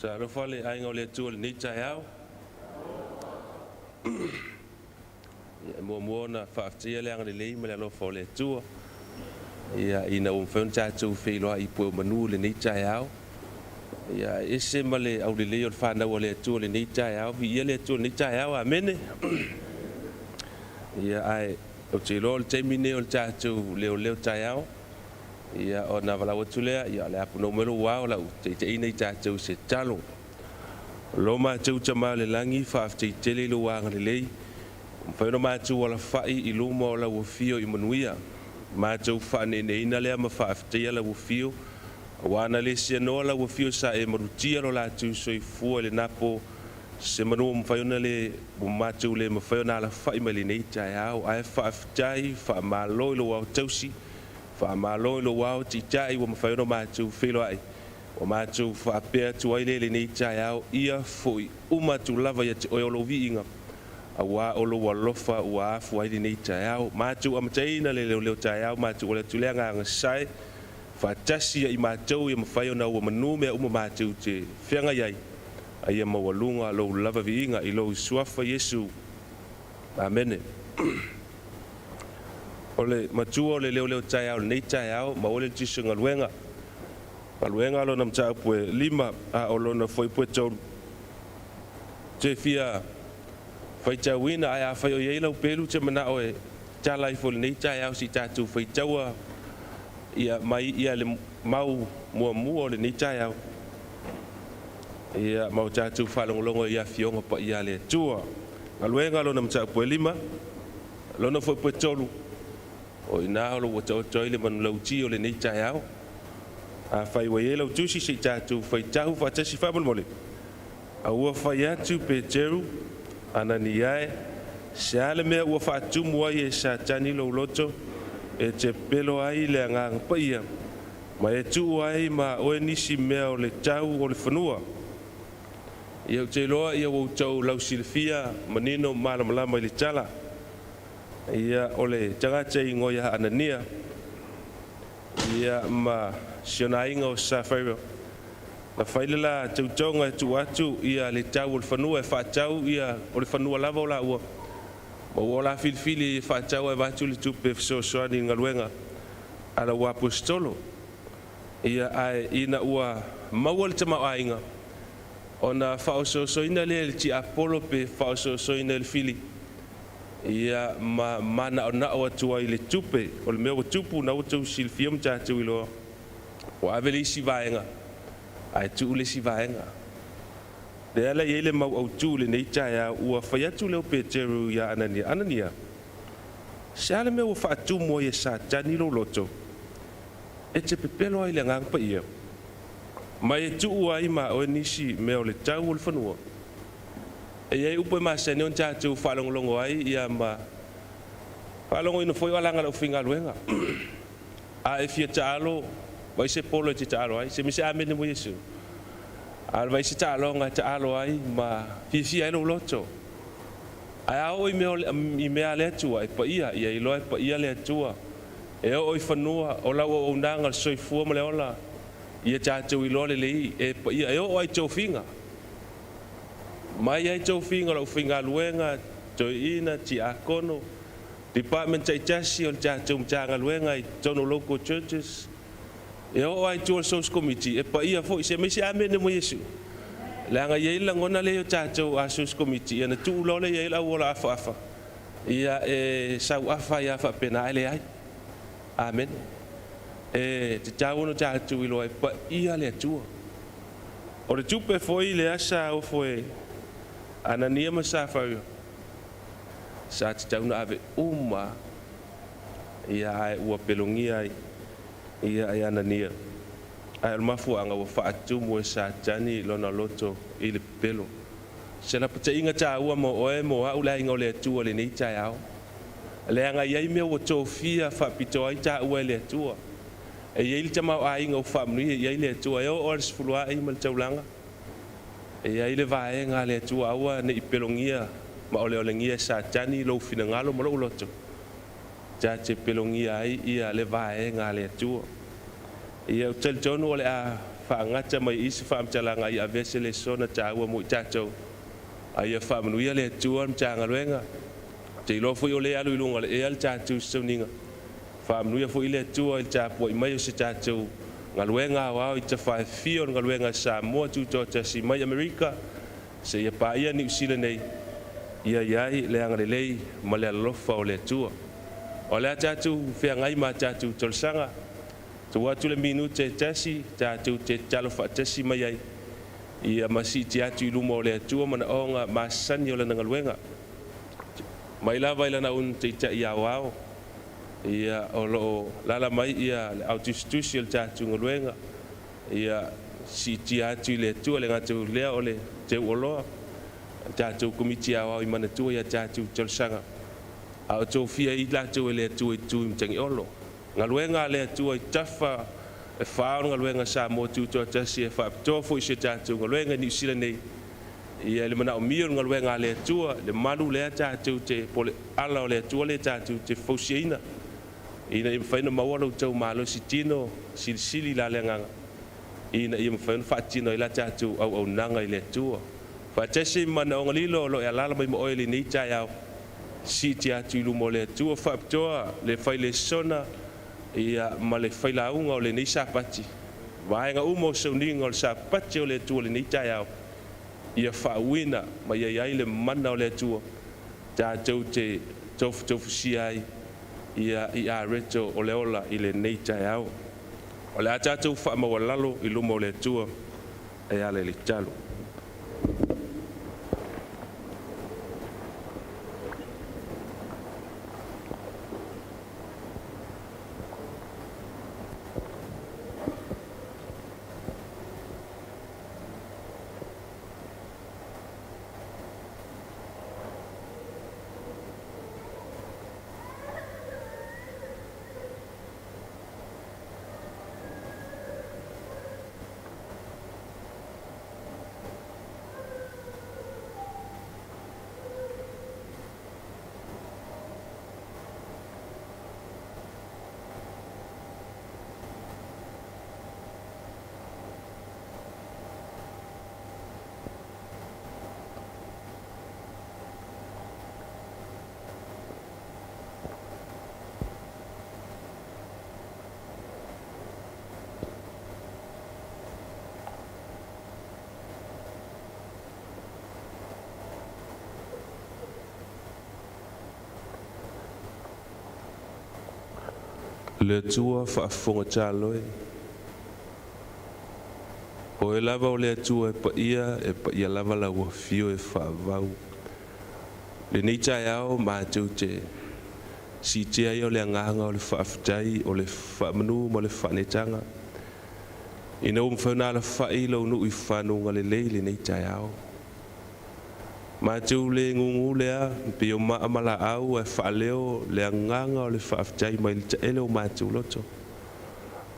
Talofa le aiga o le Atua i lenei taeao. Ia, e muamua ona faafetaia le agalelei ma le alofa o le Atua, ia, ina ua mafai ona tatou feiloai i pue o manu i lenei taeao. Ia, e ese ma le aulelei o le fanau a le Atua i lenei taeao. Viia le Atua i lenei taeao. Amene. Ia, ae ou te iloa o le taimi lenei o le tatou leoleo taeao. Ia, ona valaau atu lea, ia, o le a punou mai lou ao, o le a ou taitaiina i tatou i se tatalo. Lo matou Tama i le lagi, faafetai tele i lou agalelei, ua mafai ona matou alafai i luma o lau afio i manuia. Matou faaneeneina lea ma faafetaia lau afio, aua na le seanoa lau afio sa e malutia lo latou soifua i lena po, se manu ua mafai ona le, ua matou le mafai ona alafai mai lenei taeao. Ae faafetai, faamalo i lou ao tausi, Faamalo i lou ao titai ua mafai ona matou feiloai, ua matou faapea atu ai lea i lenei taeao, ia foi uma atu lava ia te oe o lou viiga, aua o lou alofa ua afua ai lenei taeao. Matou amataina le leoleo taeao, matou ole atu le agaga sae, faatasi ia i matou ia mafai ona ua manu mea uma matou te feagai ai, a ia maualuga lou lava viiga i lou Suafa Iesu. Amene. O le matua o le leoleo taeao i lenei taeao, maua le tiso galuega. Galuega lona mataupu e 5, a o lona fuaiupu e 3. Te fia faitauina, ae afai o i ai lau pelu te manao e tala ifo i lenei taeao se i tatou faitaua ia mai ia le mau muamua o lenei taeao. Ia, ma o tatou faalogologo i afioga paia a le Atua. Galuega lona mataupu e 5, lona fuaiupu e 3, o i ina o lo o ua taoto ai le manulauti o lenei taeao. Afai ua i ai lau tusi se i tatou faitau faatasi faamolemole. A ua fai atu Peteru, Anania e, se a le mea ua faatumu ai e Satani lou loto e te pelo ai le Agaga Paia ma e tuu ai ma oe nisi mea o le tau o le fanua? Ia, ou te iloa ia ua outou lausilafia manino malamalama i le tala. Ia, o le tagata i igoa ia Anania, ia ma si ona aiga o Safaira, na fai le la tautoga e tuu atu ia le tau o le fanua e faatau ia o le fanua lava o laua, ma ua o la filifili e faatau ae avatu le tupe e fesoasoani i le galuega a lau aposetolo. Ia, ae ina ua maua le tamaoaiga, ona faaosoosoina lea e le tiapolo pe faaosoosoina e le fili, ia, ma manaonao atu ai le tupe. O le mea ua tupu, na ua outou silafia ma tatou iloa, ua ave le isi vaega, ae tuu le isi vaega. Lea la e i ai le mau autu i lenei taeao, ua fai atu lea o Peteru iā Anania, Anania, se a le mea ua faatumu ai e Satani lou loto? E te pepelo ai i le Agaga Paia, ma e tuu ai ma oe nisi mea o le tau o le fanua. E i ai upu e masani ona tatou faalogologo ai ia ma faalogoina foi o alaga o le aufaigaluega. A e fia taalo, vai se polo e te taalo ai, se mise amene mo Iesu. A vai se taaloga e taalo ai ma fiafia ai lou loto. Ae a oo i mea, i mea a le Atua, e paia, ia iloa e paia le Atua. E oo i fanua o lau auaunaga le soifua ma le ola, ia tatou iloa lelei e paia e oo ai tofiga. Mai ai tofiga o le aufaigaluega, toeaina, tiakono, department taitasi o le tatou Matagaluega i totonu o local churches, e oo ai i tua o le Souls Committee, e paia foi. Se aumai se amene mo Iesu. Leaga e i ai le lagona lea i o tatou a Souls Committee, ia na tuu loa lea i ai le auola afaafa, Ia e sau afa ai lava faapena, ae leai. Amene. E tatau ona tatou iloa e paia le Atua. O le tupe foi lea sa ofo e Anania ma Safaira, sa tatau ona ave uma ia ae ua pelogia ai ia e Anania. Ae o le mafuaaga ua faatumu e Satani lona loto i le pepelo. Se lapataiga taua mo oe mo au le aiga o le Atua i lenei taeao. Leaga e i ai mea ua tofia faapitoa ai taua e le Atua. E i ai le tamaoaiga ua faamanuia i ai le Atua e oo lava i le sefuluai ma le taulaga. E i ai le vaega a le Atua aua ne i pelogia ma oleolegia e Satani lou finagalo ma lou loto, ta te pelogia ai ia le vaega a le Atua. Ia ou te talitonu o le a faagata mai i i se faamatalaga a ia avea se lesona taua mo i tatou. A ia faamanuia le Atua le Matagaluega. Ou te iloa foi o lea e alu i luga o le ea le tatou sauniga. Faamanuia foi le Atua i le tapuai mai o si tatou galuega aoao i tafa e fia o le galuega a Samoa Tutoatasi mai Amerika seia paia Niu Sila nei, ia i ai le agalelei ma le alolofa o le Atua. O le a tatou feagai ma a tatou talosaga, tuu atu le minute e tasi tatou te tatalo faatasi mai ai ia ma siitia atu i luma o le Atua manaoga masani o Lana galuega. Mai lava i Lana Taitai Aoao, ia o lo o alaala mai ia le au tusitusi o le tatou galuega, ia siitia atu i le Atua le gata lea o le teuoloa, le tatou Komiti Aoao i manatua ia tatou talosaga, a o tofia i latou e le Atua i tu i Matagiolo. Galuega a le Atua i tafa e fa o le galuega Samoa Tutoatasi e faapitoa foi si o tatou galuega i Niu Sila nei, ia le manaomia o le galuega a le Atua, le malu lea tatou te po le ala o le Atua lea tatou te fausiaina, ina ia mafai ona maua lo outou malosi tino silisili la le agaga, ina ia mafai ona faatino ai la tatou auaunaga i le Atua. Faatasi ma manaoga lilo o lo o e alaala mai ma oe i lenei taeao, siitia atu i luma o le Atua faapitoa le failesona ia ma le failauga o lenei Sapati. Vaega uma o sauniga o le Sapati o le Atua lenei taeao, ia faauina ma ia i ai le mana o le Atua tatou te tofutofusia ai ia i areto o le ola i lenei taeao. O le a tatou faamaualalo i luma o le Atua e ala i le tatalo. Le Atua faafofoga tatalo e, Oe lava o le Atua e paia, e paia lava lau afio e faavavau. Lenei taeao matou te siitia ai o le agaga o le faafetai, o le faamanu ma le faaneetaga, ina ua mafai ona alafai lou nuu i fanuga lelei lenei taeao. Matou le gugu lea pei o maa ma laau ae faaleo le agaga o le faafetai mai le taele o matou loto.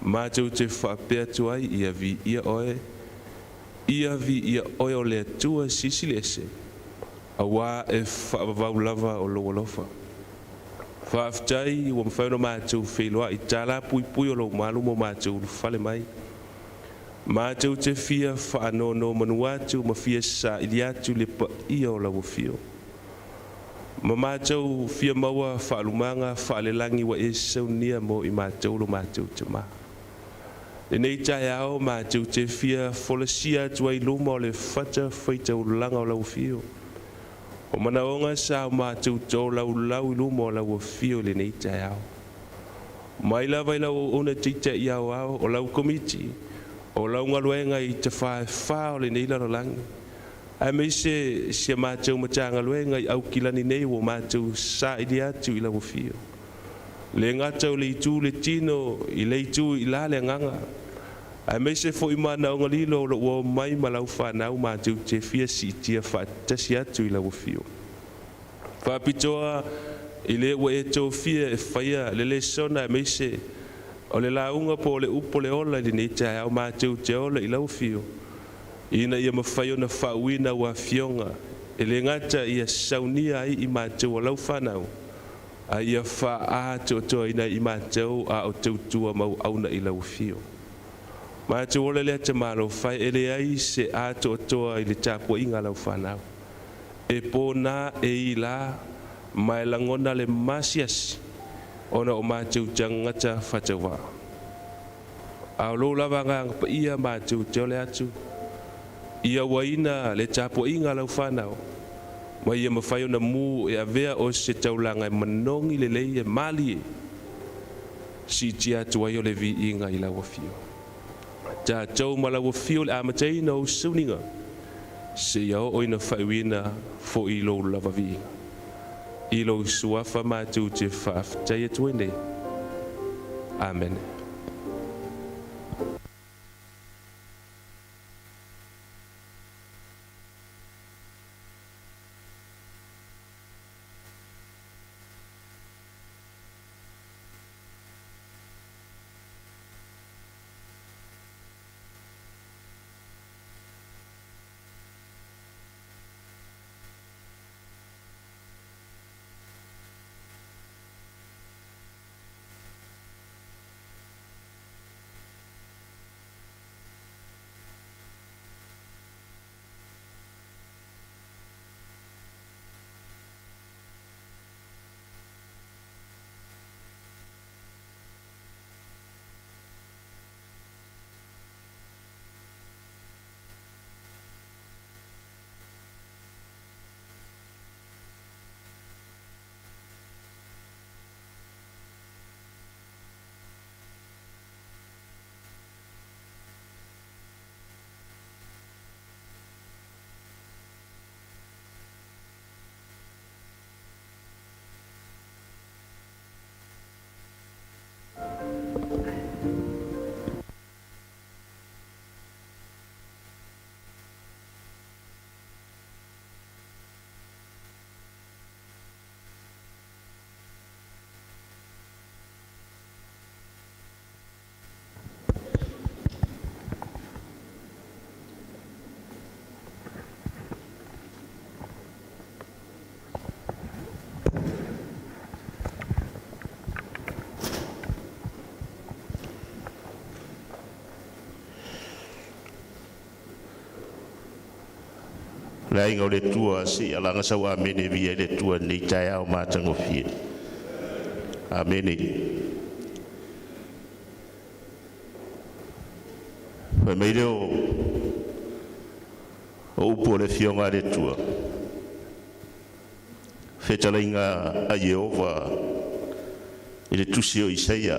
Matou te faapea atu ai, ia viia oe, ia viia oe o le Atua silisili ese, auā e faavavau lava o lou alofa. Faafetai ua mafai ona matou feiloai i talapuipui o lou malu ma matou ulufale mai. Matou te fia faanonomanu atu ma fia saili atu le paia o lau afio. Ma matou fia maua faalumaga faalelagi ua e saunia mo i matou lo matou tamā. Lenei taeao matou te fia folasia atu ai luma o le fata faitaulaga o lau afio. O manaoga sa o matou tolaulau i luma o lau afio i lenei taeao. Mai lava i lau auauna taitai aoao o lau komiti o lau galuega i tafaefa o lenei lalolagi, aemaise si a matou Matagaluega i Aukilani nei ua matou saili atu i lau afio. Le gata o le itu le tino i le itu i la le agaga, aemaise foi manaoga lilo o lo o ua omai ma lau fanau matou te fia siitia faatasi atu i lau afio. Faapitoa i le ua e tofia e faia le lesona aemaise o le lauga po o le upu o le ola i lenei taeao matou te ola i lau afio, ina ia mafai ona faauuina ua afioga e le gata ia saunia ai i matou o lau fanau, a ia faaatoatoaina ai i matou a o tautua mauauna i lau afio. Matou ola i le atamālofai e leai se atoatoa i le tapuaiga a lau fanau. E pōnā e ilā ma e lagona le masiasi ona o matou tagata faatauvaa. A o lou lava Agaga Paia matou te ole atu, ia uaina le tapuaiga a lau fanau, ma ia mafai ona mū e avea o se taulaga e manogi lelei e malie, siitia atu ai o le viiga i lau Afio. Tatou ma lau Afio i le amataina o ou suniga, seia oo ina faaiuina foi i lou lava viiga. I lou Suafa matou te faafetai atu ai nei. Amene. Le aiga o le Atua, se i alaga sau amene e viia ai le Atua i lenei taeao matagofie. Amene. Fai mai lea o upu o le Afioga a le Atua, fetalaiga a Ieova i le tusi o Isaia,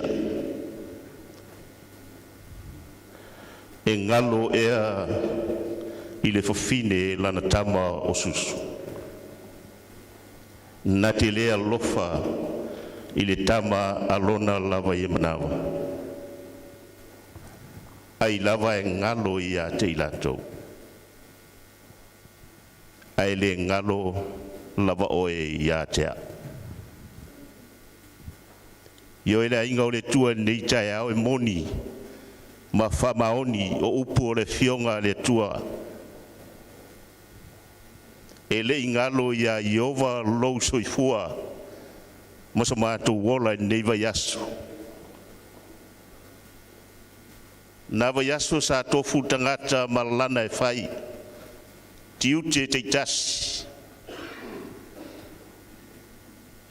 e galo ea i le fafine lana tama o susu, na te le alofa i le tama a lona lava ia manawa, ai lava e galo ia te i latou, ae le galo lava oe ia te a'u. Ioe le aiga o le Atua i lenei taeao e moni ma faamaoni o upu o le Afioga a le Atua. E le i galo ia Ieova lou soifua ma so matou ola i lenei vaiaso. Na vaiaso sa tofu le tagata ma lana e fai, tiute taitasi,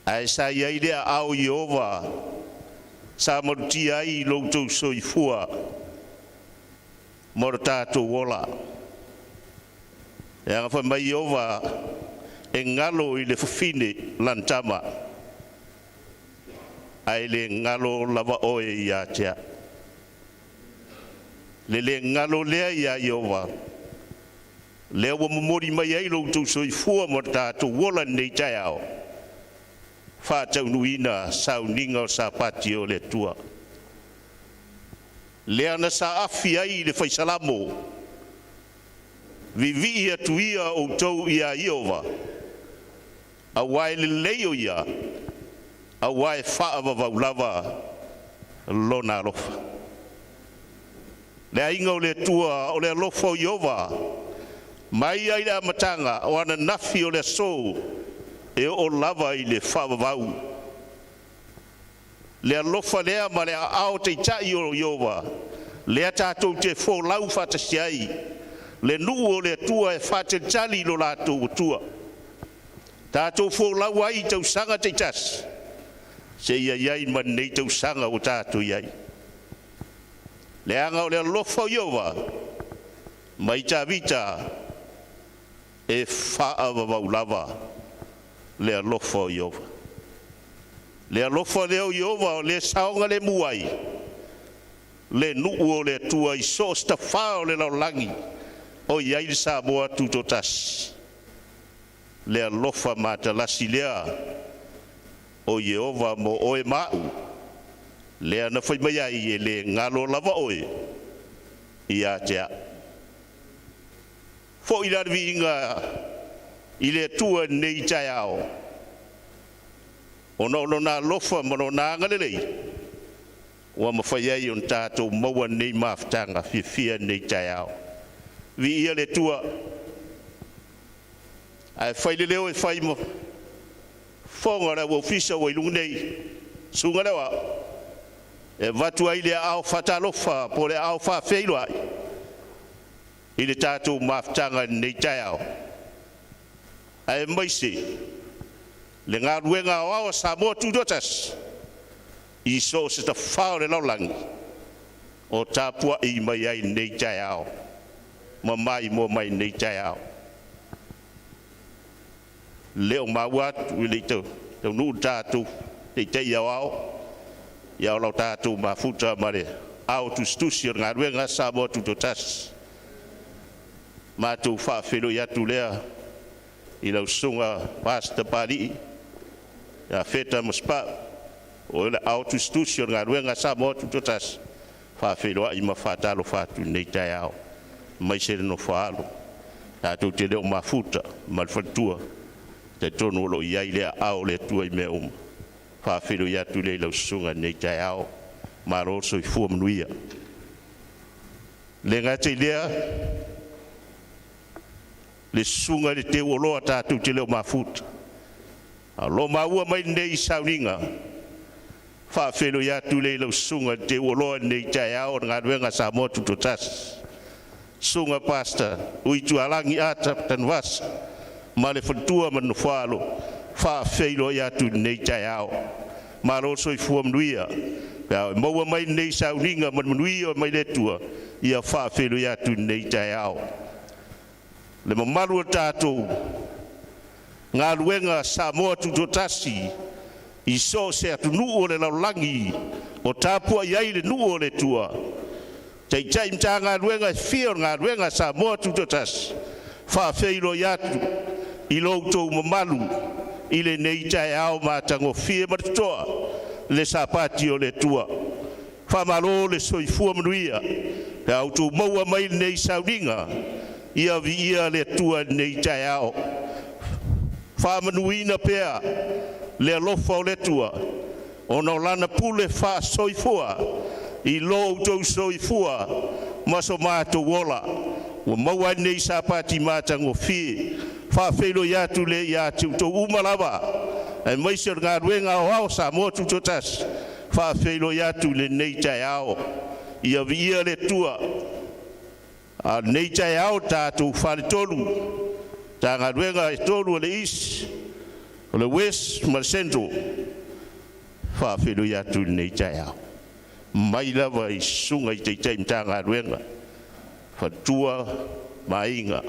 ae sa i ai le aao o Ieova sa malutia ai lo outou soifua ma lo tatou ola. E aga fai mai Ieova e galo i le fafine lana tama, ae le galo lava oe ia te a'u. Le le galo lea iā Ieova, lea ua momoli mai ai lo outou soifua ma lo tatou ola i lenei taeao, faataunuuina sauniga o Sapati o le Atua. Lea na saafi ai i le faisalamo, vivii atu ia outou iā Ieova, auā e lelei o ia, auā e faavavau lava lona alofa. Le aiga o le Atua o le alofa o Ieova, mai ai le amataga o ananafi o le aso e oo lava i le faavavau. Le alofa lea ma le aao taitai o Ieova. Lea tatou te folau faatasi ai le nuu o le Atua e faatalitali i lo latou Atua. Tatou folau ai i tausaga taitasi seia i ai ma lenei tausaga ua tatou i ai. Leaga o le alofa o Ieova mai Tavita e faavavau lava le alofa o Ieova. Le alofa lea o Ieova o le saogalemu ai le nuu o le Atua i so o se tafā o le lalolagi o i ai le Samoa Tutoatasi. Le alofa matalasi lea o Ieova mo oe ma a'u, lea na fai mai ai e le galo lava oe ia te a'u. Fo'i la le viiga i le Atua i lenei taeao, ona o lona alofa ma lona agalelei ua mafai ai ona tatou maua nei mafutaga fiafia i lenei taeao. Viia le Atua, ae fai le leo e fai ma fofoga o le au ofisa ua i luga nei, susuga lea e avatu ai le aao faatalofa po o le aao faafeiloai i le tatou mafutaga i lenei taeao, aemaise le galuega aoao a Samoa Tutoatasi i so o se tafā o le lalolagi o tapua'i mai ai lenei taeao ma maimoa mai lenei taeao. Le o maua atu i le taunuu le tatou Taitai Aoao, ia o lau tatou mafuta ma le ao tusitusi o le galuega a Samoa Tutoatasi. Matou faafeiloai atu lea i lau susuga Pastor Papali'i ia Feta Masepau, o le ao tusitusi o le galuega a Samoa Tutoatasi, faafeiloai ma faatalofa atu i lenei taeao, aemaise le nofo a alo. Tatou te le o mafuta ma le faletua, talitonu o lo o i ai le aao o le Atua i mea uma. Faafeiloai atu lea i lau susuga i lenei taeao, malo le soifua manuia. Le gata i lea, le susuga i le teuoloa tatou te le o mafuta, a o lo o maua mai lenei sauniga. Faafeiloai atu lea i lau susuga i le teuoloa i lenei taeao o le galuega a Samoa Tutoatasi, susuga Pastor Uitualagi Ata Tanuvasa ma le faletua ma le nofoaalo, faafeiloai atu i lenei taeao. Malo le soifua manuia. Pe a e maua mai lenei sauniga ma le manuia mai le Atua, ia faafeiloai atu i lenei taeao. Le mamalu o le tatou galuega Samoa Tutoatasi i so o se atunuu o le lalolagi o tapuai ai le nuu o le Atua, Taitai Matagaluega e fia o le galuega a Samoa Tutoatasi, faafeiloai atu i lo outou mamalu i lenei taeao matagofie ma le totoa le Sapati o le Atua. Faamalo le soifua manuia. Pe a outou maua mai lenei sauniga, ia viia le Atua i lenei taeao. Faamanuina pea le alofa o le Atua ona o lana pule faasoifua i lo outou soifua ma so matou ola ua maua ai lenei Sapati matagofie. Faafeiloai atu lea ia te outou uma lava, aemaise o le galuega aoao Samoa Tutoatasi, faafeiloai atu i lenei taeao. Ia viia le Atua. A o lenei taeao tatou faletolu, Matagaluega e tolu o le East, o le West ma le Central, faafeiloai atu i lenei taeao. Mai lava i susuga i Taitai Matagaluega, faletua ma aiga,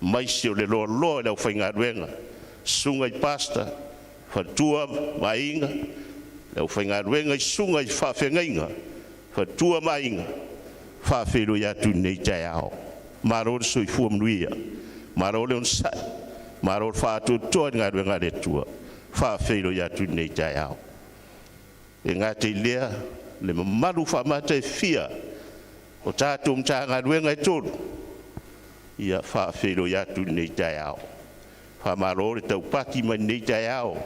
aemaise o le loaloa i le aufaigaluega, susuga i Pastor, faletua ma aiga, le aufaigaluega i susuga i faafeagaiga, faletua ma aiga, faafeiloai atu i lenei taeao. Malo le soifua manuia, malo le onosai, malo le faatoatoa i le galuega a le Atua, faafeiloai atu i lenei taeao. E gata i lea le mamalu faamata e fia o tatou Matagaluega e tolu, ia faafeiloai atu i lenei taeao. Faamalo le taupati mai lenei taeao,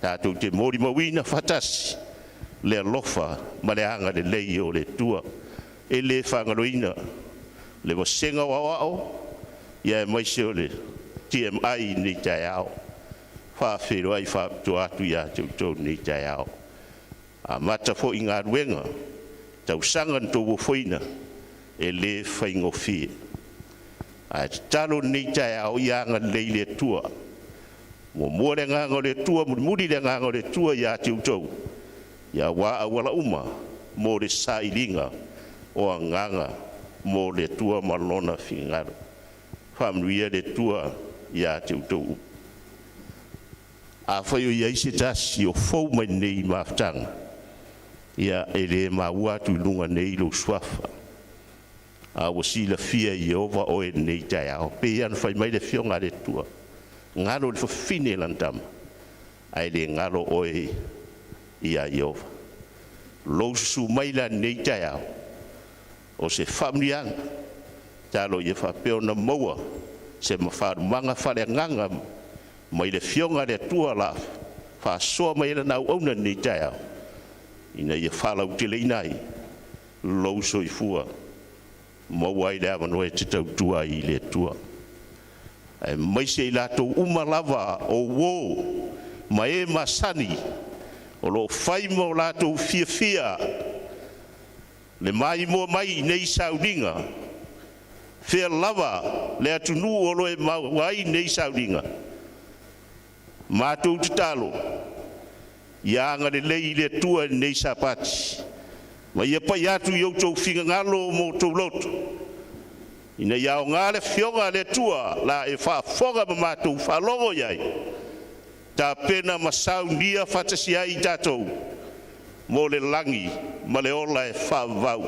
tatou te molimauina faatasi le alofa ma le agalelei o le Atua. E le faagaloina le vasega o aoao, ia aemaise o le TMI i lenei taeao. Faafeiloai faapitoa atu ia te outou i lenei taeao. Amata foi galuega Tausaga na tou ofoina e le faigofie. Ae tatalo lenei taeao ia agalelei le Atua. Muamua le agaga o le Atua, mulimuli le agaga o le Atua ia te outou, aua auala uma mo le sailiga o agaga mo le Atua ma Lona finagalo. Faamanuia le Atua ia te outou uma. Afai o i ai se tasi o fou mai nei i mafutaga, ia e le maua atu i luga nei lou suafa, a ua silafia e Ieova oe i lenei taeao. Pei lava ona fai mai le Afioga a le Atua, galo i le fafine lana tama, ae le galo oe ia Ieova. Lou susu mai la i lenei taeao, o se faamanuiaga, talo ia faapea ona maua se mafaalumaga faaleagaga mai le Afioga a le Atua o le a faasoa mai ai lana auauna i lenei taeao, ina ia faalauteleina ai lou soifua, maua ai le avanoa e te tautua ai i le Atua. Aemaise i latou uma lava o uo ma e masani o lo o fai ma o latou fiafia le maimoa mai i nei sauniga, fea lava le atunuu o lo o e maua ai nei sauniga, matou tatalo ia agalelei le Atua i lenei Sapati ma ia pai atu i outou finagalo ma outou loto, ina ia aoga le Afioga a le Atua la e faafofoga ma matou faalogo i ai, tapena ma saunia faatasi ai i tatou mo le lagi ma le ola e faavavau.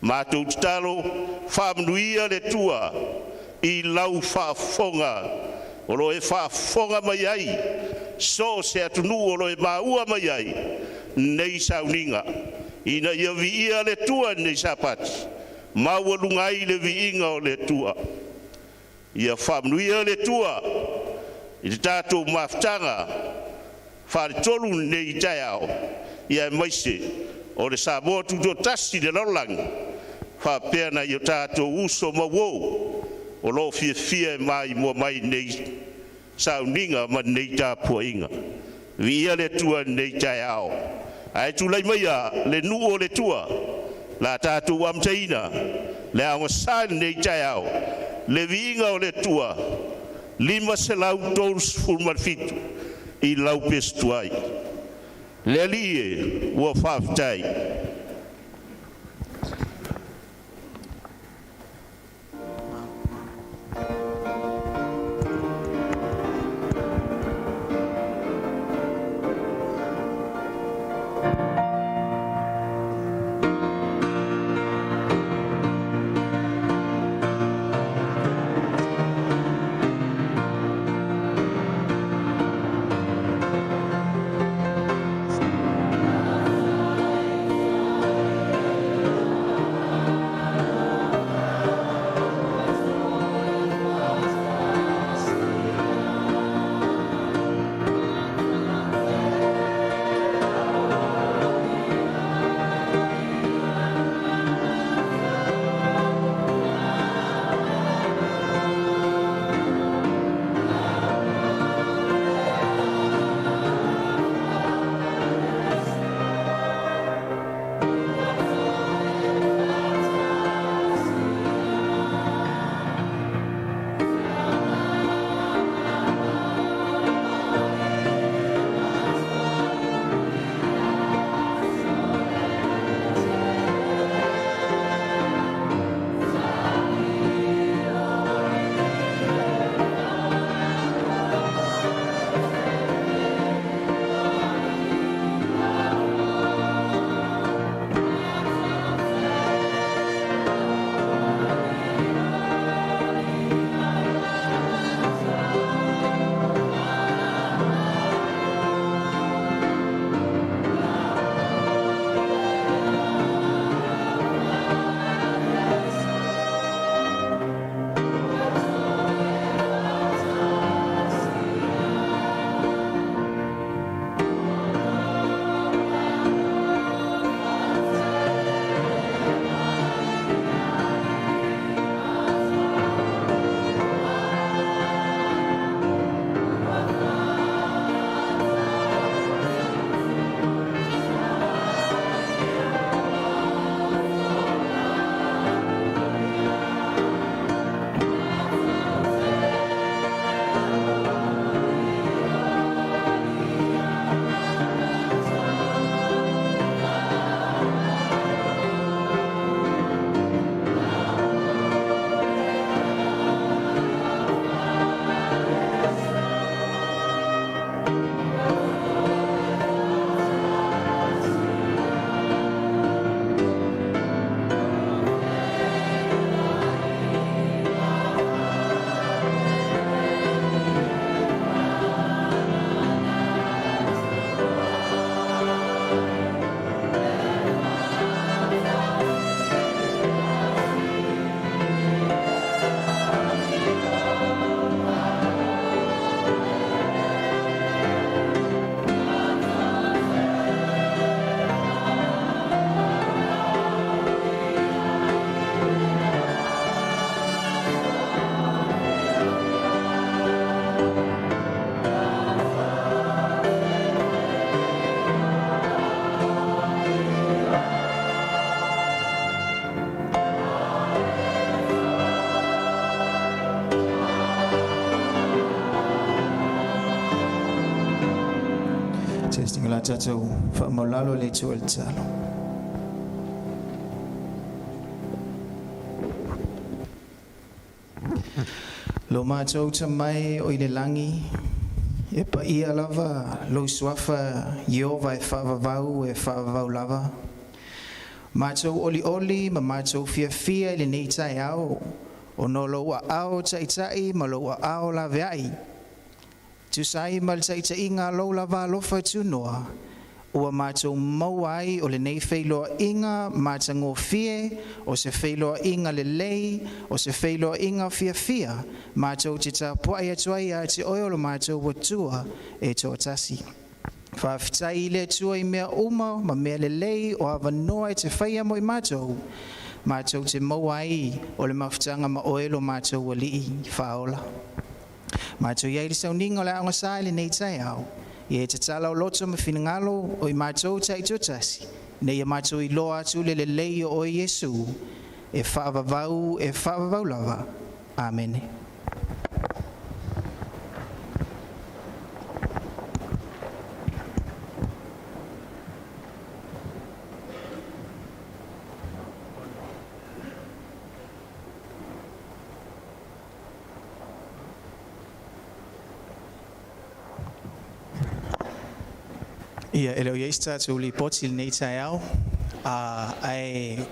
Matou tatalo, faamanuia le Atua i lau faafofoga o lo o e faafofoga mai ai so o se atunuu o lo o e maua mai ai nei sauniga, ina ia viia le Atua i lenei Sapati, maualuga ai le viiga o le Atua. Ia faamanuia le Atua i le tatou mafutaga faletolu i lenei taeao, ia aemaise o le Samoa Tutoatasi i le lalolagi, faapea nai o tatou uso ma uo o lo o fiafia e maimoa mai i lenei sauniga ma lenei tapuaiga. Viia le Atua i lenei taeao. Ae tulai maia le nuu o le Atua, la tatou amataina le aogasa i lenei taeao, le viiga o le Atua 537 i lau pese tuai. Le Alii e, ua faafetai. Tatou faamaualalo i le Atua i le tatalo. Lo matou Tama e o i le lagi, e paia lava lou suafa Ieova e faavavau e faavavau lava. Matou olioli ma matou fiafia i lenei taeao, ona o lou aao taita'i ma lou aao laveai. Tusa ai ma le taitaiga a lou lava alofa tunoa, ua matou maua ai o lenei feiloaiga matagofie, o se feiloaiga lelei, o se feiloaiga fiafia, matou te tapuai atu ai ia te oe o lo matou Atua e toatasi. Faafetai i le Atua i mea uma ma mea lelei o avanoa e te faia mo i matou, matou te maua ai o le mafutaga ma oe lo matou Alii faaola. Matou i ai le sauniga o le aogasa i lenei taeao, ia e tatala o loto ma finagalo o i matou taitoatasi, ina ia matou iloa atu le lelei o oe Iesu, e faavavau, e faavavau lava. Amene. Ia, e le o i ai se tatou lipoti i lenei taeao, ae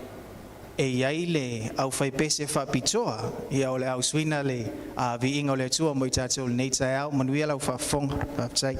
e i ai le aufaipese faapitoa, ia o le ausuina le viiga o le Atua mo i tatou i lenei taeao. Manuia lau faafofoga. Faafetai.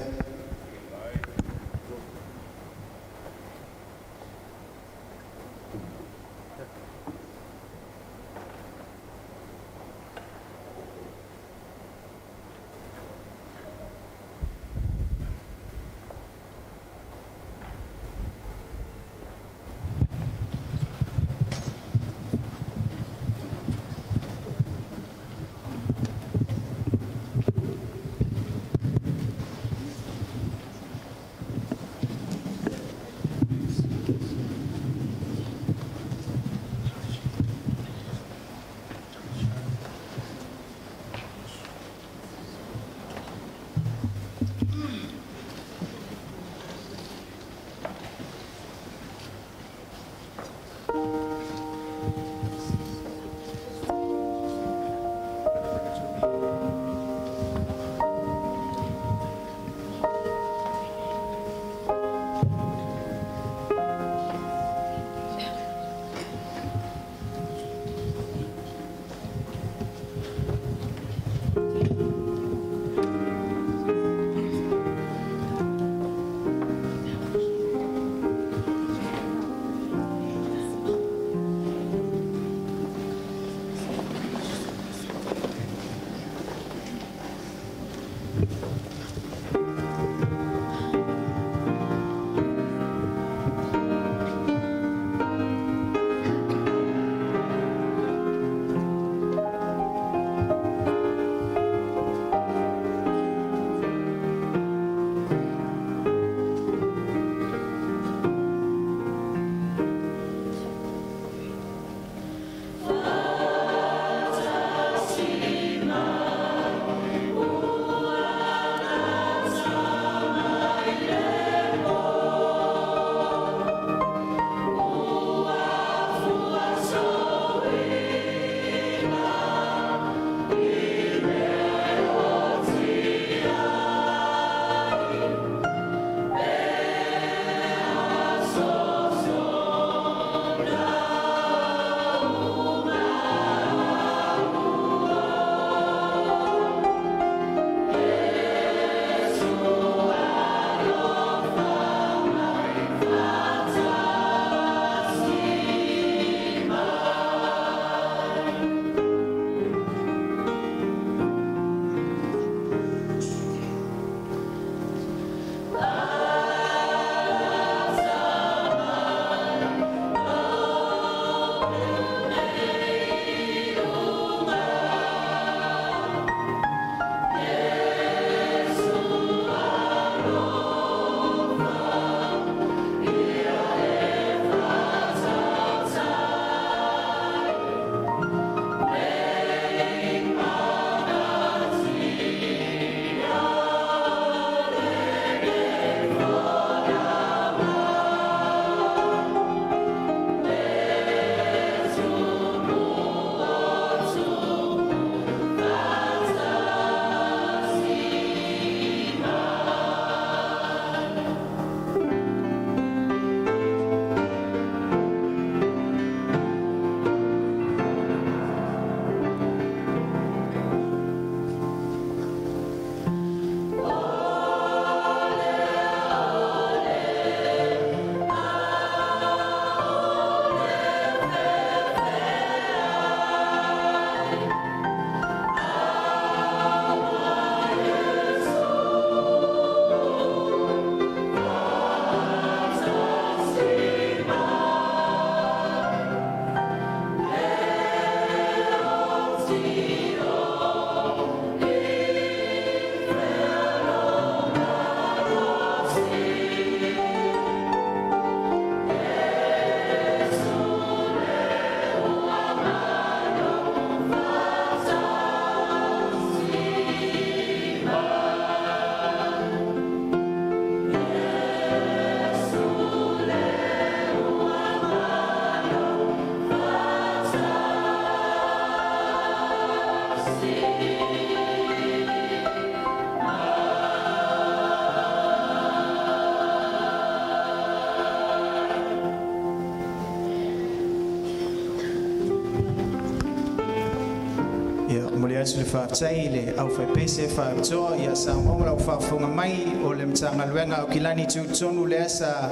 Ia, momoli atu le faafetai i le aufaipese faapitoa ia Samoa ma lau faafofoga mai o le Matagaluega a Aukilani Tutotonu lea sa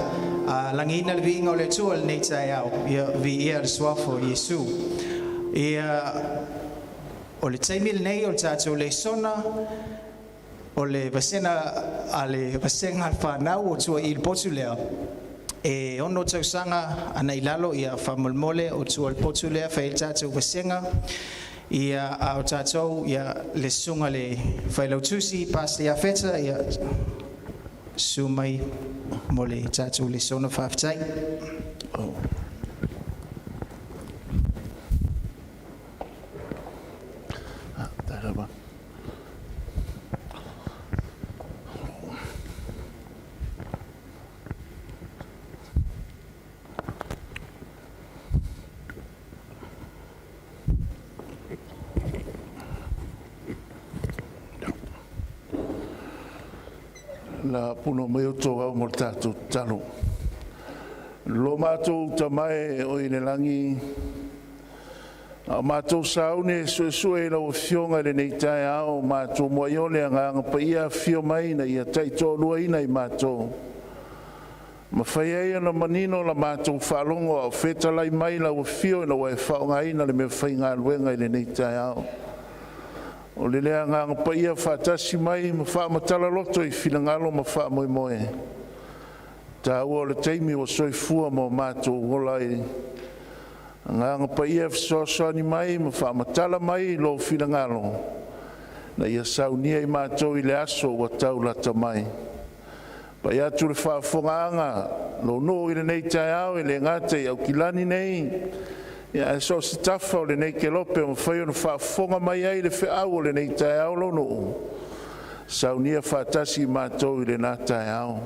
lagiina le viiga o le Atua i lenei taeao. Ia, viia le suafa o Iesu. Ia, o le taimi lenei o le tatou lesona o le vasega a le vasega a le fanau o tua i le potu lea e 6 tausaga ana i lalo. Ia, faamolemole o tua i le potu lea fai ai le tatou vasega. Ia, a o tatou, ia, le susuga le failautusi Pastor Iafeta, ia susu mai mo le tatou lesona. Faafetai. La puno mai o tō au mo le tātou tatalo. Lo mātou tamae o i le lagi, a o mātou sauni e suesue i lau Afioga i lenei taeao, mātou muai o le Agaga Paia afio mai ina ia taitoaluaina i mātou. Ma fai ai ona manino la mātou faalogo a o fetalai mai lau afio ina ua e faaaogaina le mea faigaluega i lenei taeao. O le lea Agaga Paia faatasi mai ma faamatala loto i finagalo ma faamoemoe, taua o le taimi ua soifua ma o matou ola ai. Agaga Paia e fesoasoani mai ma faamatala mai lou finagalo, na ia saunia i matou i le aso ua taulata mai. Pai atu le faafofogaaga lou nuu i lenei taeao e le gata i Aukilani nei, ia ae so o se tafa o lenei kelope o mafai ona faafofoga mai ai le feau o lenei taeao lou nuu, saunia faatasi i matou i lena taeao.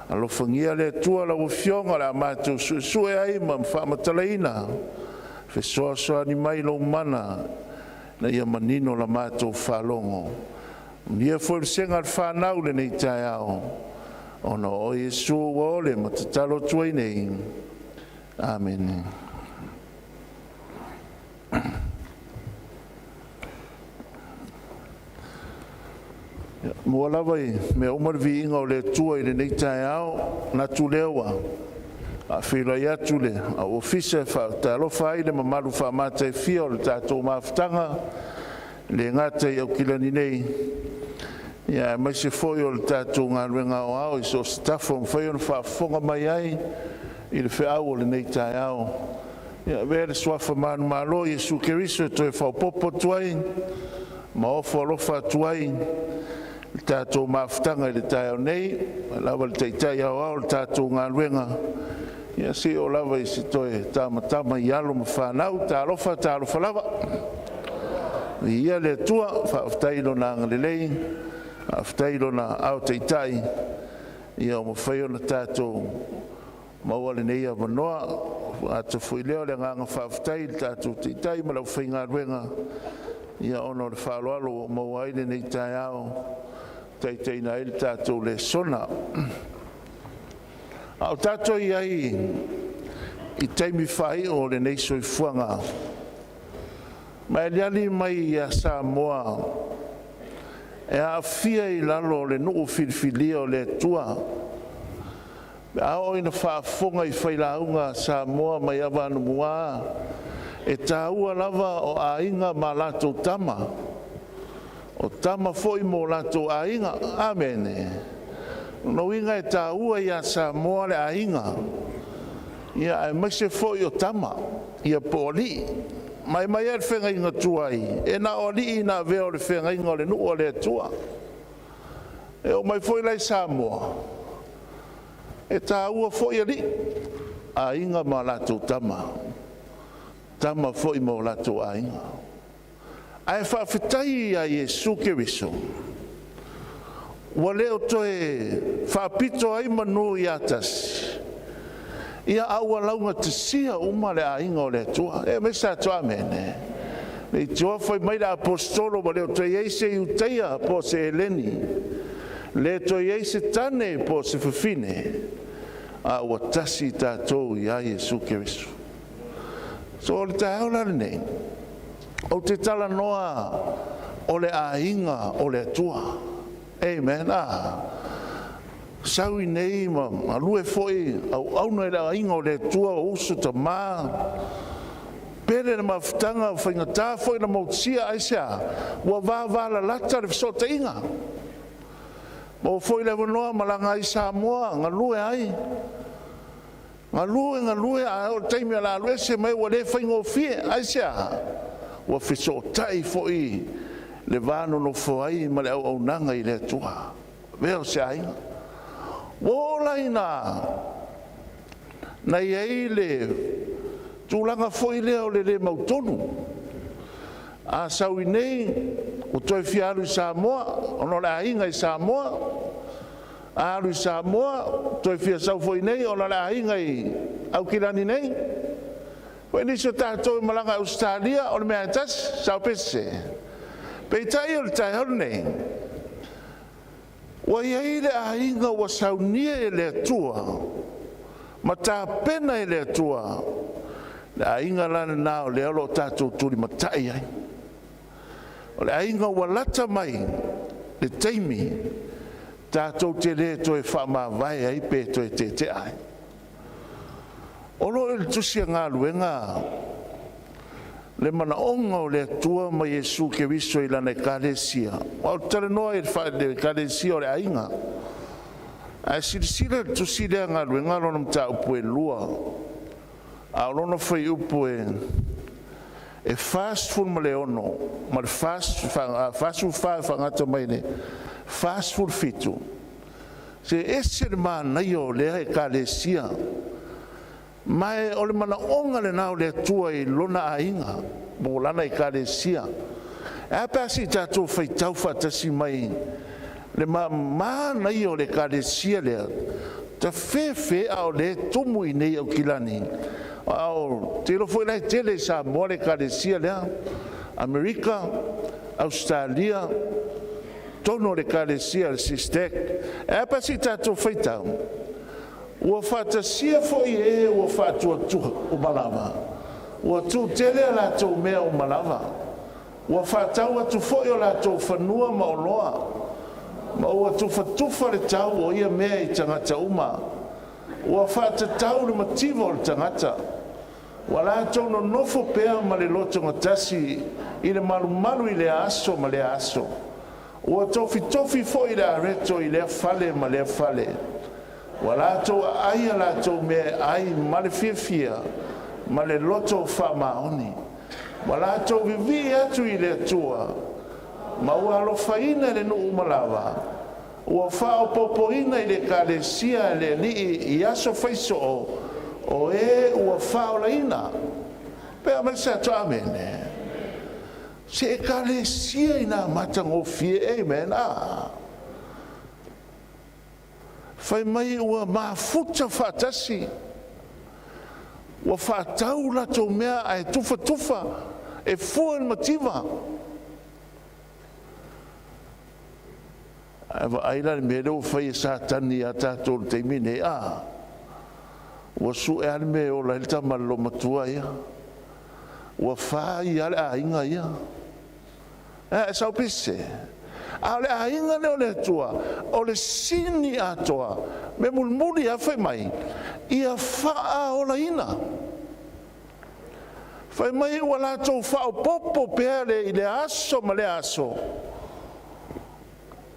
Alofagia le Atua lau Afioga o le a matou suesue ai ma faamatalaina, fesoasoani mai i lou mana ina ia manino la matou faalogo. Manuia foi le vasega a le fanau i lenei taeao, ona o oe Iesu ua ole ma tatalo atu ai nei. Amene. Mua lava i mea uma le viiga o le Atua i lenei taeao. Manatu lea ua faafeiloai atu le au ofisa e faatalofa ai i le mamalu faamataifia o le tatou mafutaga, e le gata i Aukilani nei, ia aemaise foi o le tatou galuega aoao i so o se tafa ua mafai ona faafofoga mai ai i le feau o lenei taeao. Ia avea le suafa manumalo o Iesu Keriso e toe faaopoopo atu ai ma ofo alofa atu ai i le tatou mafutaga i le taeao nei, mai lava i le Taitai Aoao o le tatou galuega, ia seia oo lava i se toe tamatama i alo ma fanau. Talofa, talofa lava. Viia le Atua, faafetai i Lona agalelei, faafetai i Lona aao taitai ua mafai ona tatou maua lenei avanoa. E le gata foi i lea o le agaga faafetai i le tatou Taitai ma le aufaigaluega ona o le faaaloalo ua maua ai lenei taeao e taitaiina ai le tatou lesona. A o tatou i ai i taimi faaiu o lenei soifuaga, ma e aliali mai ia Samoa e aafia i lalo o le nuu filifilia o le Atua, pe a oo ina faafofoga i failauga a Samoa mai ava anamua, e taua lava o aiga ma latou tama, o tama foi ma o latou aiga. Amene. O lona uiga e taua ia Samoa le aiga, ia aemaise foi o tama, ia po o alii. Ma e aumai ai le feagaiga tuai, e na o alii na avea o le feagaiga o le nuu a le Atua. E oo mai foi la i Samoa, e taua foi alii, aiga ma latou tama, tama foi ma o latou aiga. Ae faafetai ia Iesu Keriso, ua le o toe faapito ai manu ia tasi, ia a ua laugatasia uma le aiga o le Atua. E aumai se tatou amene. Leitioa fai mai le Aposetolo ua le o toe i ai se Iutaia po o se Eleni, le toe i ai se tane po o se fafine, a ua tasi tatou ia Iesu Keriso. So o le taeao la lenei, Ou te talanoa o le aiga o le Atua. Amen. Sau iinei ma galue foi auauna i le aiga o le Atua, o uso, tama, pele le mafutaga, ua faigata foi ona motusia. Aisea? Ua vavalalata le fesootaiga. Maua foi le avanoa malaga ai i Samoa, galue ai, galue, galue, ae oo i le taimi o le a alu ese mai ua le faigofie. Aisea? Ua fesootai foi le va nonofo ai ma le auaunaga i le Atua. Avea o se aiga. Ua oo la ina na i ai le tulaga foi lea o le le mautonu. A sau iinei, ua toe fia alu i Samoa ona o le aiga i Samoa. A alu i Samoa, toe fia sau foi iinei ona o le aiga i Aukilani nei. Foi nisi o tatou e malaga i Ausetalia, o le mea lava e tasi, sao pe sese? Peitai o le taeao lenei, ua i ai le aiga ua saunia e le Atua ma tapena e le Atua, le aiga la lena o lea o lo o tatou tulimatai ai. O le aiga ua lata mai le taimi tatou te le toe faamavae ai pe toe tetea ai. O lo o i le Tusi a Galuega le manaoga o le Atua ma Iesu Keriso i Lana Ekalesia. Aua ou te talanoa i le Ekalesia o le aiga. Ae silasila i le Tusi lea a Galuega lona mataupu e 2, a o lona fuaiupu e 46 ma le 44 e faagata mai le 47, se ese le manaia o lea Ekalesia. Ma o le manaoga lena o le Atua i lona aiga mo lana Ekalesia. E a pe a se i tatou faitau faatasi mai le manaia o le Ekalesia lea, tafefe a o lea e tumu i inei i Aukilani. A ou te iloa foi la e tele i Samoa le Ekalesia lea, Amerika, Ausetalia, totonu o le Ekalesia a le SISTEC. E a pe a se i tatou faitau? Ua faatasia foi e ua faatuatua uma lava, ua tuutele a latou mea uma lava, ua faatau atu foi o latou fanua ma oloa, ma ua tufatufa le tau o ia mea i tagata uma. Ua faatatau le mativa o le tagata, ua latou nonofo pea ma le lotogatasi i le malumalu i lea aso ma lea aso. Ua tofitofi foi le areto i lea fale ma lea fale. Ua latou aai a latou meaai ma le fiafia ma le loto faamaoni. Ua latou vivii atu i le Atua, ma ua alofaina e le nuu uma lava. Ua faaopoopoina i le Ekalesia a le Alii i aso faisoo o e ua faaolaina. Pe aumai se atu amene. Se Ekalesia ina matagofie, amen. Fai mai ua mafuta faatasi, ua faatau latou mea ae tufatufa e fua i le mativa. Ae vaai la i le mea lea ua fai e Satani ia tatou i le taimi lenei, a? Ua sue lava le mea e ola ai le tama a le loomatua ia. Ua fai lava le aiga ia. E sau pise. A o le aiga lea o le Atua, o le sini atoa, mea mulimuli lava fai mai, ia faaolaina. Fai mai ua latou faaopoopo pea le i lea aso ma lea aso,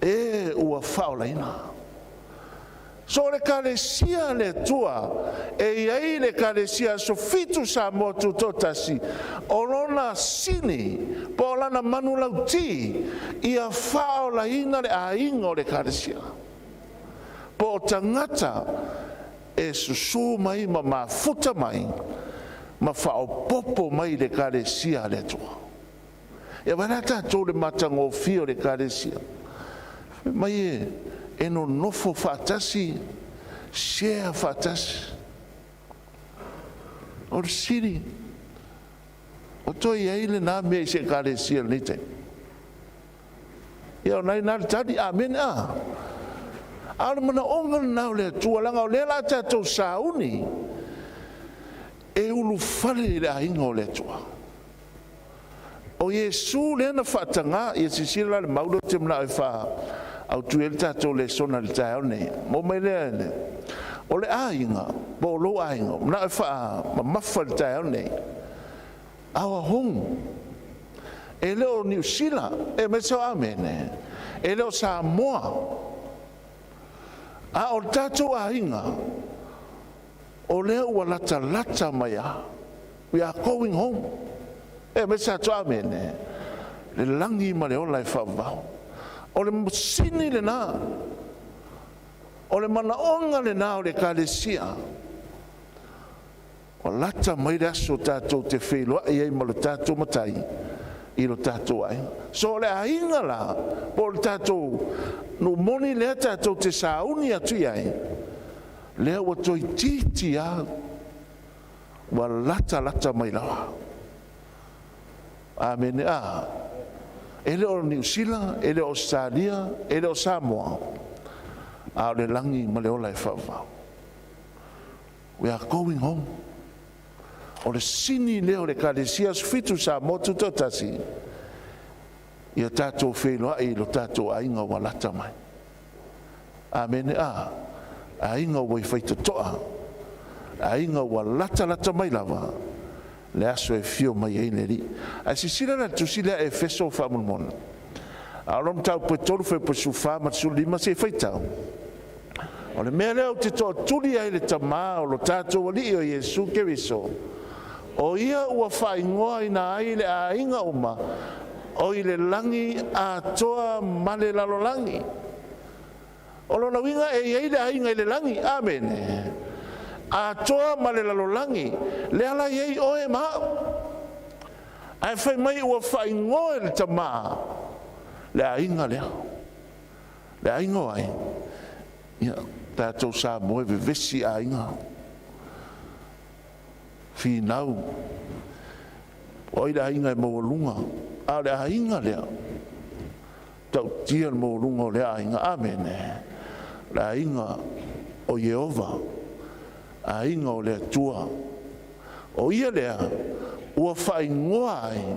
e ua faaolaina. So o le Ekalesia a le Atua, e i ai le Ekalesia Aso Fitu Samoa Tutoatasi, o lona sini po o lana manulauti, ia faaolaina le aiga o le Ekalesia, po o tagata e susu mai ma mafuta mai ma faaopoopo mai i le Ekalesia a le Atua. Ia vaai la tatou i le matagofie o le Ekalesia, fai mai e nonofo faatasi, share faatasi. O le fesili, o toe i ai lena mea i se Ekalesia i lenei taimi? Ia o lena e i ina le tali, amene a. A o le manaoga lena o le Atua, leaga o lea o le a tatou sauni e ulufale i le aiga o le Atua. O Iesu lea na faatagā, ia silasila la i le mau lea ou te manao e faaautu ai le tatou lesona i le taeao lenei. Maua mai lea i le, o le aiga, po o lou aiga, manao e faamamafa i le taeao lenei. Our home. E le o Niu Sila, e aumai sau amene. E le o Samoa. A o le tatou aiga, o lea ua latalata mai lava. We are going home. E aumai se atu amene. Le lagi ma le ola e faavavau. O le masini lena, o le manaoga lena o le Ekalesia. Ua lata mai le aso tatou te feiloai ai ma le tatou Matai i lo tatou aiga. So o le aiga la, po o le tatou nuu moni lea tatou te sauni atu i ai, lea ua toeitiiti lava, ua latalata mai lava. Amene. A, e le o Niu Sila, e le o Ausetalia, e le o Samoa, a o le lagi ma le ola e faavavau. We are going home. O le sini lea o le Ekalesia Aso Fitu Samoa Tutoatasi, ia tatou feiloai i lo tatou aiga ua lata mai. Amene. A, aiga ua i faitotoa, aiga ua latalata mai lava le aso e fio mai ai le Alii. Ae silasila la i le tusi lea a Efeso faamolemole. A o lona mataupu e 3 fuaiupu 14 ma le 15 se i faitau. O le mea lea ou te toatuli ai le Tamā o lo tatou Alii o Iesu Keriso, o ia ua faaigoaina ai le aiga uma o i le lagi atoa ma le lalolagi. O lona uiga e i ai le aiga i le lagi, amene, atoa ma le lalolagi, lea la e i ai oe ma au. Ae fai mai ua faaigoa e le Tamā le aiga lea. Le aiga o ai? Ia, tatou Samoa e vevesi aiga. Finau, o ai le aiga e maualuga? A o le aiga lea, tautia le maualuga o lea aiga. Amene. O le aiga o Ieova, aiga o le Atua. O ia lea ua faaigoa ai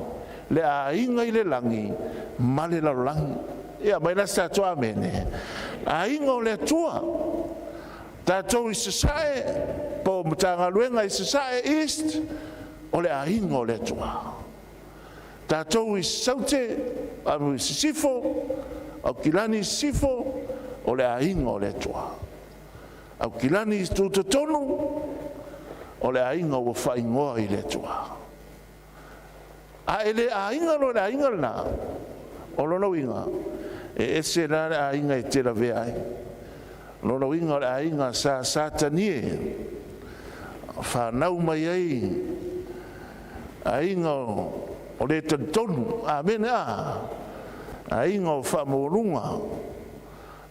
le aiga i le lagi ma le lalolagi. Ia, aumai la se tatou amene. Aiga o le Atua. Tatou i Sasae, po o Matagaluega i Sasae East, o le aiga o le Atua. Tatou i Saute, i Sisifo, Aukilani i Sisifo, o le aiga o le Atua. Aukilani i Tutotonu, o le aiga ua faaigoa i le Atua. A e le aiga loa i le aiga lena, o lona uiga, e ese la le aiga e te lavea ai. O lona uiga o le aiga sa Satanie, fanau mai ai aiga o le talitonu, amene a, aiga o faamaualuga.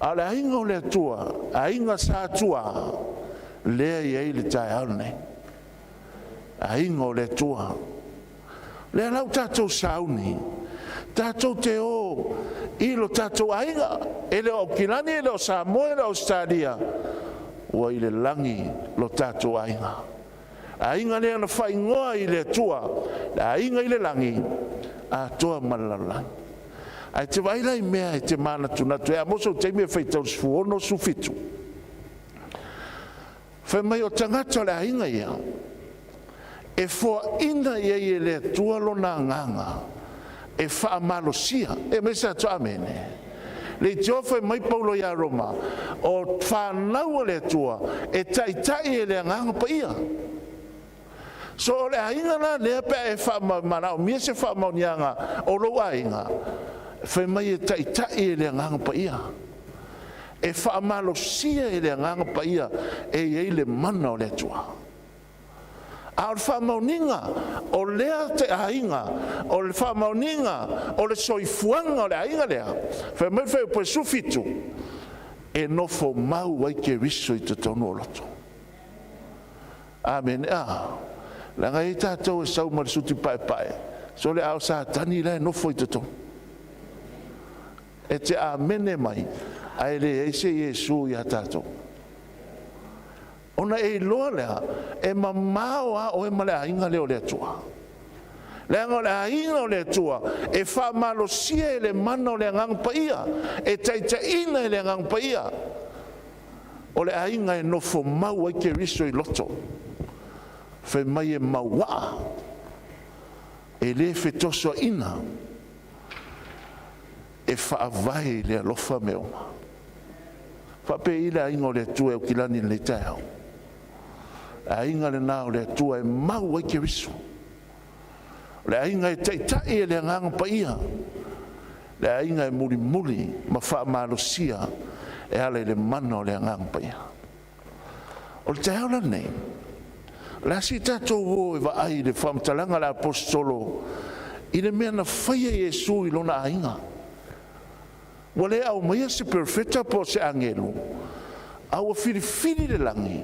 A o le aiga o le Atua, aiga sa Atua, lea e i ai le taeao lenei. Aiga o le Atua. Lea la ua tatou sauni, tatou te o i lo tatou aiga, e le o Aukilani, e le o Samoa, e le o Ausetalia, ua i le lagi lo tatou aiga. Aiga lea na faaigoa i le Atua, le aiga i le lagi, atoa ma le lalolagi. Ae te vaai la i mea e te manatunatu ai, a maua sou taimi e faitau i le 16, 17. Fai mai o tagata o le aiga ia, e foaina i ai e le Atua lona agaga e faamalosia. E aumai se atu amene. Le itio fai mai Paulo ia Roma, o fanau a le Atua e taitai e le Agaga Paia. So o le aiga la lea pe a e faamanaomia se faamaoniaga o lou aiga, fai mai e taitai e le Agaga Paia. E faamalosia e le Agaga Paia e i ai le mana o le Atua. A o le faamaoniga o lea te aiga, o le faamaoniga o le soifuaga o le aiga lea, fai mai le fuaiupu e 17, e nofo mau ai Keriso i totonu o loto. Amene. A, leaga e i ai tatou e sau ma le suti paepae, sole a o Satani la e nofo i totonu. E te amene mai, ae leai se Iesu ia tatou. Ona e iloa lea, e mamao lava oe ma le aiga lea o le Atua. Leaga o le aiga o le Atua e faamalosia e le mana o le Agaga Paia, e taitaiina e le Agaga Paia. O le aiga e nofo mau ai Keriso i loto, fai mai e mauaa, e le fetosoaina, e faavae i le alofa mea uma. Faapei le aiga o le Atua e Aukilani i lenei taeao. Le aiga lena o le Atua e mau ai Keriso. O le aiga e taitai e le Agaga Paia. Le aiga e mulimuli ma faamalosia e ala i le mana o le Agaga Paia. O le taeao lenei, o le a se i tatou o e vaai i le faamatalaga a le Aposetolo i le mea na faia e Iesu i lona aiga. Ua le aumaia se perofeta po o se agelu, a ua filifili le lagi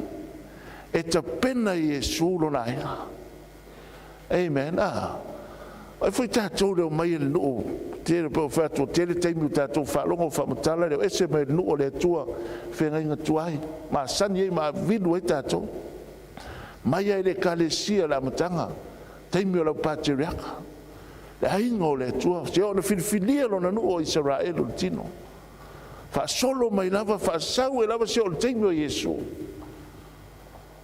e tapena e Iesu lona aiga. Amen. Ai foi tatou le omai e le nuu tele pe o fai atu tele taimi o tatou faalogo faamatala le o ese mai le nuu o le Atua feagaiga tuai masani ai ma avilu ai tatou. Mai ai le Ekalesia le amataga, taimi o lau patriaka, le aiga o le Atua, se ona filifilia lona nuu o Isaraelu o le tino. Faasolo mai lava, faasau e lava se o le taimi o Iesu.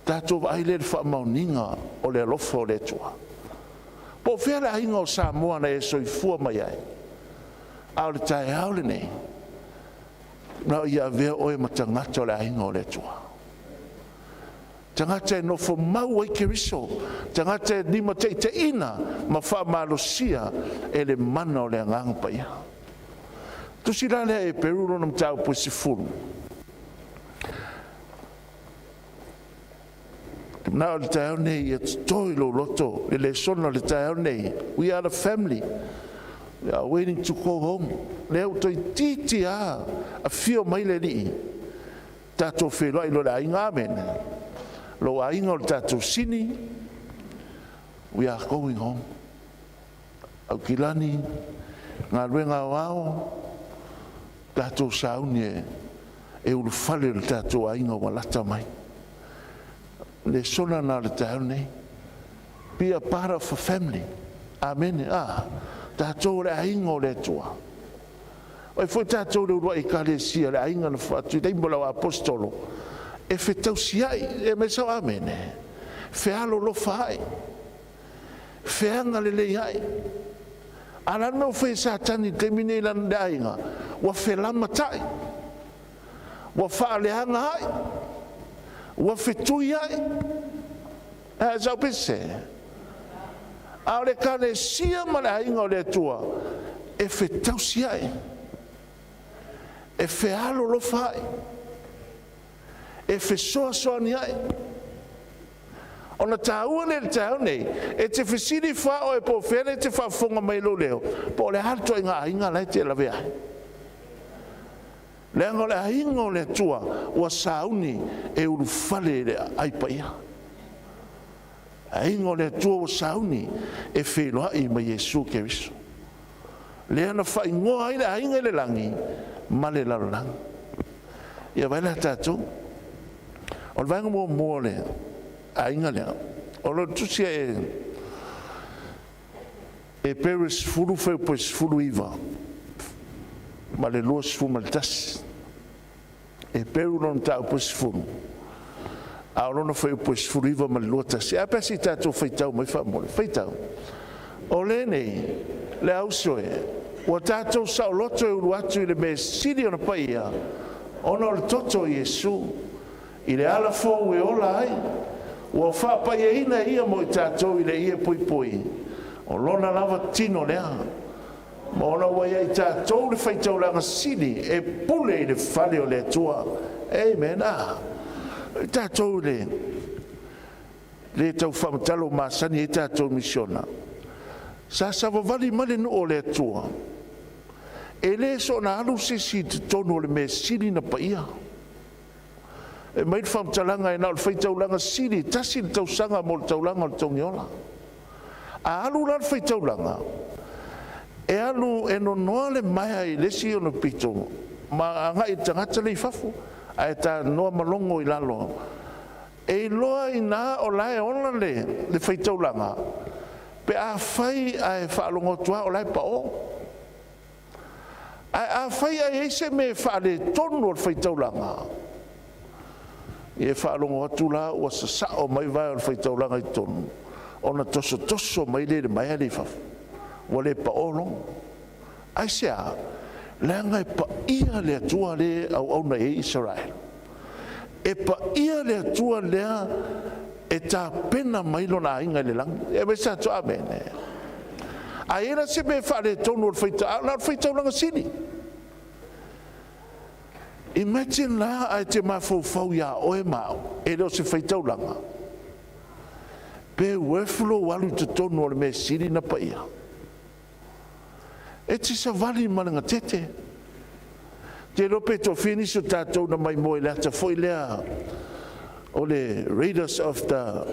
Tatou vaai lea i le faamaoniga o le alofa o le Atua. Po o fea le aiga o Samoa na e soifua mai ai, a o le taeao lenei, na o ia avea oe ma tagata o le aiga o le Atua. Tagata e nofo mau ai Keriso, tagata e limataitaiina ma faamalosia e le mana o le Agaga Paia. Tusi la lea Eperu lona mataupu e 10. Na o le taeao nei ia toto i lou loto le lesona o le taeao nei. We are the family. We are waiting to go home. Lea ua toeitiiti lava afio mai le Alii, tatou feiloai loa i le aiga. Amene. Lou aiga o le tatou sini. We are going home. Aukilani, galuega aoao, tatou sauni e ulufale le tatou aiga ua lata mai. Lesona na o le taeao nei. Be a part of a family. Amene. Tatou o le aiga o le Atua. Ai foi tatou le uluai Ekalesia, le aiga na faatuina mo lau apostolo, e fetausiai, e mai sau amene, fealolofa ai, feagalelei ai. A la le mea ua fai e Satani i le taimi nei i le aiga, ua felamatai, ua faaleaga ai, ua fetui ai. E sau pese. A o le Ekalesia ma le aiga o le Atua, e fetausi ai, e fealolofa ai, e fesoasoani ai. Ona taua lea i le taeao nei, e te fesili fa oe po o fea le te faafofoga mai lou leo, po o le a le ituaiga aiga la e te lavea ai. Leaga o le aiga o le Atua ua sauni e ulufale i le ai paia. Aiga o le Atua ua sauni e feiloai ma Iesu Keriso. Lea na faaigoa ai le aiga i le lagi ma le lalolagi. Ia vai la tatou. O le vaega muamua o le aiga lea, o lo o tusi e Eperu e 10 fuaiupu e 19 ma le 21. Eperu lona mataupu e 10, a o lona fuaiupu e 19 ma le 21. A pe se i tatou faitau mai faamole. Faitau. O lenei, le auso e, ua tatou saoloto e ulu atu i le mea sili ona paia, ona o le toto o Iesu, i le ala fou e ola ai, ua faapaiaina e ia mo i tatou i le ie puipui, o lona lava tino lea, ma ona ua ia i tatou le faitaulaga sili e pule i le fale o le Atua. Amen. Tatou le le tau faamatala o masani ai tatou misiona. Sa savavali mai le nuu o le Atua, e le soona alu se isi i totonu o le mea sili na paia. E mai le faamatalaga e na o le faitaulaga sili, tasi le tausaga mo le taulaga o le togiola. A alu la le faitaulaga, e alu e nonoa le maea i le isi ona pito, ma agai i le tagata le i fafo, ae tanoa malogo i lalo. E iloa ina o la e ola le faitaulaga, Pe afai ae faalogo atu lava o la e pao. Ae afai ae i ai se mea e faaletonu o le faitaulaga, ia e faalogo atu la ua sasao mai vae o le faitaulaga i totonu, ona tosotoso mai lea i le maea lea i fafo, ua le pao logo. Aisea? Leaga e paia le Atua lea e auauna i ai Isaraelu. E paia le Atua lea e tapena mai lona aiga i le lagi. E aumai se atu amene. A i ai la se mea e faaletonu o le faitaulaga, na o le faitaulaga sili. Imagine la ae te mafaufau ia oe ma au, e le o se faitaulaga, pe worth lou alu i totonu o le mea sili na paia. E te savali ma le gatete. Te iloa pe toafia nisi o tatou na maimoa i le ata foi lea o le Raiders of the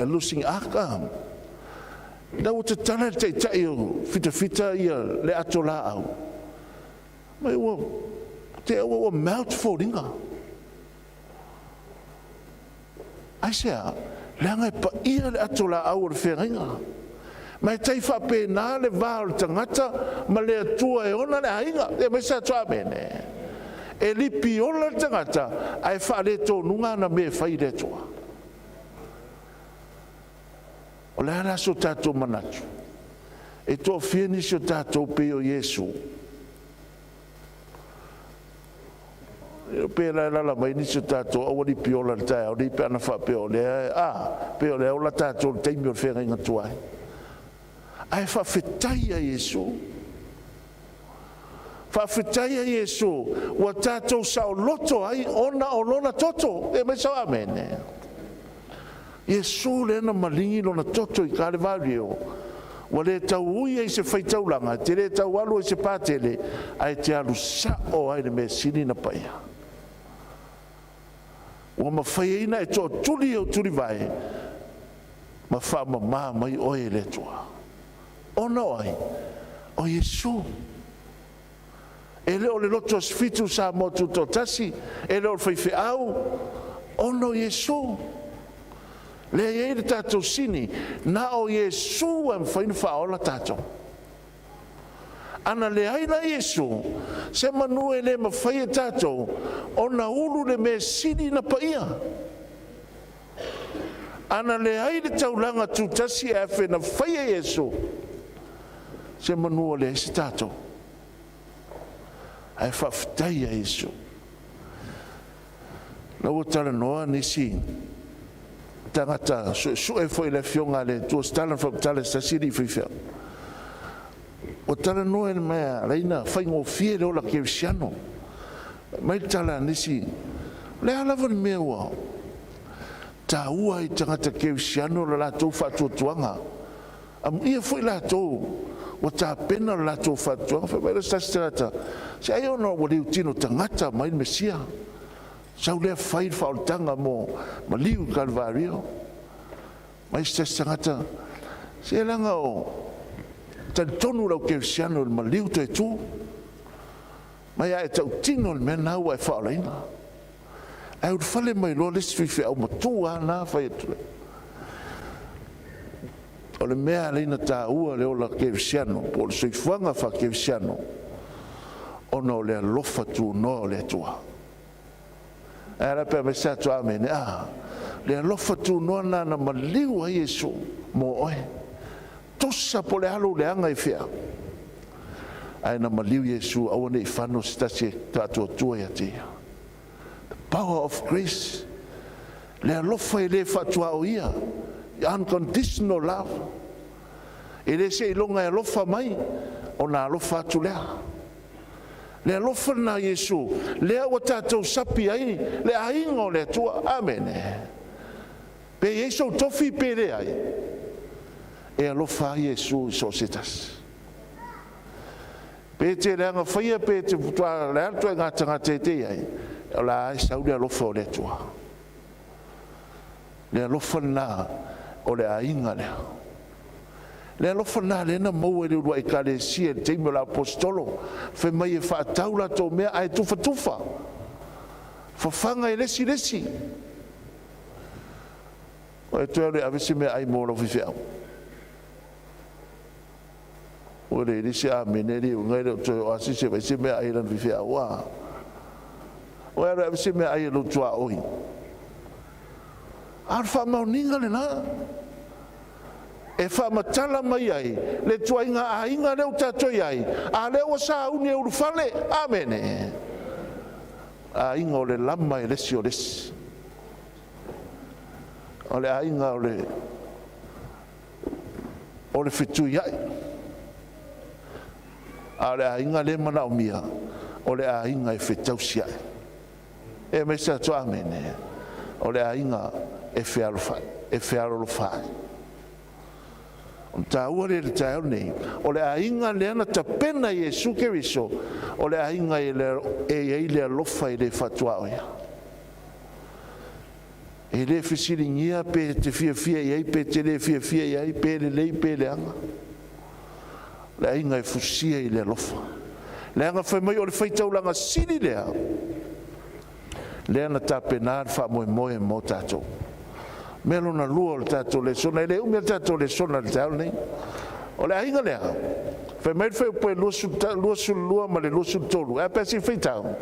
Losing Ark. Ina ua tatala e le taitai o fitafita ia le ato laau, mai ua te ua ua melt foliga. Aisea? Leaga e paia le ato laau o le feagaiga. Ma e tai faapena le va o le tagata ma le Atua e ona le aiga. E aumai se atu amene. E lipiola le tagata ae faaletonuga ana mea e fai i le Atua. O le a la so tatou manatu? E toafia nisi o tatou pei o Iesu? Pe la e alaala mai nisi o tatou aua lipiola i le taeao nei pe ana faapea o lea a pei o lea e ola tatou i le taimi o le feagaiga tuai. Ae faafetai ia Iesu. Faafetai ia Iesu ua tatou saoloto ai ona o Lona toto. E aumai sau amene. Iesu lea na maligi lona toto i Kalevario, ua le tau ui ai i se faitaulaga, e te le tau alu ai i se patele, ae e te alu sao lava i le mea sili na paia. Ua mafai ai ona e tootuli i ou tulivae ma faamama mai oe e le Atua. Ona o ai? O Iesu. E le o le loto Asofitu Samoa Tutoatasi, e le o le faifeau, ona o Iesu. Lea e i ai le tatou sini, na o Iesu e mafai ona faaola tatou. Ana leai la Iesu, se manu e le mafai e tatou ona ulu le mea sili na paia. Ana leai le taulaga tutasi e afe na faia Iesu, se manu ua leai se tatou. Ae faafetai ia Iesu. La ua talanoa nisi tagata suesue foi i le Afioga a le Atua, se tala na faamatala e se tasi alii faifeau. Ua talanoa i le mea e ala ai ona faigofie le ola kerisiano. Fai mai le tala a nisi, o le a lava le mea ua taua ai i tagata kerisiano le latou faatuatuaga, amuia foi latou ua tapena le latou faatuatuaga. Fai mai lea o se tasi tagata, se ai ona ua liutino tagata mai le Mesia, sau lea fai le faaolataga mo maliu i Kalvario. Mai se tasi tagata, se leaga o talitonu le au kerisiano i le maliu toe tu, mai a e tautino le mea lena ua e faaolaina. Ae ulufale mai loa le isi faifeau matua lava na fai atu ai. O le mea e ala ai ona taua le ola kerisiano po o le soifuaga faakerisiano, ona o le alofa tunoa o le Atua. Ae a la pe a aumai se atu amene? A, le alofa tunoa lena na maliu ai Iesu mo oe. Tusa po o le a lou leaga i fea, ae na maliu Iesu aua ne i fano se tasi e faatuatua ia te ia. The power of grace. Le alofa e le faatuaoia. The unconditional love. E le seiloga e alofa mai ona alofa atu lea. Le alofa lena Iesu, lea ua tatou sapi ai le aiga o le Atua. Amene. Pe i ai sou tofi pe leai, e alofa lava Iesu i so o se tasi. Pe e te leaga faia pe te matua le a le ituaiga tagata e te i ai, o la e sau le alofa o le Atua. Le alofa lena o le aiga lea. Le alofa lena lea na maua i le uluai Ekalesia i le taimi o le Aposetolo, fai mai e faatau latou mea ae tufatufa, fafaga e le isi le isi. Ua e toe alu e ave se meaai mo lau faifeau. Ua leai le isi amene alii uiga e le o toe oo lava se isi e fai se meaai a lana faifeau a. Ua e alu e ave se meaai a lou tuaoi. A o le faamaoniga lena e faamatala mai ai le ituaiga aiga lea ua tatou i ai, a o lea ua sauni e ulufale. Amene. Aiga o le lama e le isi o le isi. O le aiga o le o le fetuiai. A o le aiga lea e manaomia, o le aiga e fetausiai. E aumai se atu amene. O le aiga e fealofai, e fealolofa ai. O le taua lea i le taeao lenei, o le aiga lea na tapena e Iesu Keriso, o le aiga e i ai le alofa e le faatuaoia. E le fesiligia pe te fiafia i ai pe te le fiafia i ai, pe lelei pe leaga. O le aiga e fusia i le alofa. Leaga fai mai o le faitaulaga sili lea, lea na tapena le faamoemoe mo tatou. Mea lona lua o le tatou lesona, e le umi a le tatou lesona i le taeao lenei. O le aiga lea, fai mai le fuaiupu e 22 ma le 23, e a pe a se i faitau?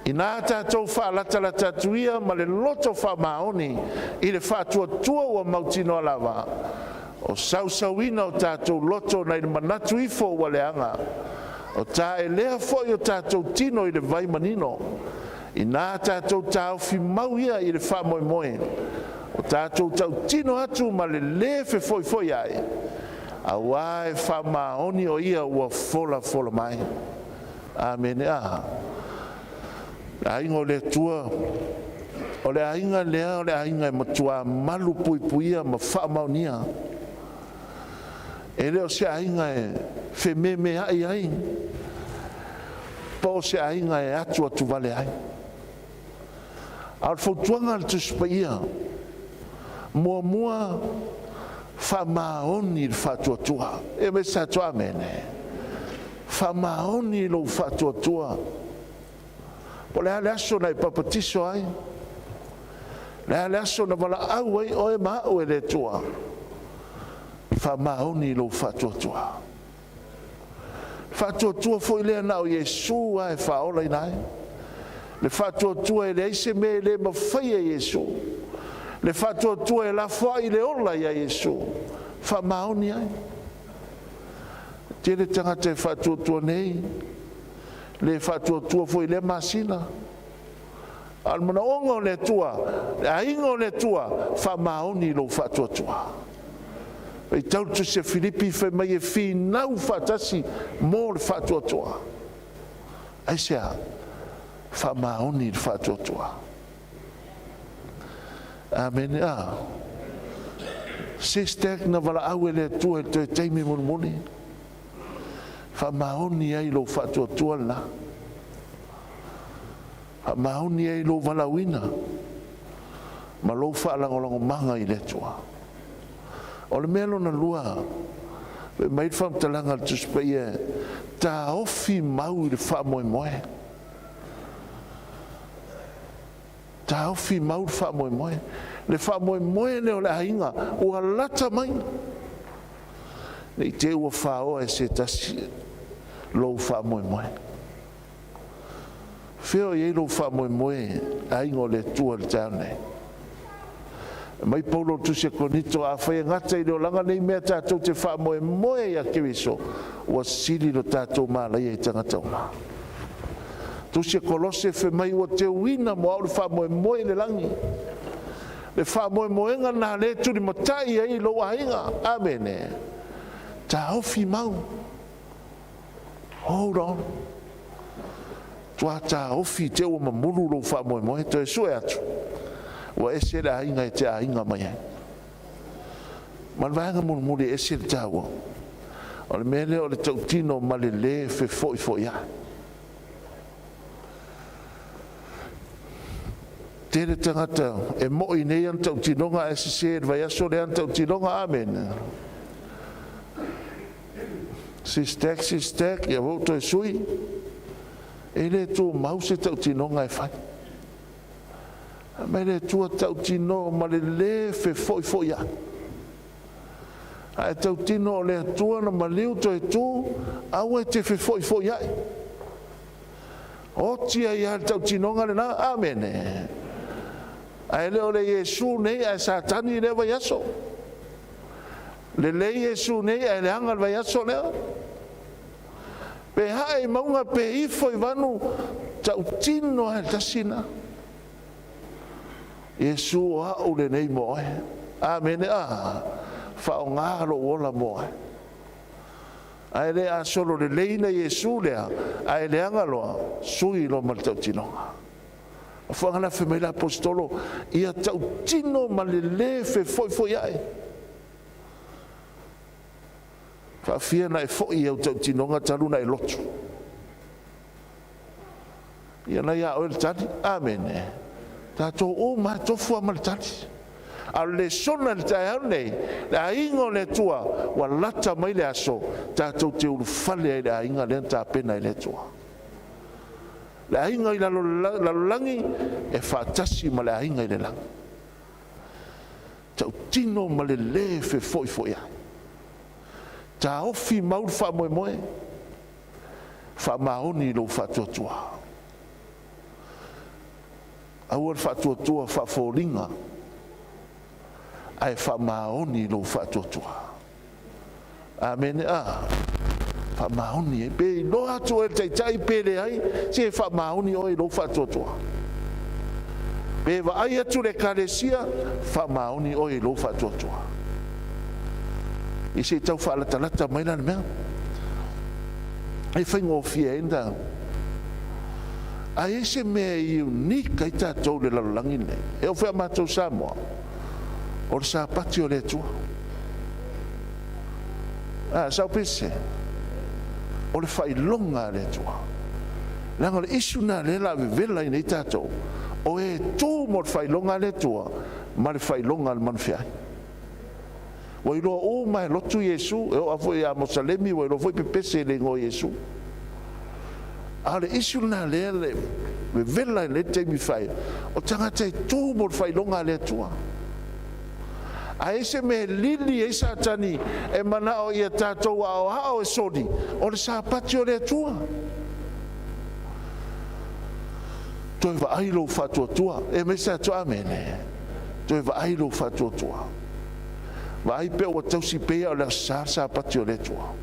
Ina tatou faalatalata atu ia ma le loto faamaoni i le faatuatua ua mautinoa lava, o sausauina o tatou loto nai le manatu ifo ua leaga, o taelea foi o tatou tino i le vai manino. Ina tatou taofi mau ia i le faamoemoe, o tatou tautino atu ma le lē fefoifoiai, auā e faamaoni o ia ua folafola mai. Amene. A. Le aiga o le Atua, o le aiga lea o le aiga e matuā malu puipuia ma faamaonia. E le o se aiga e fememeai ai, po o se aiga e atuatuvale ai. A o le fautuaga a le Tusi Paia, muamua, faamaoni le faatuatua. E aumai se tatou amene. Faamaoni lou faatuatua. Po o le a le aso na e papatiso ai, le a le aso na valaau ai oe ma au e le Atua, faamaoni lou faatuatua. Faatuatua foi lea na o Iesu lava e faaolaina ai. Le faatuatua e leai se mea e le mafai e Iesu. Le faatuatua e lafoai le ola ia Iesu. Faamaoni ai. Tele tagata e faatuatua nei, le faatuatua foi i lea masina. A o le manaoga o le Atua, le aiga o le Atua, faamaoni lou faatuatua. Faitau le Tusi a Filipi fai mai e finau faatasi mo le faatuatua. Aisea? Faamaoni le faatuatua. Amene. A. Se stack na valaau e le Atua i le toe taimi mulimuli. Faamaoni ai lou faatuatua lena. Faamaoni ai lou valaauina ma lou faalagolagomaga i le Atua. O le mea lona lua, fai mai le faamatalaga a le Tusi Paia, taofi mau i le faamoemoe. Taofi mau le faamoemoe. Le faamoemoe lea o le aiga ua lata mai. Ne i te i ua faoa e se tasi lou faamoemoe. Fea o i ai lou faamoemoe, aiga o le Atua i le taeao nei? Mai Paulo i le Tusi a Korinito, afai e gata i le olaga nei mea tatou te faamoemoe ia Keriso, ua sili lo tatou malaia i tagata uma. Tusi a Kolose fai mai ua teuina mo au le faamoemoe i le lagi. Le faamoemoega lena lea e tulimatai ai lou aiga. Amene. Taofi mau. Hold on. Tua taofi te ua mamulu lou faamoemoe, toe sue atu. Ua ese le aiga e te aiga mai ai. Ma le vaega mulimuli e ese le taua, o le mea lea o le tautino ma le lē fefoifoiai. Tele tagata e mo'i nei ana tautinoga ae sese i le vaiaso lea ana tautinoga. Amene. Sis tax, sis tax, ia ua toe sui. E le tumau se tautinoga e fai. Mai le Atua tautino ma le lē fefoifoiai. A e tautino o le Atua na maliu toe tu, aua e te fefo'ifo'ia'i. Oti ai lava le tautinoga lena. Amene. Ae le o le Iesu nei ae Satani i lea vaiaso. Lelei Iesu nei ae leaga le vaiaso lea. Pe hae i mauga pe ifo i vanu, tautino lava i le tasi lena. Iesu o a'u lenei mo oe. Amene a. Faaaogā lou ola mo oe. Ae le a solo lelei na Iesu lea, ae leaga loa, sui loa ma le tautinoga. O fuaga la fai mai le aposetolo, ia tautino ma le lē fefo'ifo'ia'i. Faafia ona e fo'i i au tautinoga talu ona e lotu? Ia na ia oe le tali. Amene. Tatou uma lava e tofu lava ma le tali. A o le lesona i le taeao lenei, le aiga o le Atua, ua lata mai le aso tatou te ulufale ai i le aiga lea na tapena e le Atua. Le aiga i lalolagi e faatasi ma le aiga i le lagi. Tautino ma le lē fefo'ifo'iai. Taofi mau le faamoemoe, faamaoni lou faatuatua. Aua le faatuatua faafoliga, ae faamaoni lou faatuatua. Amene a. Faamaoni ai. Pe iloa atu oe e le Taitai pe leai, se faamaoni oe i lou faatuatua. Pe vaai atu le Ekalesia, faamaoni oe i lou faatuatua. Ia se i tau faalatalata mai la le mea. E faigofie ai ona. A i ai se mea e unique ai tatou i le lalolagi lenei, e oo foi ia matou Samoa, o le Sapati o le Atua. A, sao pe sese? O le faailoga a le Atua. Leaga o le issue lena lea o le a vevela ai nei tatou, o e tu mo le faailoga a le Atua ma le faailoga a le manufeai. Ua iloa uma e lotu Iesu, e oo lava foi ia Mosalemi ua iloa foi pepese i le igoa o Iesu. A o le issue lena lea e vevela ai nei le taimi fai, o tagata e tu mo le faailoga a le Atua. A i ai se mea e lili ai Satani e manao ia tatou aoao e soli, o le Sapati o le Atua. Toe vaai lou faatuatua. E aumai se atu amene. Toe vaai lou faatuatua. Vaai pe ua tausi pea o le Aso Sa le Sapati o le Atua.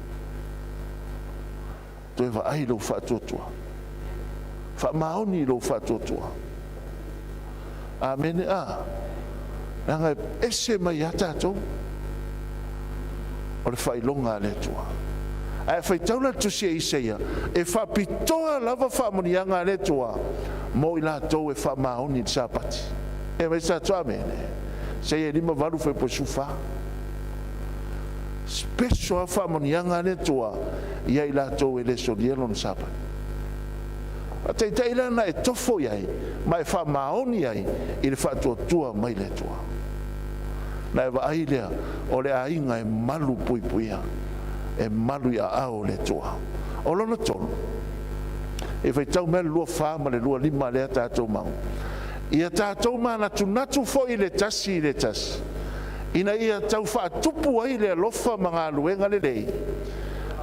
Toe vaai lou faatuatua. Faamaoni lou faatuatua. Amene a. Leaga e ese mai lava tatou. O le faailoga a le Atua. Ae a faitau la le tusi a Isaia, e faapitoa lava faamanuiaga a le Atua mo i latou e faamaoni i le Sapati. E aumai se atu amene. Isaia 58 fuaiupu 14. Special lava faamanuiaga a le Atua ia i latou e le solia lona Sapati. Faataitai la na e tofo i ai ma e faamaoni ai i le faatuatua mai le Atua. Na e vaai lea o le aiga e malu puipuia, e malu i aao o le Atua. O lona tolu, e faitau mai le 24 ma le 25 lea tatou mau. Ia tatou manatunatu foi le tasi i le tasi, ina ia tau faatupu ai le alofa ma galuega lelei.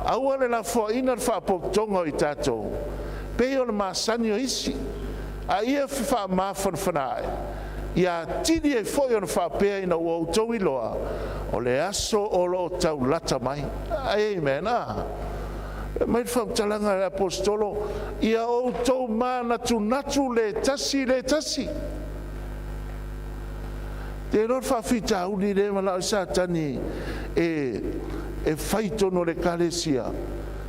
Aua le lafoaina le faapotopotoga o i tatou, pei o le masani o isi, a ia fefaamafanafana ae, ia atili ai foi ona faapea ina ua outou iloa, o le aso o lo o tau lata mai. Amen. Ah. Mai le faamatalaga a le aposetolo, ia outou manatunatu le tasi le tasi. Te iloa le faafitauli lea e manao ai Satani e fai totonu o le Ekalesia,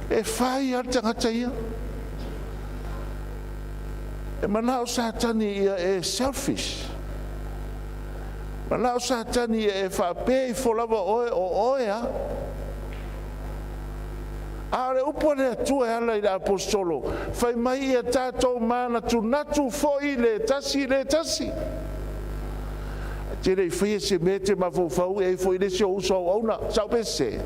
e fai lava le tagata ia. E manao Satani ia e selfish. Manao Satani ia e faapea ifo lava oe o oe a. A o le upu a le Atua e ala i le aposetolo, fai mai ia tatou manatunatu foi le tasi le tasi. Te le i faia se mea e te mafaufau e ai foi le isi ou uso auauna, sao pe sese?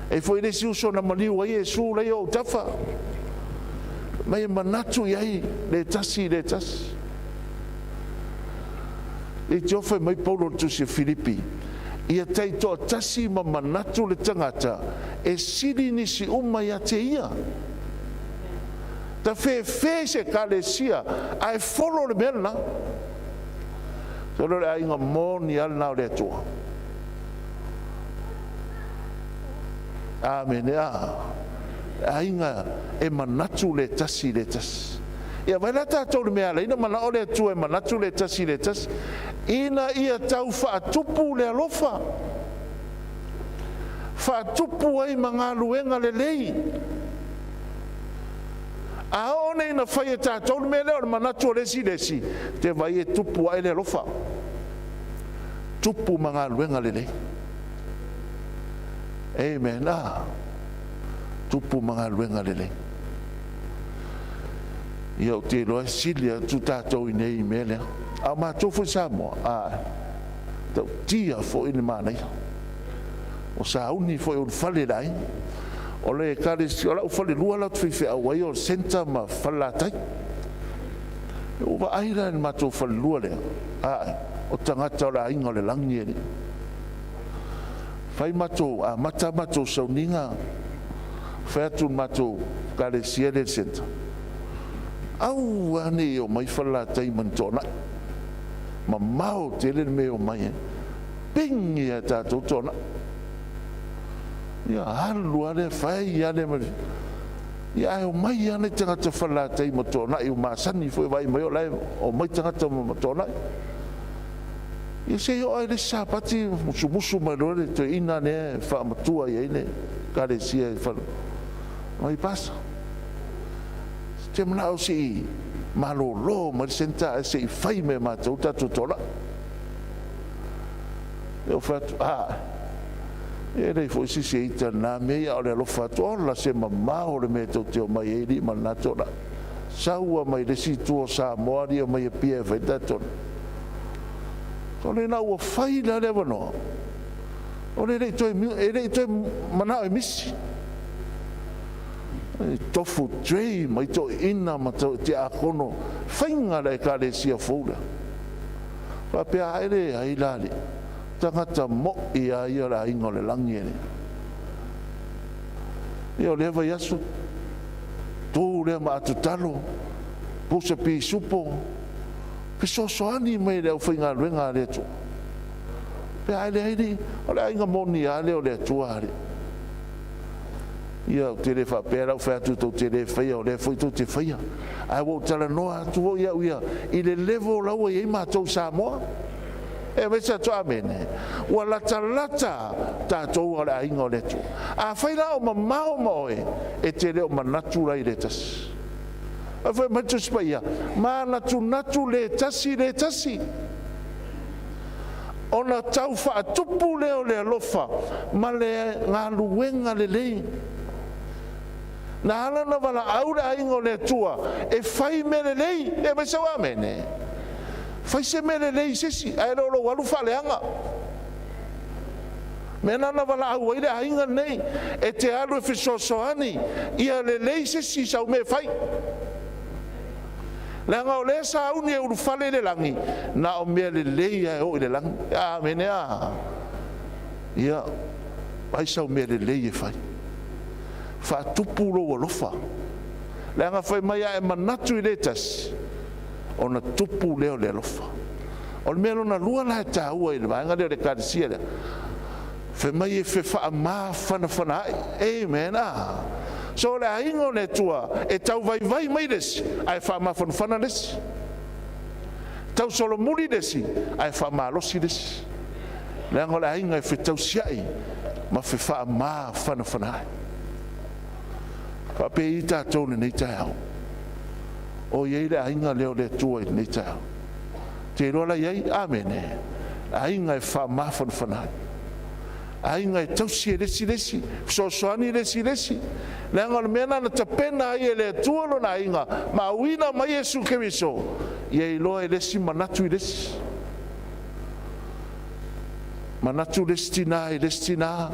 E ai foi le isi uso na maliu ai Iesu la i ou tafa. Mai e manatu i ai le tasi le tasi. Leitioa fai mai Paulo i le tusi a Filipi, Ia taitoatasi ma manatu le tagata e sili nisi uma ia te ia. Tafefe se ekalesia ae folo le mea lena. Solo le aiga moni lava lena o le Atua. Amene. A aiga e manatu le tasi i le tasi. Ia vai la tatou le mea ala ina manao le Atua e manatu le tasi i le tasi, ina ia tau faatupu le alofa, faatupu ai ma galuega lelei. A oo nei ina fai e tatou le mea lea o le manatu o le isi i le isi, te vai e tupu ae le alofa, tupu ma galuega lelei. Amen. Ah, tupu ma galuega lelei. Ia ou te iloa e sili atu tatou i nei i mea lea. A o matou foi Samoa, a tautia foi le manaia. O sauni foi o ulufale i le aiga. O le ekalesia, o lau falelua la ou te faifeau ai o le centre ma Falelatai. Ua vaai la i le matou falelua lea, ae, o tagata o le aiga o le lagi e alii. Fai matou, amata matou sauniga, fai atu i le matou ekalesia lea i le centre, aua ne i omai Falelatai ma ni Toonai. Mamao tele le mea e omai ai. Pigi lava e tatou Toonai. Ia alu lava lea, fai lava lea ma le... Ia ae omai lava nai tagata Falelatai ma Toonai ua masani foi e vaai mai o la e omai tagata ma Toonai. Ia se i oo lava i le isi Sapati musumusu mai loa le toeaina lea e faamatua i ai le ekalesia i fale mai pasa. Te manao se i malolo mai le centre ae se i fai mai e matou le tatou Toonai. Ia ou fai atu, a, e leai foi se isi e ita i lena mea, ia a o le alofa atu, ola se mamao le mea tou te omai ai alii ma lena Toonai. Sau lava mai le isi itu o Samoa alii omai Apia e fai le tatou Toonai. O lena ua fai la le avanoa, o le le i toe, e le i toe manao e misi. E tofu tray mai toeaiina ma tiakono, faiga la ekalesia fou lea. Faapea ae leai la alii, tagata mo'i lava ia o le aiga o le lagi e alii. Ia o lea vaiaso, tu lea ma atutalo, pusa pisupo, fesoasoani mai i le aufaigaluega a le Atua. Faapea ae leai alii, o le aiga moni lava lea o le Atua alii. Ia ou te le faapea la ou fai atu tou te le faia, o lea foi tou te faia. Ae ua ou talanoa atu foi au ia i le level la ua i ai matou i Samoa. E vese atu amene. Ua latalata tatou o le aiga o le Atua. Afai la o mamao ma oe, e te le o manatu la i le tasi. Ae fai mai le Tusi Paia, manatunatu le tasi le tasi. Ona tau faatupu lea o le alofa ma le galuega lelei. Na ala ona valaau le aiga o le Atua e fai mea lelei. E aumai sau amene. Fai se mea lelei i se isi, ae le o lou alu faaleaga. Mea na na valaau ai le aiga lenei, e te alu e fesoasoani ia lelei se isi i sau mea e fai. Leaga o lea sauni e ulufale i le lagi, na o mea lelei lava e oo i le lagi. Amene a. Ia, vaai sau mea lelei e fai. Faatupu lou alofa. Leaga fai mai a e manatu i le tasi, ona tupu lea o le alofa. O le mea lona lua la e taua i le vaega lea o le ekalesia lea, fai mai e fefaamafanafana ai. Amen. Ah. So o le aiga o le Atua e tau vaivai mai le isi, ae faamafanafana le isi. Tau solomuli le isi, ae faamalosi le isi. Leaga o le aiga e fetausiai ma fefaamafanafana ai. Faapei tatou lenei taeao. O i ai le aiga lea o le Atua i lenei taeao. Te iloa la i ai, amene. Aiga e faamafanafana ai. Aiga e tausi e le isi le isi, fesoasoani le isi le isi. Leaga o le mea lena na tapena ai e le Atua lona aiga, ma auina mai Iesu Keriso, ia iloa e le isi manatu i le isi. Manatu le isi tina i le isi tina,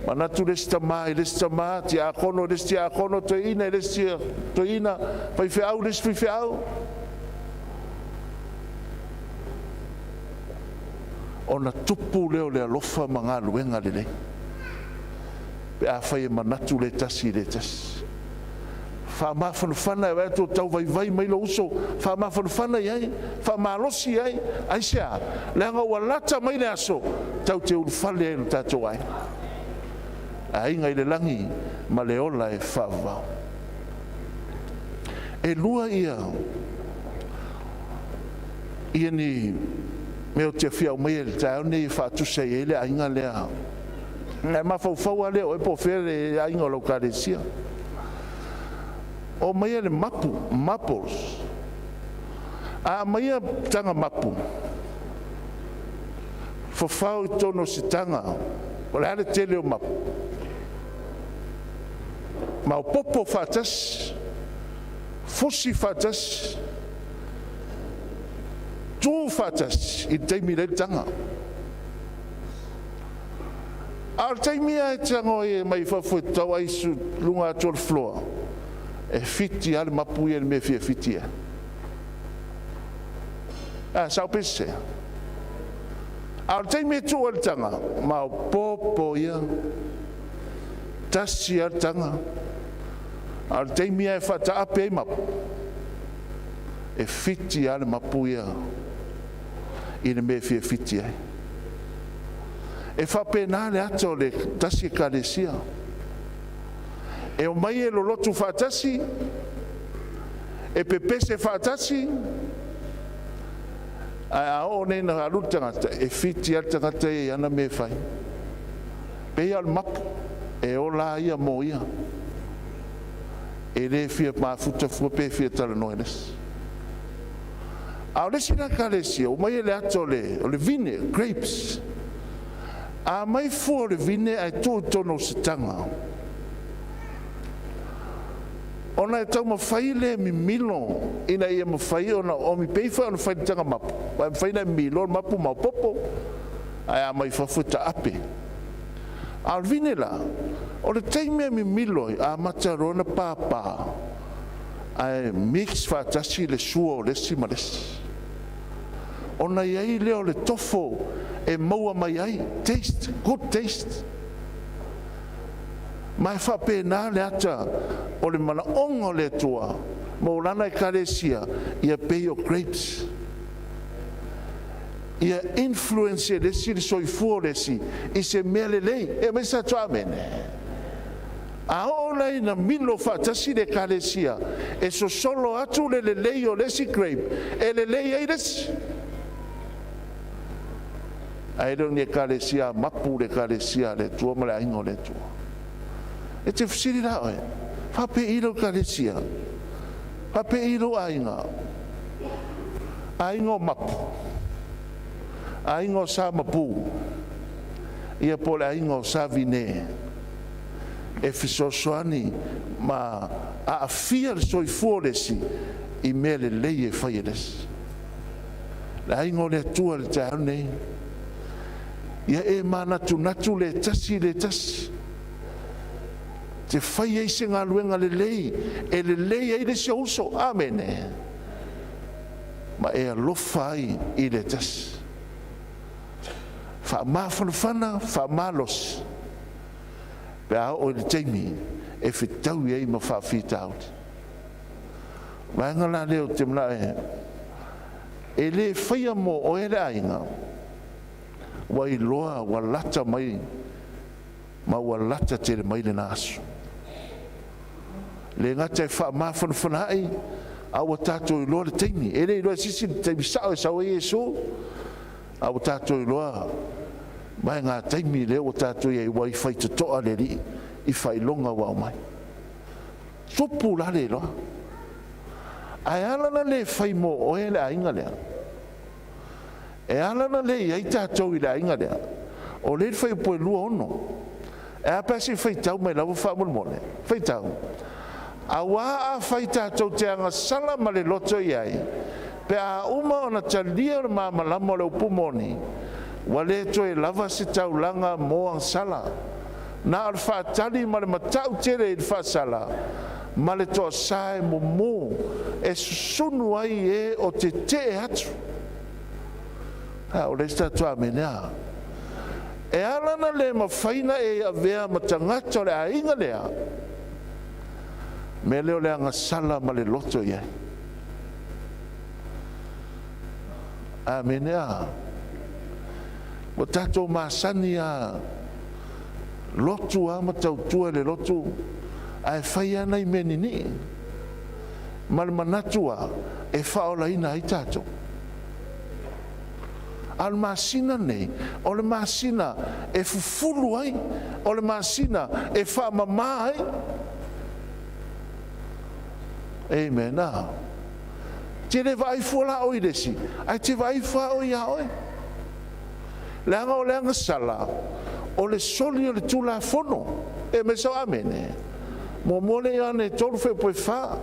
manatu le isi tamā i le isi tamā, tiakono i le isi tiakono, toeaina i le isi toeaina, faifeau i le isi faifeau. Ona tupu lea o le alofa ma galuega lelei, pe afai e manatu le tasi i le tasi. Faamafanafana e vaai atu o tau vaivai mai lou uso, faamafanafana i ai, faamalosi i ai. Aisea? Leaga ua lata mai le aso tatou te ulufale ai i lo tatou aiga, aiga i le lagi ma le ola e faavavau. E lua ia ia ni mea ou te fia aumaia i le taeao lenei e faatusa i ai le aiga lea. Ae mafaufau lava lea o oe po o fea le aiga o lau ekalesia. O aumaia le mapu, marbles. A aumaia taga mapu, fafao i totonu o se taga, o le a le tele o mapu? Maopoopo faatasi, fusi faatasi, tu faatasi i le taimi e leai le taga. A o le taimi lava e tago ai mai fafo e tau ai i luga atu o le floor, e fiti lava le mapu ia i le mea e fia fiti ai. A sao pe sese? A o le taimi e tuu ai le taga, maopoopo ia, tasi lava le taga. A o le taimi lava e faataape ai mapu, e fiti lava le mapu ia i le mea e fia fiti ai. E faapena le ata o le tasi ekalesia. E omai e lolotu faatasi, e pepese faatasi, ae a oo nei ina alu le tagata, e fiti lava le tagata ia i ana mea e fai. Pei lava o le mapu, e ola lava ia mo ia. E le fia mafuta fua pe fia talanoa i le isi. A o le isi la ekalesia, ua omai e le ata o le vine, grapes. A aumai fua o le vine ae tuu i totonu o se taga, ona e taumafai le mimilo ina ia mafai ona oomi, pei foi ona fai i le taga mapu, aua e mafai ona e mimilo le mapu maopoopo, ae a aumai fafo e taape. A o le vine la, o le taimi e mimilo ai, amata loa ona papa, ae mix faatasi le sua o le isi ma le isi. Ona i ai lea o le tofo e maua mai ai, taste, good taste. Ma e faapena le ata o le manaoga o le Atua mo lana ekalesia, ia pei o grapes. Ia influence e le isi le soifua o le isi i se mea lelei. E aumai sa atu amene. A oo la ina milo faatasi le ekalesia, e sosolo atu le lelei o le isi grape, e lelei ai le isi. Ae le o ni ekalesia mapu le ekalesia a le Atua ma le aiga o le Atua. E te fesili la oe, faapei lau ekalesia? Faapei lou aiga? Aiga o mapu, aiga o sa mapu, ia po o le aiga o sa vine e fesoasoani ma aafia le soifua o le isi i mea lelei e fai e le isi. Le aiga o le Atua i le taeao lenei, ia e manatunatu le tasi i le tasi, te fai ai se galuega lelei e lelei ai le isi ou uso. Amene. Ma e alofa ai i le tasi. Faamafanafana, faamalosi, pe a oo i le taimi e fetaui ai ma faafitauli. Vaega la lea ou te manao e le faia mo oe le aiga, ua iloa ua lata mai ma ua lata tele mai lena aso. Le gata e faamafanafana ai, a ua tatou iloa le taimi. E le iloa e se isi le taimi sao e sau ai Iesu, a ua tatou iloa mai ngā taimi lea ua tatou i ai, ua i faitotoa le Alii i faailoga ua aumai. Tupu la le iloa. Ae ala la le fai mo oe le aiga lea. E ala la le i ai tatou i le aiga lea. O lea i le fuaiupu e 26. E a pe a se i faitau mai lava faamolemole. Faitau. Auā afai tatou te agasala ma le loto i ai, pe a uma ona talia le malamalama o le upu moni, ua le toe lava se taulaga mo agasala. Na o le faatali ma le matau tele i le faasala ma le toasā e mumu e susunu ai e o tetee atu. A o le isi tatou amene a. E ala na le mafai na e avea ma tagata o le aiga lea, mea lea o le agasala ma le loto i ai. Amene a. Ua tatou masani a lotu a ma tautua i le lotu, ae fai a nai mea ninii ma le manatu a e faaolaina ai tatou. A o le masina lenei, o le masina e fufulu ai, o le masina e faamamā ai. Amen. A. Te le vaai fua la oe i le isi, ae te vaai fua oe iā oe. Leaga o le agasala, o le soli o le Tulafono. E mai sau amene. Muamua le Ioane 3:4.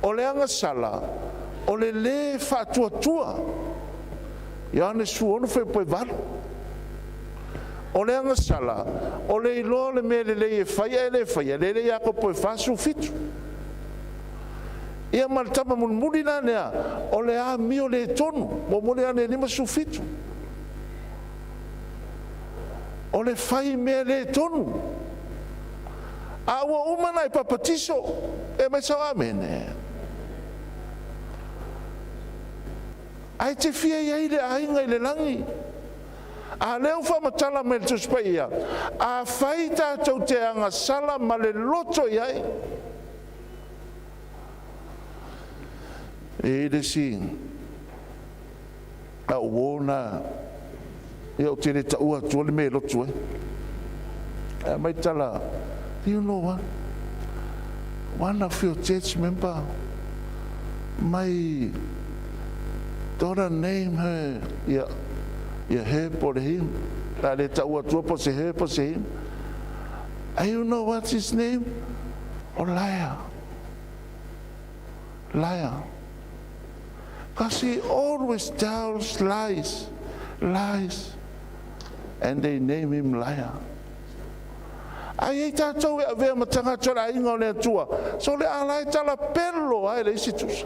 O le agasala, o le lē faatuatua. Ioane 16:8. O le agasala, o le iloa o le mea lelei e fai ae le faia, lele Iakopo 4:17. Ia ma le tama mulimuli la lea, o le amio le tonu, muamua le Ioane 5:17. O le fai mea le tonu. A ua uma na e papatiso, e mai sau amene. Ae te fia i ai le aiga i le lagi. A lea ua faamatala mai le Tusi Paia, a fai tatou te agasala ma le loto i ai. E i ai le isi au uo na, ia ou te le taua atua le mea e lotu ai. Ae mai tala, "Do you know what? One of your church member, my daughter name her," ia, ia her po le him. La le taua atua po se her po se him. "And you know what's his name? Oh, liar. Liar. Because he always tells lies, lies. And they name him liar." Ai ai tātou e avea ma tagata o le aiga o le Atua. So le ala e tala pelo ai le isi tusa.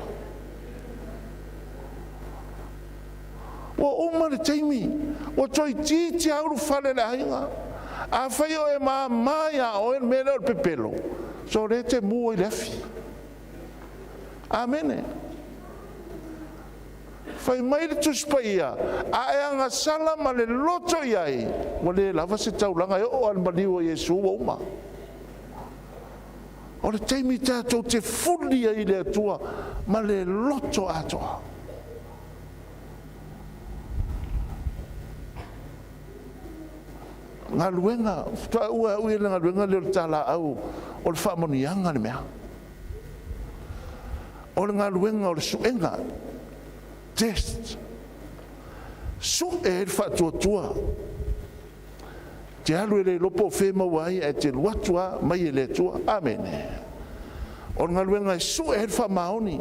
Ua uma le taimi, ua toeitiiti lava ulufale le aiga. Afai o e māmā iā oe le mea lea o le pepelo, so lea e te mu ai le afi. Amene. Fai mai le Tusi Paia, a e agasala ma le loto i ai, ua le lava se taulaga e oo lava i le maliu o Iesu ua uma. O le taimi tatou te fuli ai i le Atua ma le loto atoa. Galuega, faatoa ua au i le galuega lea o le talaau o le faamanuiaga le mea. O le galuega o le suega, test. Sue ai le faatuatua. Te alu e le iloa po o fea e maua ai, ae te alu atu lava mai e le Atua. Amene. O le galuega e sue ai le faamaoni.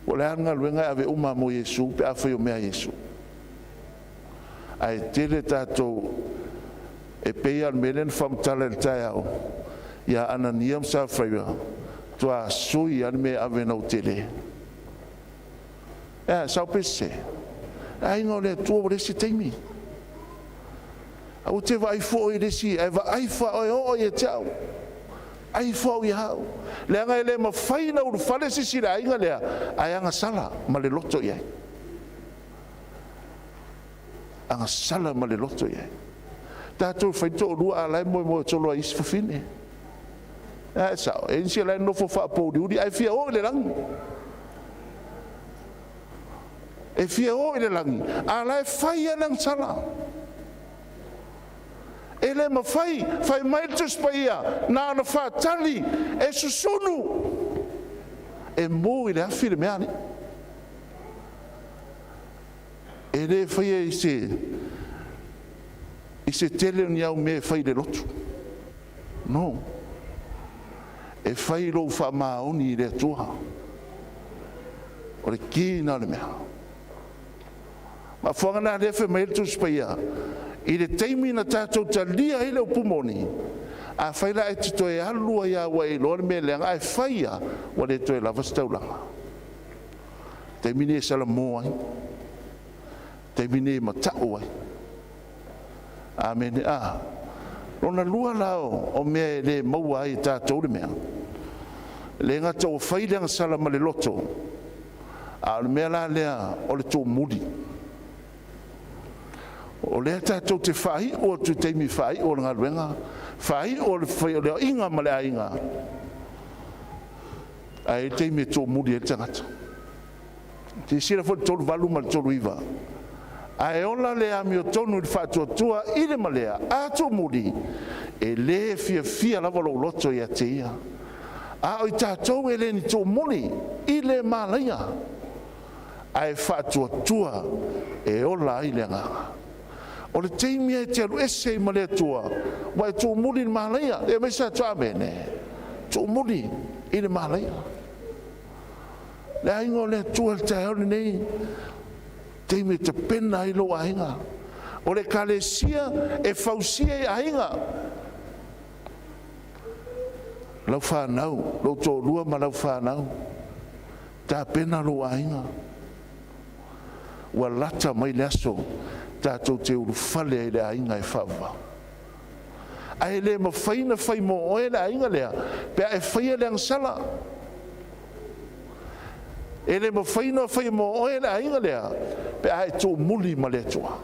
Po o le a le galuega e ave uma mo Iesu pe afai o mea a Iesu. Ae tele tatou e pei lava o le mea lea na faamatala i le taeao ia Anania ma Safaira, toa sui lava le mea e ave na tele. E sao pe sese? Aiga o le Atua ua le isi taimi. Aua te vaai fua i le isi, ae vaai fua oe oo ia te au. Ai fua au ia au. Leaga e le mafai na ulufale sisi le aiga lea, ae agasala ma le loto i ai. Agasala ma le loto i ai. Tatou fai toalua a la e moemoe solo ai isi fafine. E sao, e nisi la e nofo faapouliuli ae fia o i le lagi. E fia o i le lagi, a la e fai a le agasala. E le mafai, fai mai le Tusi Paia, na ona faatali e susunu, e mu i le afi le mea alii. E le faia i se tele o ni au mea e fai i le lotu. No. E fai lou faamaoni i le Atua. O le ki na o le mea. Mafuanga na lea fai mai le Tusi Paia, i le taimi na tatou talia ai le upu moni, a fai la e te toe alu ai a ua e iloa le mea leaga, ae fai lava, ua le toe lava se taulaga. Taimi nei e salamo ai, taimi nei e mata'u ai. Amene. A lona lua la o mea e lē maua ai e tatou le mea, le gata ua fai le agasala ma le loto, a o le mea la lea o le tumuli. O lea tatou te faai'u atu i taimi faai'u o le galuega, faai'u o le feoleaiga ma le aiga, ae i ai le taimi e tuumuli ai le tagata. Silasila foi i le 38 ma le 39. Ae ola le amiotonu i le faatuatua i le malea, a tuumuli, e lē fiafia lava lou loto ia te ia. A o i tatou e le ni tuumuli i le malaia, ae faatuatua e ola ai le agaga. O le taimi e te alu ese ai ma le Atua, ua e tuumuli i le malaia. E mai se atu amene. Tuumuli i le malaia. Le aiga o le Atua i le taeao lenei, taimi e tapena ai lou aiga. O le ekalesia e fausia i aiga. Lau fanau, lou toalua ma lau fanau, tapena lou aiga. Ua lata mai le aso tatou te ulufale ai i le aiga e faavavau. Ae le mafai ona fai mo oe le aiga lea pe a e faia le agasala. E le mafai ona fai mo oe le aiga lea pe a e tuumuli ma le Atua.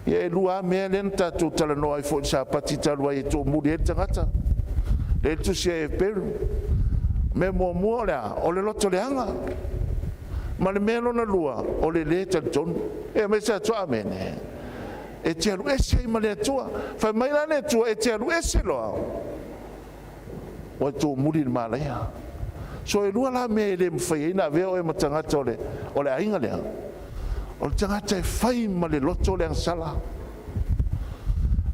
Ia e lua lava mea lea na tatou talanoa ai foi i le Sapati talu ai e tuumuli ai le tagata. Lea e tusi ai Heperu. Mea muamua o le a? O le loto leaga. Ma le mea lona lua, o le lē talitonu. E aumai se atu amene. E te alu ese ai ma le Atua. Fai mai la le Atua, e te alu ese loa, ua tuumuli i le malaia. So e lua la mea e le mafai ai ona avea oe ma tagata o le aiga lea. O le tagata e fai ma le loto le agasala,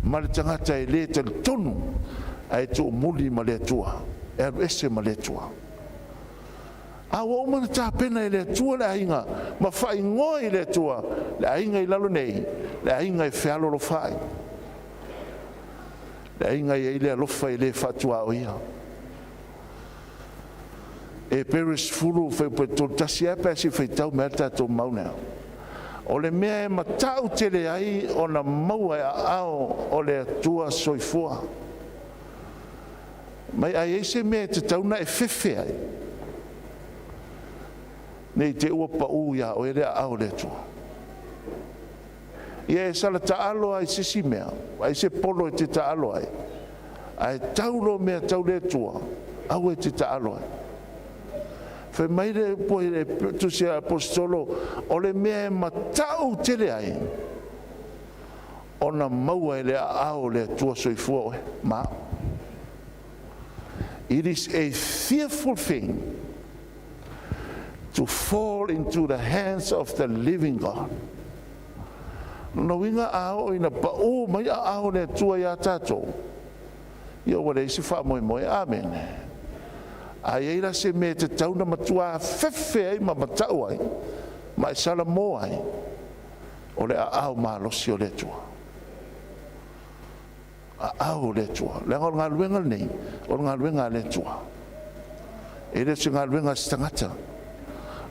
ma le tagata e lē talitonu ae tuumuli ma le Atua, e alu ese ma le Atua. A ua uma ona tapena e le Atua le aiga ma faaigoa i le Atua le aiga i lalo nei, le aiga e fealolofa ai, le aiga e i ai le alofa e le faatuaoia. Heperu 10 fuaiupu 31 ae pe a se i faitau mai lava le tatou mau lea. O le mea e mata'u tele ai ona maua e aao o le Atua soifua. Mai a i ai se mea e tatau ona e fefe ai, ne i te i ua pau ia oe le aao o le Atua. Ia e sala taalo lava i se isi mea, ai se polo e te taalo ai, ae tau loa mea tau le Atua, aua e te taalo ai. Fai mai le upu a le tusi a Aposetolo, o le mea e mata'u tele ai ona maua e le aao o le Atua soifua oe ma au. It is a fearful thing to fall into the hands of the living God. Lona uiga a oo ina pau mai aao o le Atua iā tatou, ia ua leai se faamoemoe. Amene. A i ai la se mea e tatau ona matua fefe ai ma mata'u ai, ma e salamo ai, o le aao malosi o le Atua. Aao o le Atua. Leaga o le galuega lenei, o le galuega a le Atua. E le o se galuega a se tagata,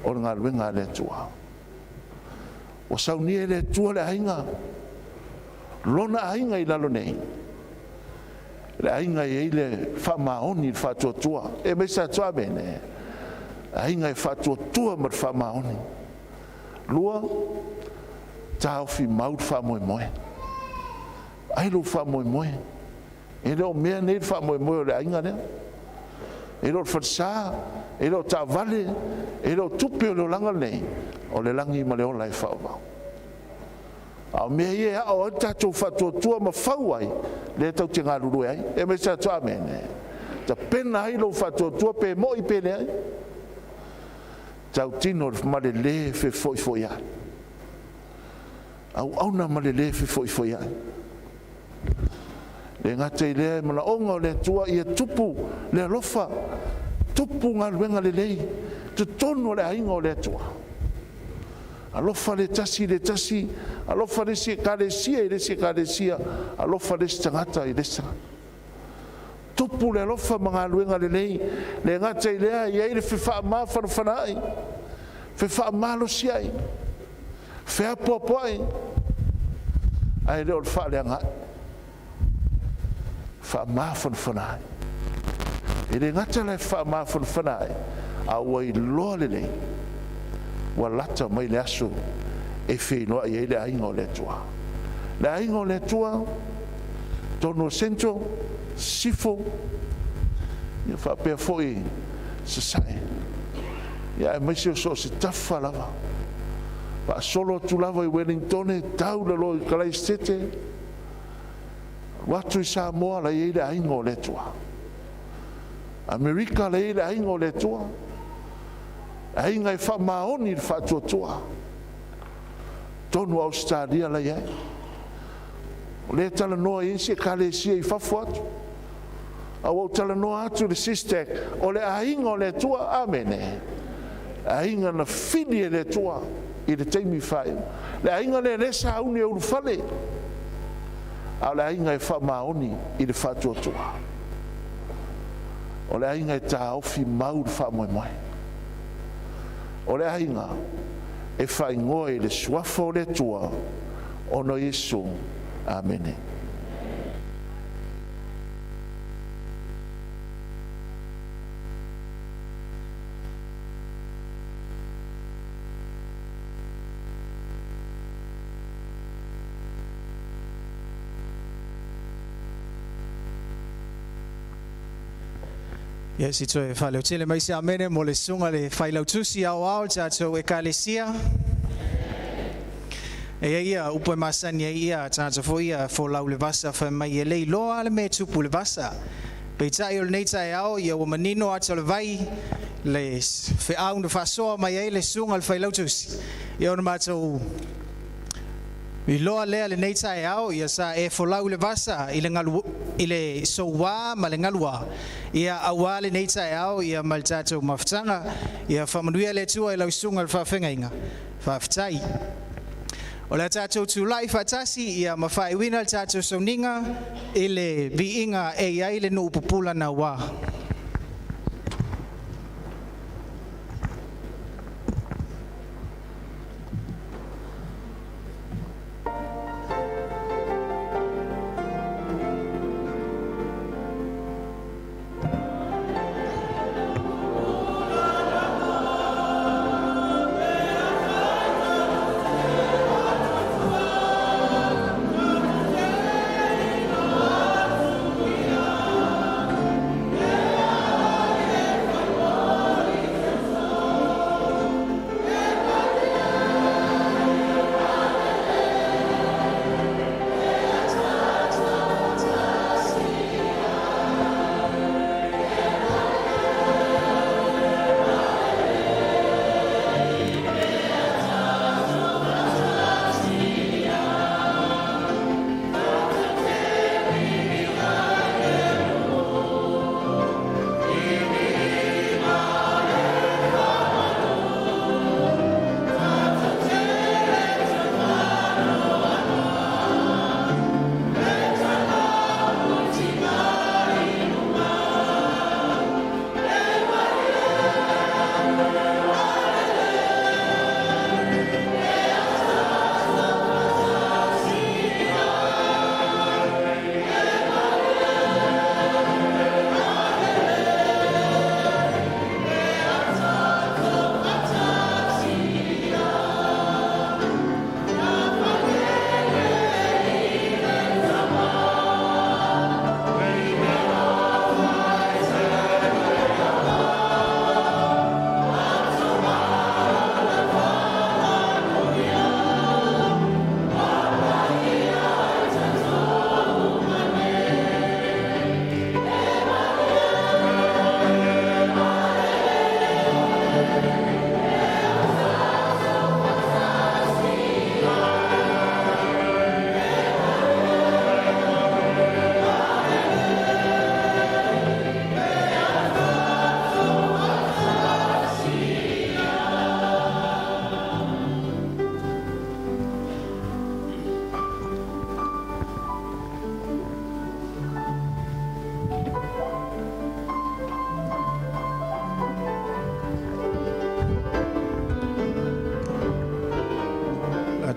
o le galuega a le Atua. Ua saunia e le Atua le aiga, lona aiga i lalo nei, le aiga e i ai le faamaoni, le faatuatua. E mai se atu amene. Aiga e faatuatua ma le faamaoni. Lua, taofi mau le faamoemoe. Ai lou faamoemoe. E le o mea nei le faamoemoe o le aiga lea. E le o le falesa, e le o taavale, e le o tupe o le olaga lenei, o le lagi ma le ola e faavavau. A o mea ia e ao ai le tatou faatuatua ma fau ai, lea tatou te galulue ai. E mai se atu amene. Tapena ai lou faatuatua pe moi pe leai. Tautino ma le lē fefoifoiai. Auauna ma le lē fefoifoiai. Le gata i lea, e manaoga o le Atua ia tupu le alofa, tupu galuega lelei, totonu o le aiga o le Atua. Alofa le tasi i le tasi, alofa le isi ekalesia i le isi ekalesia, alofa le isi tagata i le isi tagata. Tupu le alofa ma galuega lelei, le gata i lea, e i ai le fefaamafanafanaai. Fefaamalosi ai, feapoapoai, ae le o le faaleagaai, faamafanafana ai. E le gata la e faamafanafana ai, a ua iloa lelei, ua lata mai le aso e feiloai ai le aiga o le Atua. Le aiga o le Atua, totonu o Central, Sisifo, ia faapea foi Sasae, ia aemaise o so o se tafa lava, faasolo atu lava i Ueligitone, tau i lalo i Kalaisete, alu atu i Samoa, la e i ai le aiga o le Atua. Amerika la e i ai le aiga o le Atua, aiga e faamaoni i le faatuatua. Totonu o Ausetalia la e i ai. O lea e talanoa i isi ekalesia i fafo atu. A ua ou talanoa atu i le SISTAC, o le aiga o le Atua, amene. Aiga na fili e le Atua i le taimi faaiu. Le aiga lea e sauni e ulufale, a o le aiga e faamaoni i le faatuatua. O le aiga e taofi mau le faamoemoe. O le aiga e faaigoa i le Suafa o le Atua, ona o Iesu. Amene. Ia se i toe faaleotele mai se amene mo le susuga le failautusi aoao le tatou ekalesia. E ia ia upu e masani ai ia tagata foi ia folau le vasa fai mai e le iloa le mea e tupu le vasa. Peitai o lenei taeao ia ua manino ata o le vai le feau na faasoa mai ai le susuga le failautusi. Ia ona matou iloa lea lenei taeao ia sa e folau le vasa i le galu i le soua ma le galua ia auā lenei taeao ia ma le tatou mafutaga ia faamanuia le Atua i lau susuga i le faafeagaiga. Faafetai. O le a tatou tulai faatasi ia ma faaiuina le tatou sauniga i le viiga e i ai le nuu pupula nauā.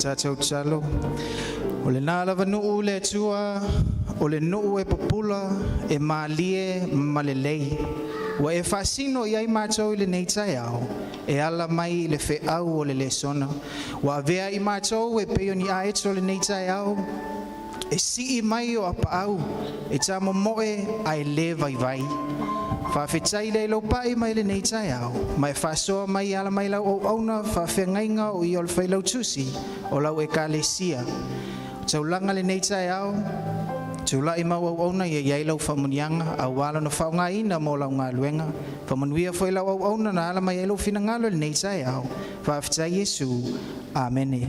Tatou tatalo. O lena lava nuu le Atua, o le nuu e pupula, e malie ma lelei. Ua e faasino i ai matou i lenei taeao, e ala mai i le feau o le lesona. Ua avea i matou e pei o ni aeto i lenei taeao, e sii mai o apaau, e tamomoe ae le vaivai. Faafetai le lau pai mai lenei taeao, ma e faasoa mai ala mai lau auauna faafeagaiga o ia o le failautusi o lau ekalesia. Taulaga lenei taeao, tulai mau auauna ia iai lau faamuniaga auā lona faaaogaina mo lau galuega. Faamanuia foi lau auauna na ala mai ai lou finagalo i lenei taeao. Faafetai Iesu. Amene.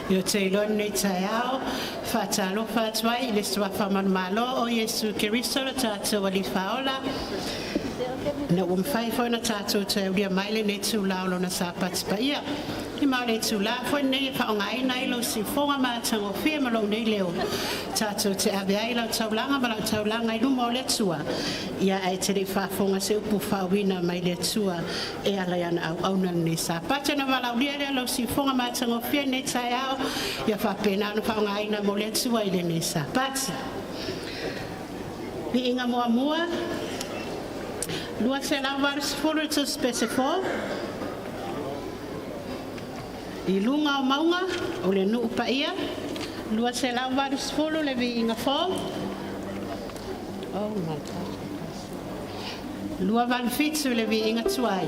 Ia te iloa lenei taeao, faatalofa atu ai i le suafa manumalo o Iesu Keriso le tatou Alii Faaola, ina ua mafai foi ona tatou toe aulia mai lenei itula o Lona Sapati Paia. Ma o le itula foi lenei e faaaogaina ai lou siufofoga matagofie ma lou nei leo, tatou te ave ai lau taulaga ma lau taulaga i luma o le Atua, ia ae te le i faafofoga se upu faauuina mai le Atua e ala i ana auauna lenei Sapati. Ona valaaulia lea o lou siufofoga matagofie i lenei taeao, ia faapena ona faaaogaina mo le Atua i lenei Sapati. Viiga muamua 280 le tusi pese fou. I luga o mauga o le nuu paia 280 le viiga fou. Oh my God. 287 le viiga tuai.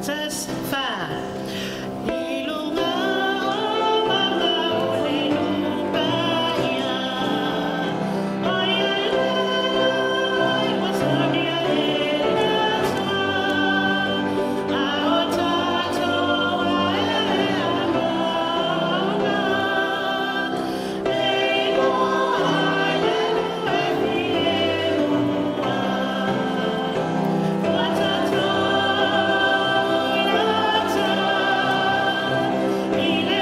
Tus fa. I luga o mauga o le nuu paia, o ia ua solia e le Atua, a o tatou ae a mauga, e iloa ai le nuu e filemu. Ua tatou i le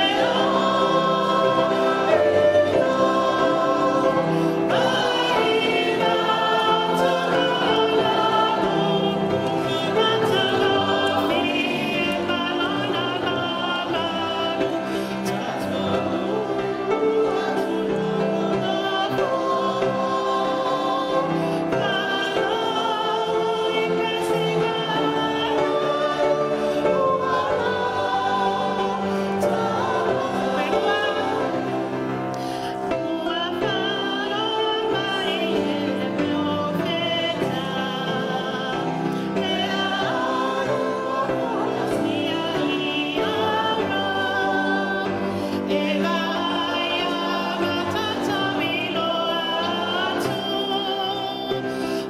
Ua falo mai e le profeta, e sia i E vaai ma iloa atu,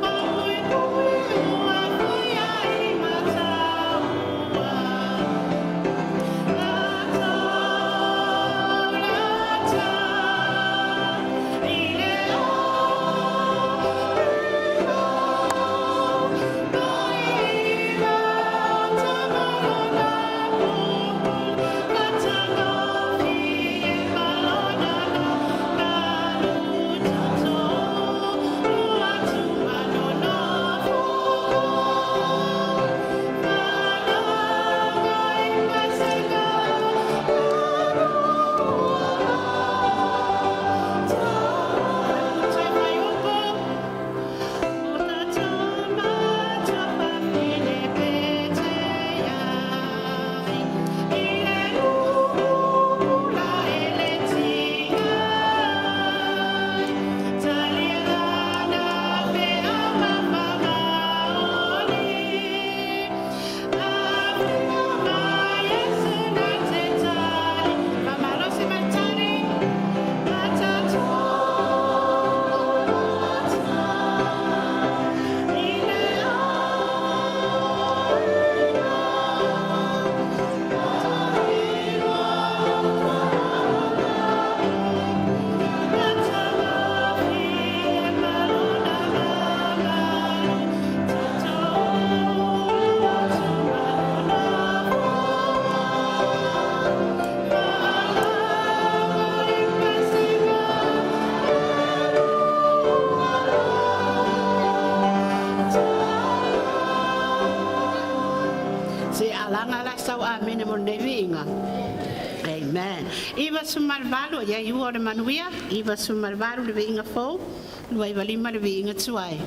o pui pui ua fui ai mataua. Latou latou i le Se alaga la sau amene mo lenei viiga. Amen. 98 ia iua o le manuia, 98 le viiga fou, 295 le viiga tuai.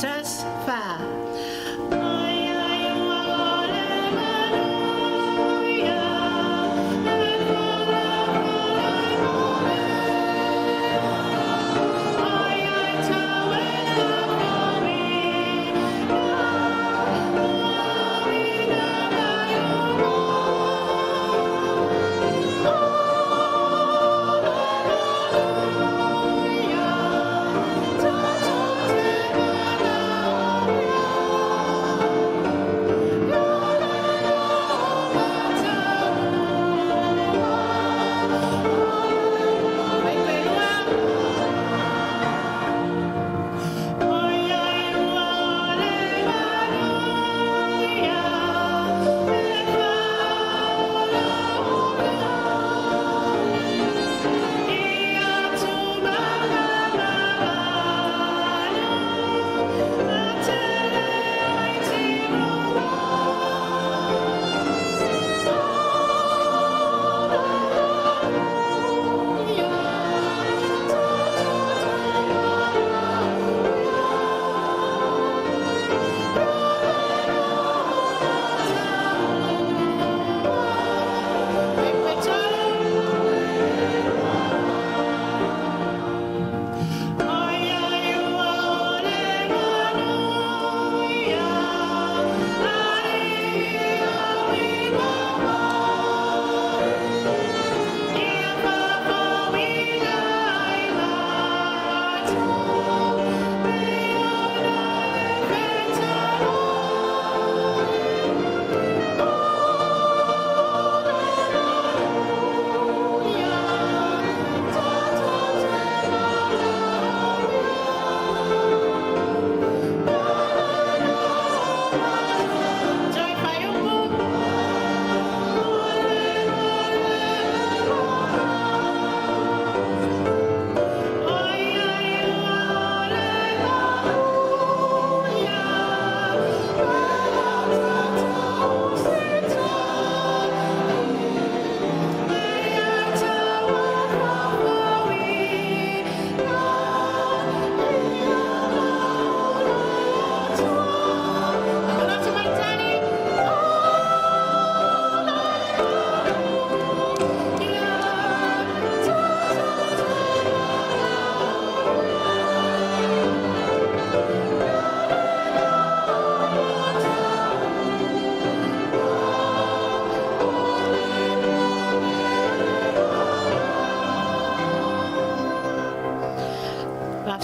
Tus fa. Ai ai ua o le manuia, e Ai ai tau e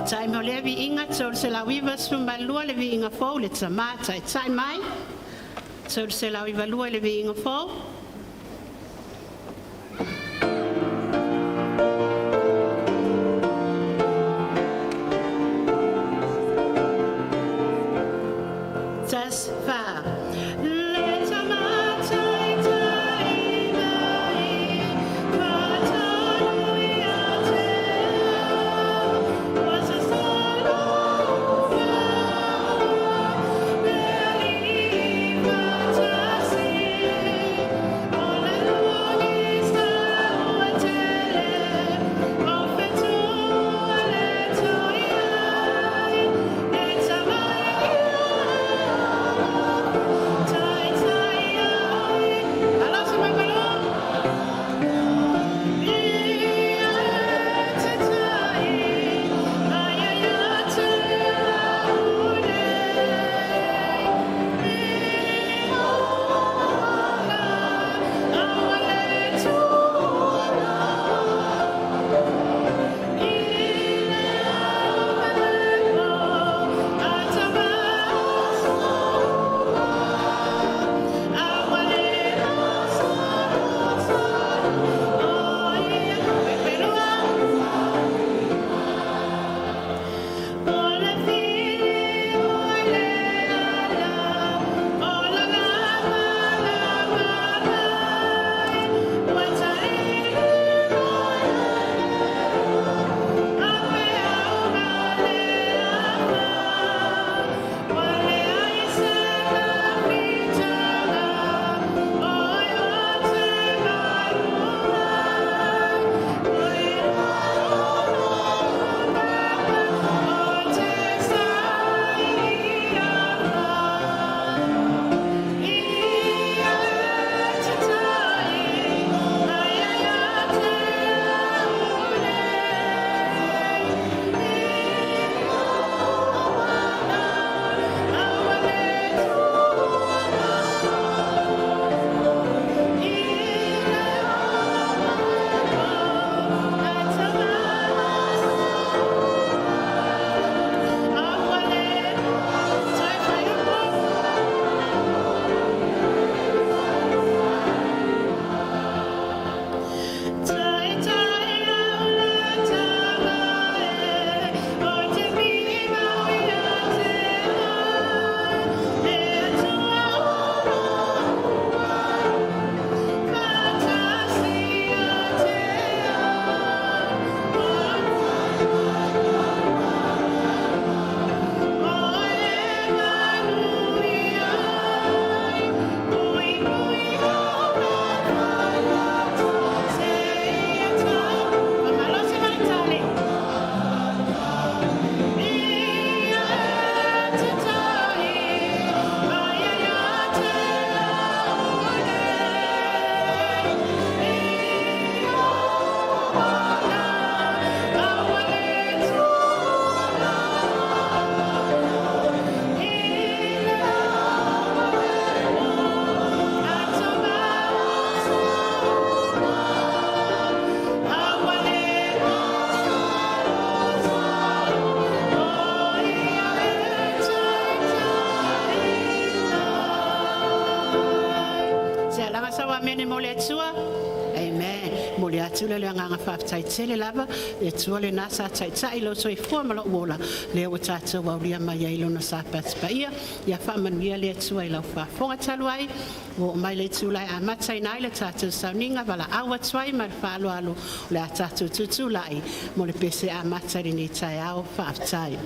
Taitai mo lea viiga 392 le viiga fou le Tamā taitai mai. 392 le viiga fou. Tas fa. Le Tamā taitai mai, faatonu ia te au, ua sasala ufaua, le Alii faatasi. O le lagi sauatele, o fetu a le Toiai, le Tama taitai ai. Alofa mai malo. Ia te tai, ai ai a te au nei. O le fili o le ala, o la la la la la, ua taili a peau ma le afa, ua leai se mafutaga, o e o te malu ai, o e o te saili afa. Ia te tai, ai ai a te au nei. Tai tai au le tama e, o te pimau ia te au, e atua ua faatasi ia te au. O e manuia ai, pui pui Se alaga sa wa mene mo le Atua. Amen. Mo le atu le le agaga faafetai tele lava. Le Atua lena sa taitai lou soifua ma lou ola. Lea ua tatou aulia mai ai lona Sapati paia. Ia faamanuia le Atua i lau faafofoga talu ai. Ua oo mai le itula e amataina ai le tatou sauniga valaau atu ai ma le faaaloalo o le a tatou tutulai mo le pese amata i lenei taeao. Faafetai.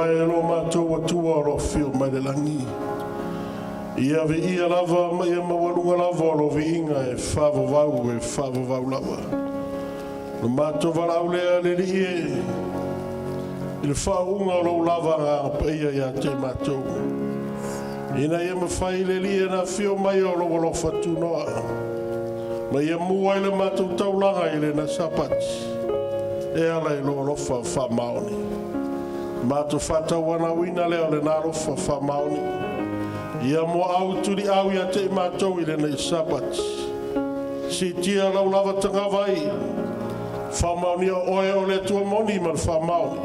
Ieova e lo matou Atua o lo o afio mai le lagi, ia viia lava ma ia maualuga lava lou viiga e faavavau, e faavavau lava. O le matou valaau lea le Alii e, i le faauuga o lou lava Agaga Paia ia te i matou, ina ia mafai le Alii ona afio mai o lou alofa tunoa, ma ia mu ai le matou taulaga i lena Sapati, e ala i lou alofa faamaoni. Matou faatauanauina lea o lena alofa faamaoni, ia muaau tuliau ia te i matou i lenei Sapati. Siitia lau lava tagavai, faamaonia o oe o le Atua moni ma le faamaoni,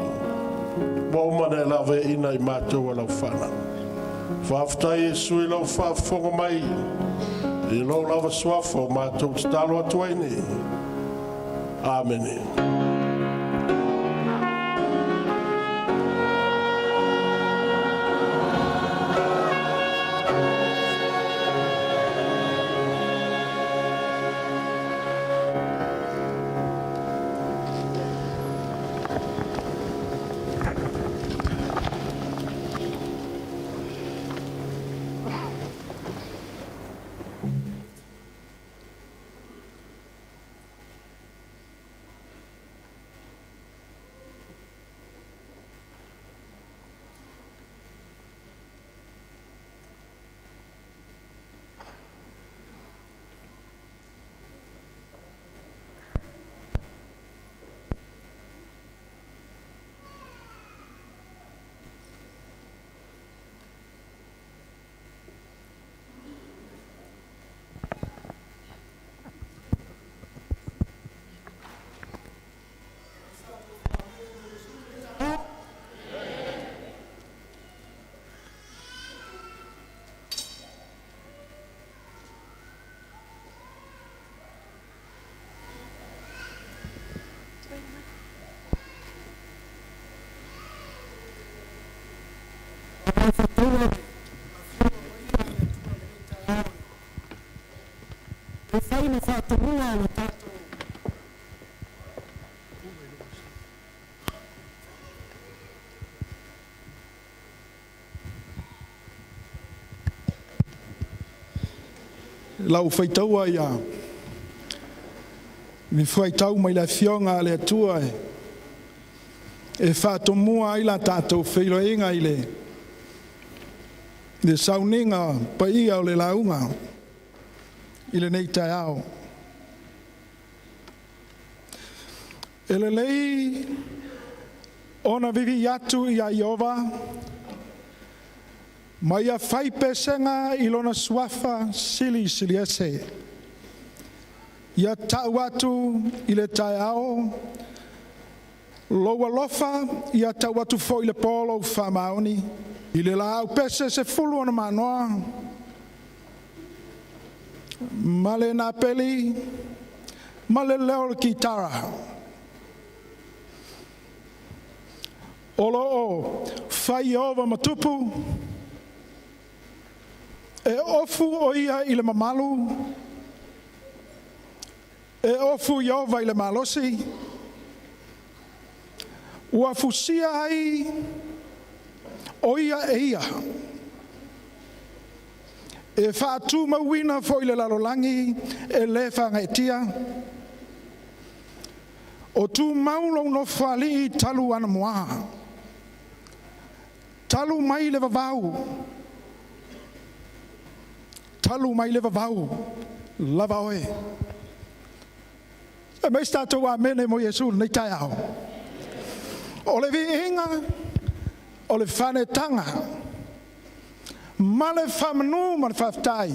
ua uma ona e laveaiina i matou e lau fanau. Faafetai Iesu i lau faafofoga mai, i lou lava suafa o matou tatalo atu ai nei. Amene. E fai le faatonuga a le tatou Lau faitaua ia ni fuaitau mai le Afioga a le Atua e faatomua ai la tatou feiloaiga i le sauniga paia o le lauga i lenei taeao. E lelei ona vivii atu ia Ieova ma ia fai pesega i Lona Suafa silisili ese. Ia tau atu i le taeao lou alofa, ia tau atu foi i le po lou faamaoni. I le laau pese 10 ona manoa ma le napeli ma le leo o le kitara. O lo o fai Ieova ma tupu, e ofu o ia i le mamalu, e ofu Ieova i le malosi, ua fusia ai o ia e ia, e faatumauina foi le lalolagi e le faagaeetia. O tumau lou Nofoalii talu anamua, talu mai le vavau, talu mai le vavau lava oe. E mai se tatou amene mo Iesu i lenei taeao. O le viiga, o le faanetaga, ma le faamanu ma le faafetai,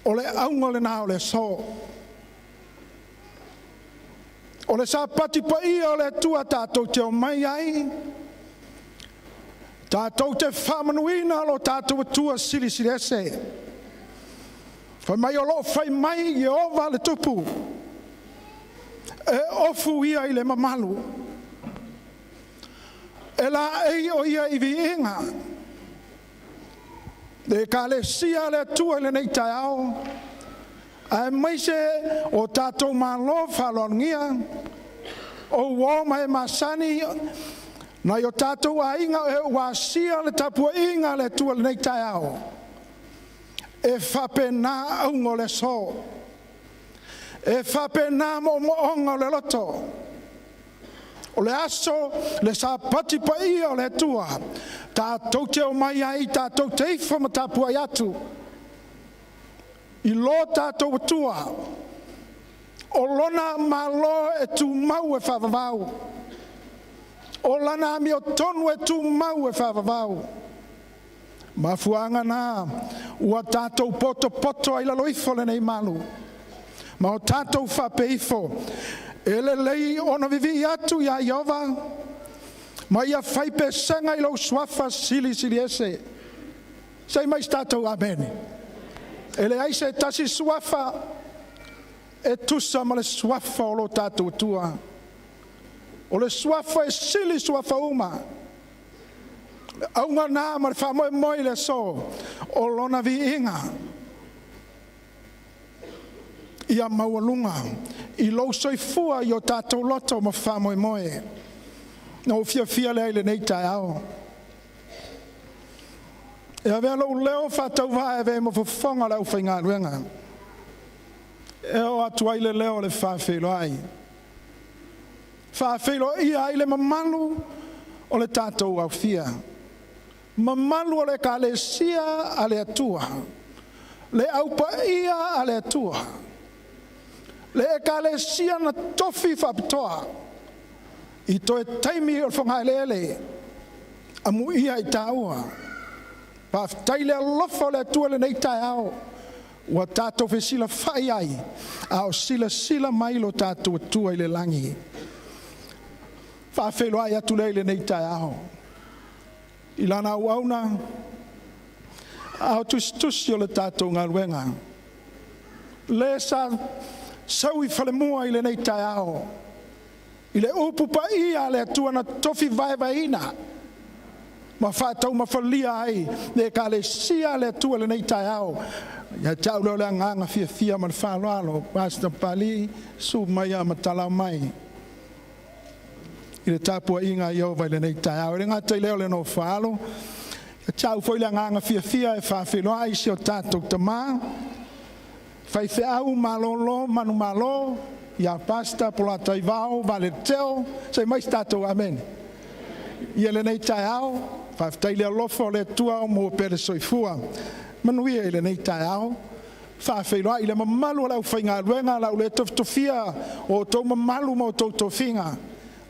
o le auga lena o le aso. O le Sapati paia o le Atua tatou te omai ai, tatou te faamanuina lo tatou Atua Silisili Ese. Fai mai o lo o fai mai Ieova le Tupu, e ofu ia i le mamalu, e laei o ia i viiga. Le Ekalesia a le Atua i lenei taeao, aemaise o tatou malo faaaloalogia, o uo ma e masani Nai o tatou aiga o e ua asia le tapuaiga a le Atua i lenei taeao, e faapena auga o le aso, e faapena moomooga o le loto. O le aso le Sapati paia o le Atua, tatou te omai ai tatou te ifo ma tapuai atu i lo tatou Atua, o Lona malo e tumau e faavavau, o Lana amiotonu e tumau e faavavau. O le mafuaaga lena ua tatou potopoto ai i lalo ifo o lenei malu ma o tatou faapea ifo, “E lelei ona vivii atu ia Ieova, ma ia fai pesega i lou Suafa silisili ese.” Say mai se tatou amene. E leai se tasi suafa e tusa ma le suafa o lo tatou Atua. O le suafa e sili suafa uma. O le auga lena ma le faamoemoe i le aso, o lona viiga ia maualuga i lou soifua i o tatou loto ma faamoemoe. Na ou fiafia lea i lenei taeao e avea lou leo faatauvaa e avea ma fofoga o le aufaigaluega e oo atu ai le leo o le faafeiloai, faafeiloaia ai le mamalu o le tatou aofia, mamalu o le Ekalesia a le Atua, le au paia a le Atua, le Ekalesia na tofi faapitoa i toe taimi o le fogaeleele amuia ai taua. Faafetai le alofa o le Atua i lenei taeao ua tatou fesilafai ai a o silasila mai lo tatou Atua i le lagi. E faafeiloai atu lea i lenei taeao i lana auauna a o tusitusi o le tatou galuega, le sa sau i falemua i lenei taeao i le upu paia a le Atua na totofi vaevaeina ma faataumafalia ai le Ekalesia a le Atua i lenei taeao. Ia te au lea o le agaga fiafia ma le faaaloalo, Pastor Papalii, susu maia ma talao mai i le tapuaiga a Ieova i lenei taeao. E le gata i lea o le nofo a alo, ia te au foi le agaga fiafia e faafeiloai si o tatou tama, faifeau malolo manumalo, ia Pastor Polataivao Valele Teo. Say mai se tatou amene. I lenei taeao, faafetai i le alofa o le Atua ua maua pea le soifua. Manuia i lenei taeao. Faafeiloai i le mamalu o le aufaigaluega, o le a ou le tofitofia o outou mamalu ma outou tofiga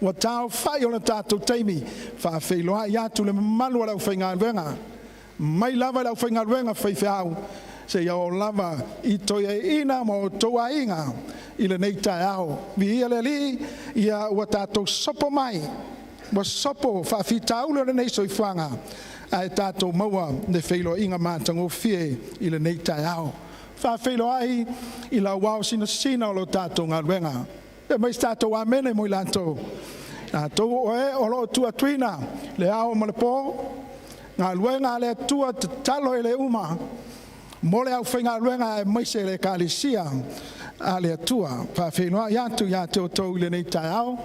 ua taaofai o tatou taimi. E faafeiloai atu i le mamalu o le aufaigaluega, mai lava i le aufaigaluega faifeau seia oo lava i toeaiina ma o outou aiga i lenei taeao. Viia le Alii ia ua tatou sopo mai, ua sopo faafitauli o lenei soifuaga ae tatou maua le feiloaiga matagofie i lenei taeao. E faafeiloai i lau ao sinasina o lo tatou galuega. Fai mai se tatou amene mo i latou, latou o e o lo o tuatuina le ao ma le po, galuega a le Atua tatalo e le uma mo le aufaigaluega aemaise le Ekalesia a le Atua. E faafeiloai atu ia te outou i lenei taeao.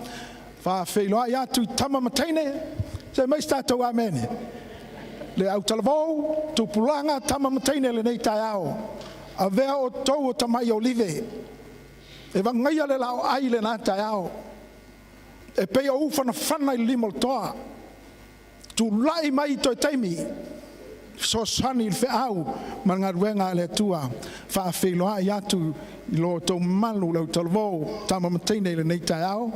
Faafeiloai atu i tama ma teine, fai mai se tatou amene. Le autalavou, tupulaga, tama ma teine i lenei taeao, avea outou o tamai olive e vagaia le laoai i lena taeao, e pei o ufanafana i le lima o le toa, tulai mai i toe taimi, fesoasoani i le feau ma le galuega a le Atua. Faafeiloai atu i lo outou mamalu le autalavou, tama ma teine i lenei taeao,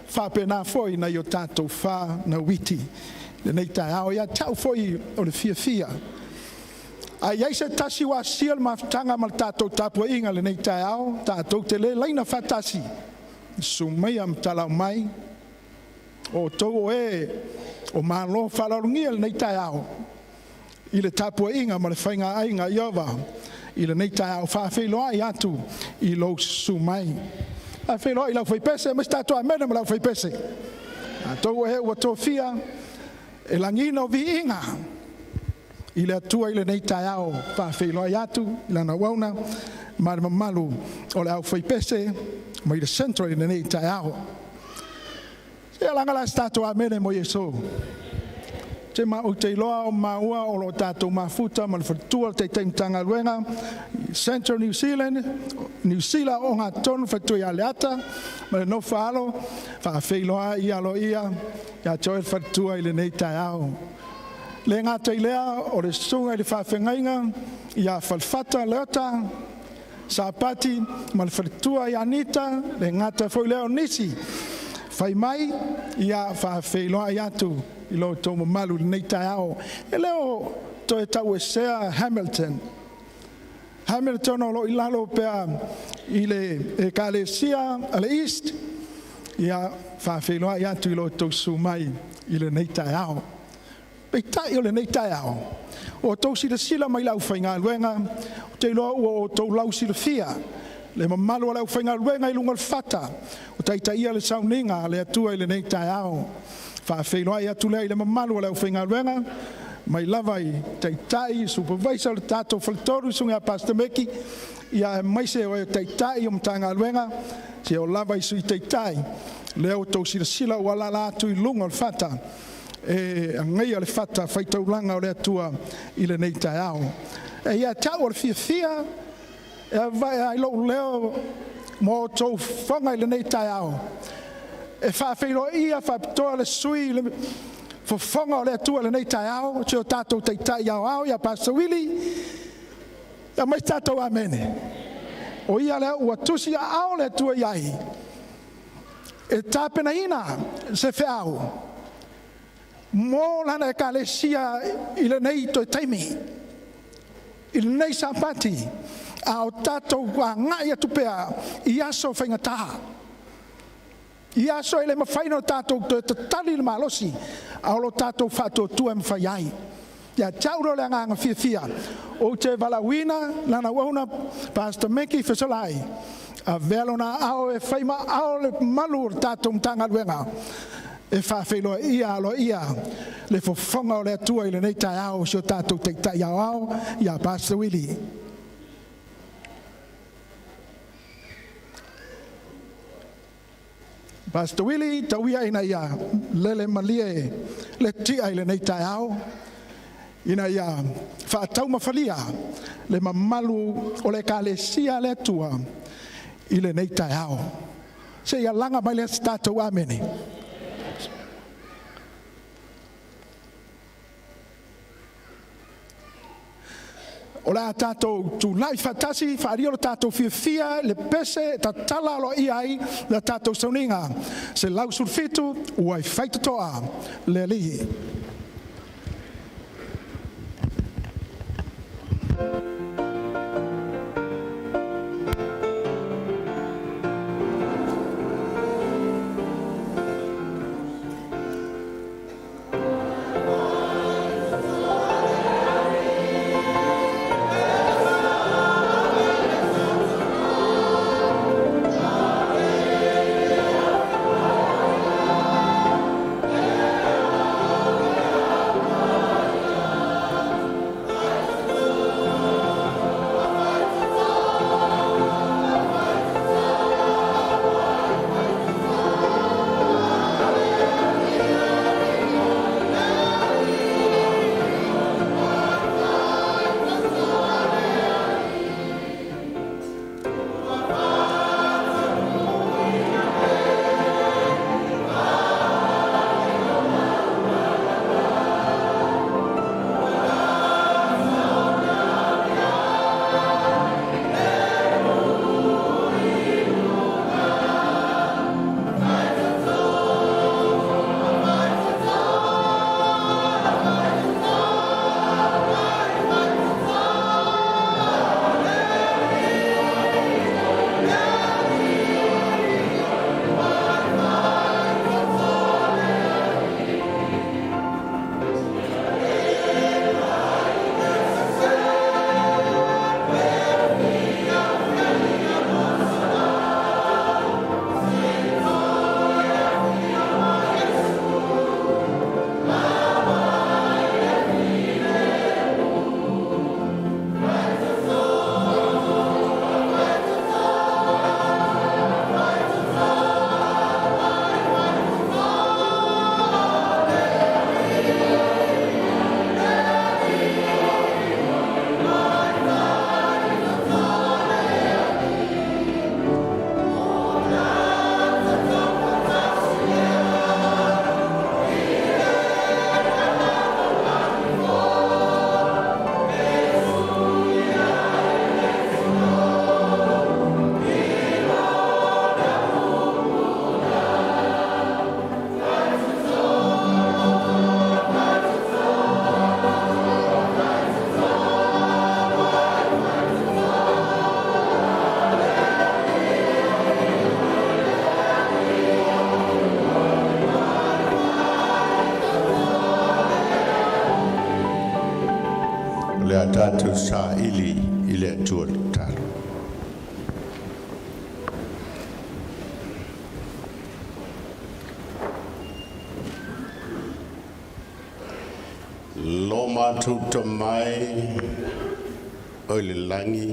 faapena foi i o tatou fanau iti i lenei taeao. Ia te au foi o le fiafia, a i ai se tasi ua asia le mafutaga ma le tatou tapuaiga i lenei taeao, tatou te le laina faatasi, susu maia ma talao mai, o outou o e o malo faaaloalogia i lenei taeao i le tapuaiga ma le faigaaiga a Ieova i lenei taeao. E faafeiloai atu i lou susu mai. E faafeiloai i le aufaipese, fai mai se tatou amene mo le aufaipese, latou o e ua tofia e lagiina viiga i le Atua i lenei taeao. E faafeiloai atu i lana auauna ma le mamalu o le aufaipese mai le Central i lenei taeao. Ia laga la se tatou amene mo Iesu. Te ma ou te iloa o maua o lo tatou mafuta ma le faletua o le Taitai Matagaluega Central New Zealand, Niu Sila o gatonu faletua ia Leata ma le nofo a alo, faafeiloai aloaia ia te oe le faletua i lenei taeao. Le gata i lea o le susuga i le faafeagaiga ia Falefata Leota Sapati ma le faletua ia Nita, le gata foi lea o nisi fai mai ia faafeiloai atu i lo outou mamalu i lenei taeao. E le o toe tauesea Hamilton. Hamilton o lo o i lalo pea i le Ekalesia a le East, ia faafeiloai atu i lo outou susu mai i lenei taeao. Peitai o lenei taeao, ua outou silasila mai i le aufaigaluega, ou te iloa ua outou lausilafia le mamalu o le aufaigaluega i luga o le fata o taitaia le sauniga a le Atua i lenei taeao. E faafeiloai atu lea i le mamalu o le aufaigaluega mai lava i Taitai, Supavaisa o le tatou faletolu, le susuga ia Pastor Meki aemaise o Taitai o Matagaluega seia oo lava i Sui Taitai, lea ua outou silasila ua alaala atu i luga o le fata e agaia le fatafaitaulaga o le Atua i lenei taeao. E ia te a'u o le fiafia e avae ai lou leo ma outou fofoga i lenei taeao e faafeiloaia faapitoa le sui fofoga o le Atua i lenei taeao, si o tatou Taitai Aoao ia Pastor Willie. Aumai se tatou amene. O ia lea ua tusiaao le Atua i ai e tapenaina se feau mo lana ekalesia i lenei toe taimi, i lenei Sapati, a o tatou agai atu pea i aso faigata, i aso e le mafai ona tatou toe tatali le malosi a o lo tatou faatuatua e mafai ai. Ia te a'u lea o le agaga fiafia ou te valaauina lana auauna Pastor Meki Fesolai avea lona aao e fai ma ao o le malu o le tatou Matagaluega e faafeiloai aloaia le fofoga o le Atua i lenei taeao i si o tatou Taitai Aoao ia Pastor Willie. Pastor Willie, tau ia ina ia lele malie le ti'a i lenei taeao ina ia faataumafalia le mamalu o le Ekalesia a le Atua i lenei taeao. Se i alaga mai lea o se tatou amene. O le a tatou tulai faatasi, faaalia lo tatou fiafia i le pese e tatala aloaia ai le tatou sauniga 117, “Ua i faitotoa le Alii.” O le a tatou saili i le Atua le tatalo. Lo matou Tama e o i le lagi,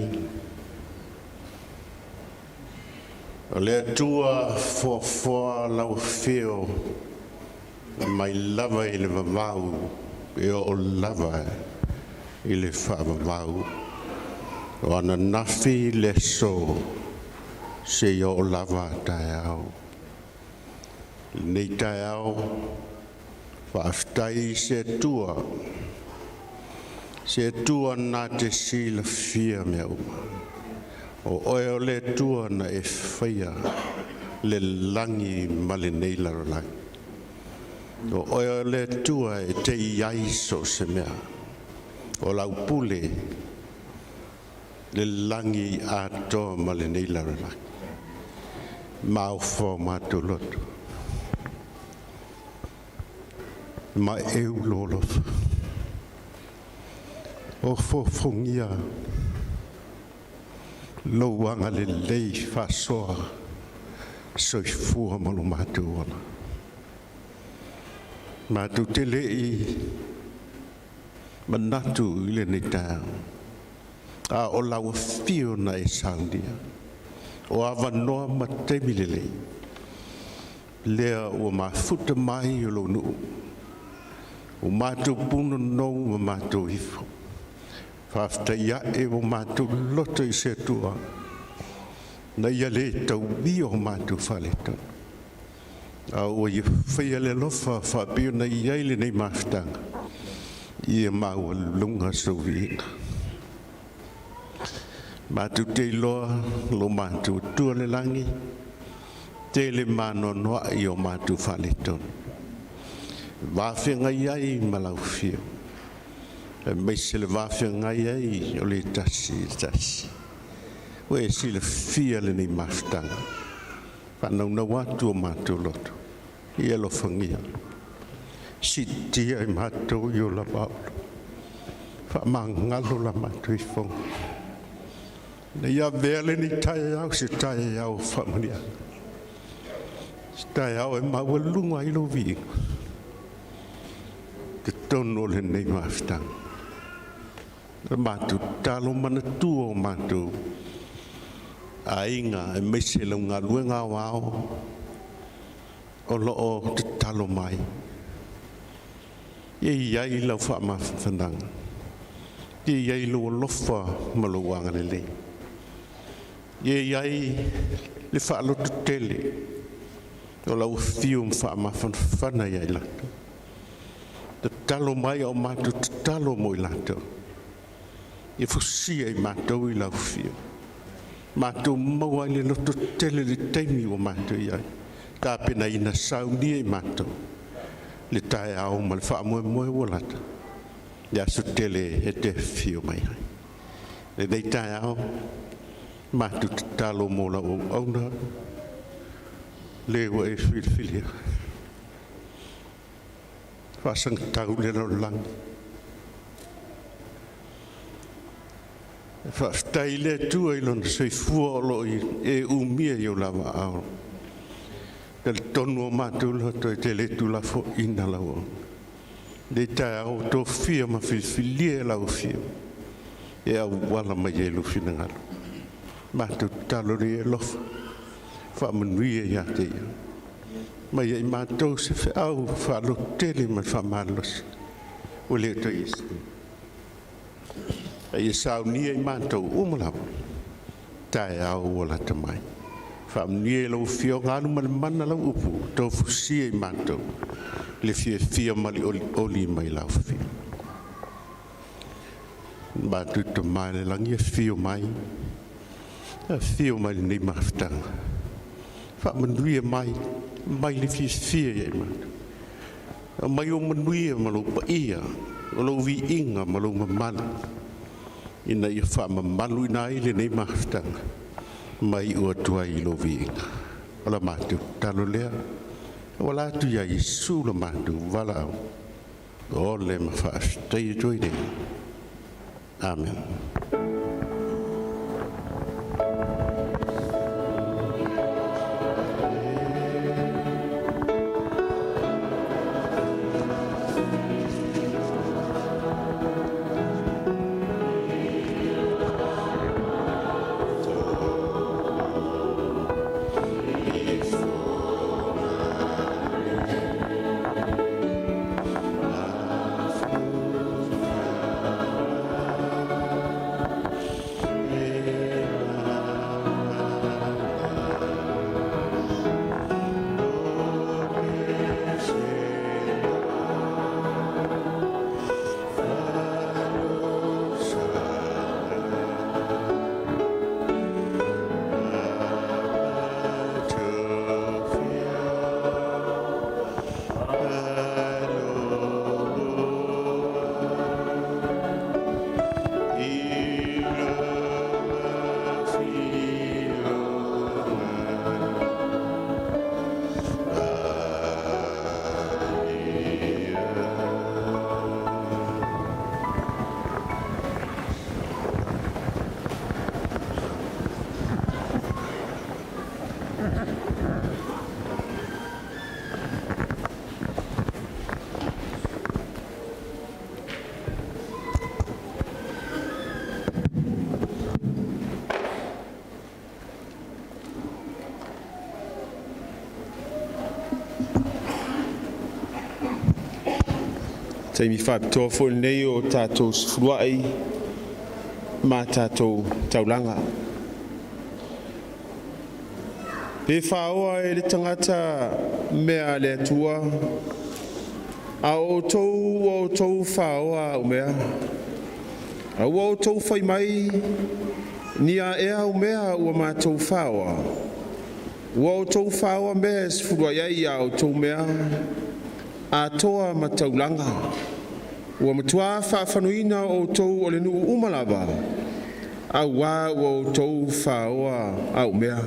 o le Atua foafoa lau afio mai lava i le vavau e oo lava i le faavavau. O ananafi le aso seia oo lava a taeao. Lenei taeao, faafetai i se Atua, se Atua na te silafia mea uma. O oe o le Atua na e faia le lagi ma lenei lalolagi. O oe o le Atua e te i ai so o se mea. O lau pule le lagi atoa ma lenei lalolagi. Maofa o matou loto, ma eu lolofa. O fofogia lou agalelei faasoa soifua ma lo matou ola. Matou te le i manatu i lenei taeao, a o lau afio na e saunia. O avanoa ma taimi lelei, lea ua mafuta mai o lou nuu, ua matou punonou ma matou ifo. Faafetai ae ua matou loto i se Atua, na ia le tauia o matou faaletonu. A ua ia faia le alofa faapea ona i ai lenei mafutaga, ia maualuga sou viiga. Matou te iloa lo matou Atua i le lagi, tele ma anoanoai o matou faaletonu. Vafeagai ai ma lau afio, aemaise le vafeagai ai o le tasi i le tasi. Ua e silafia lenei mafutaga, faanaunau atu o matou loto, ia alofagia, siitia i matou i o lava auala, faamagalo la matou ifoga. Ina ia avea lenei taeao se taeao o faamanuiaga, se taeao e maualuga ai lou viiga, i totonu o lenei mafutaga. O le matou tatalo, manatua o matou aiga aemaise lau galuega aoao o lo o tatalo mai. Ia i ai lau faamafanafanaga, ia i ai lou alofa ma lou agalelei, ia i ai le faalototele o lau afio ma faamafanafana ia i latou. Tatalo mai a o matou tatalo mo i latou. Ia fusia i matou i lau afio, matou maua ai le lototele i le taimi ua matou i ai, tapenaina saunia i matou le taeao ma le faamoemoe ua lata, le aso tele e te afio mai ai. Lenei taeao, matou tatalo mo lau auauna, le ua e filifilia, faasagatau le lalolagi. E faafetai i le Atua i lona soifua o lo o e umia i ou lava aao. E talitonu o matou loto e te le tuulafoaiina lau auauna. I lenei taeao ua tofia ma filifilia e lau Afioga e auala mai ai lou finagalo. Matou tatalo i le alofa, faamanuia ia te ia, ma ia i matou se feau faalototele ma le faamalosi ua le o toe i se taimi. A ia saunia i matou uma lava, taeao ua lata mai. Faamanuia i lau Afioga, alu ma le mana lau upu, tofusia i matou le fiafia ma le olioli mai lau Afio. Matou Tama i le lagi, afio mai, afio mai i lenei mafutaga, faamanuia mai, mai le fiafia ia i matou. Aumai ou manuia ma lou paia, o lou viiga ma lou mamalu, ina ia faamamaluina ai lenei mafutaga ma iu atu ai i lou viiga. O la matou tatalo lea, auala atu ia Iesu lo matou valaau, o le ma faafetai atu ai nei. Amen. Taimi faapitoa foi lenei o tatou sefuluai ma tatou taulaga. Pe faoa e le tagata mea a le Atua, a o outou ua outou faoa au mea. A ua outou fai mai, ni a ea au mea ua matou faoa. Ua outou faoa mea e sefuluai ai a outou mea, atoa ma taulaga. Ua matuā faafanuina outou o le nuu uma lava, auā ua outou faoa au mea.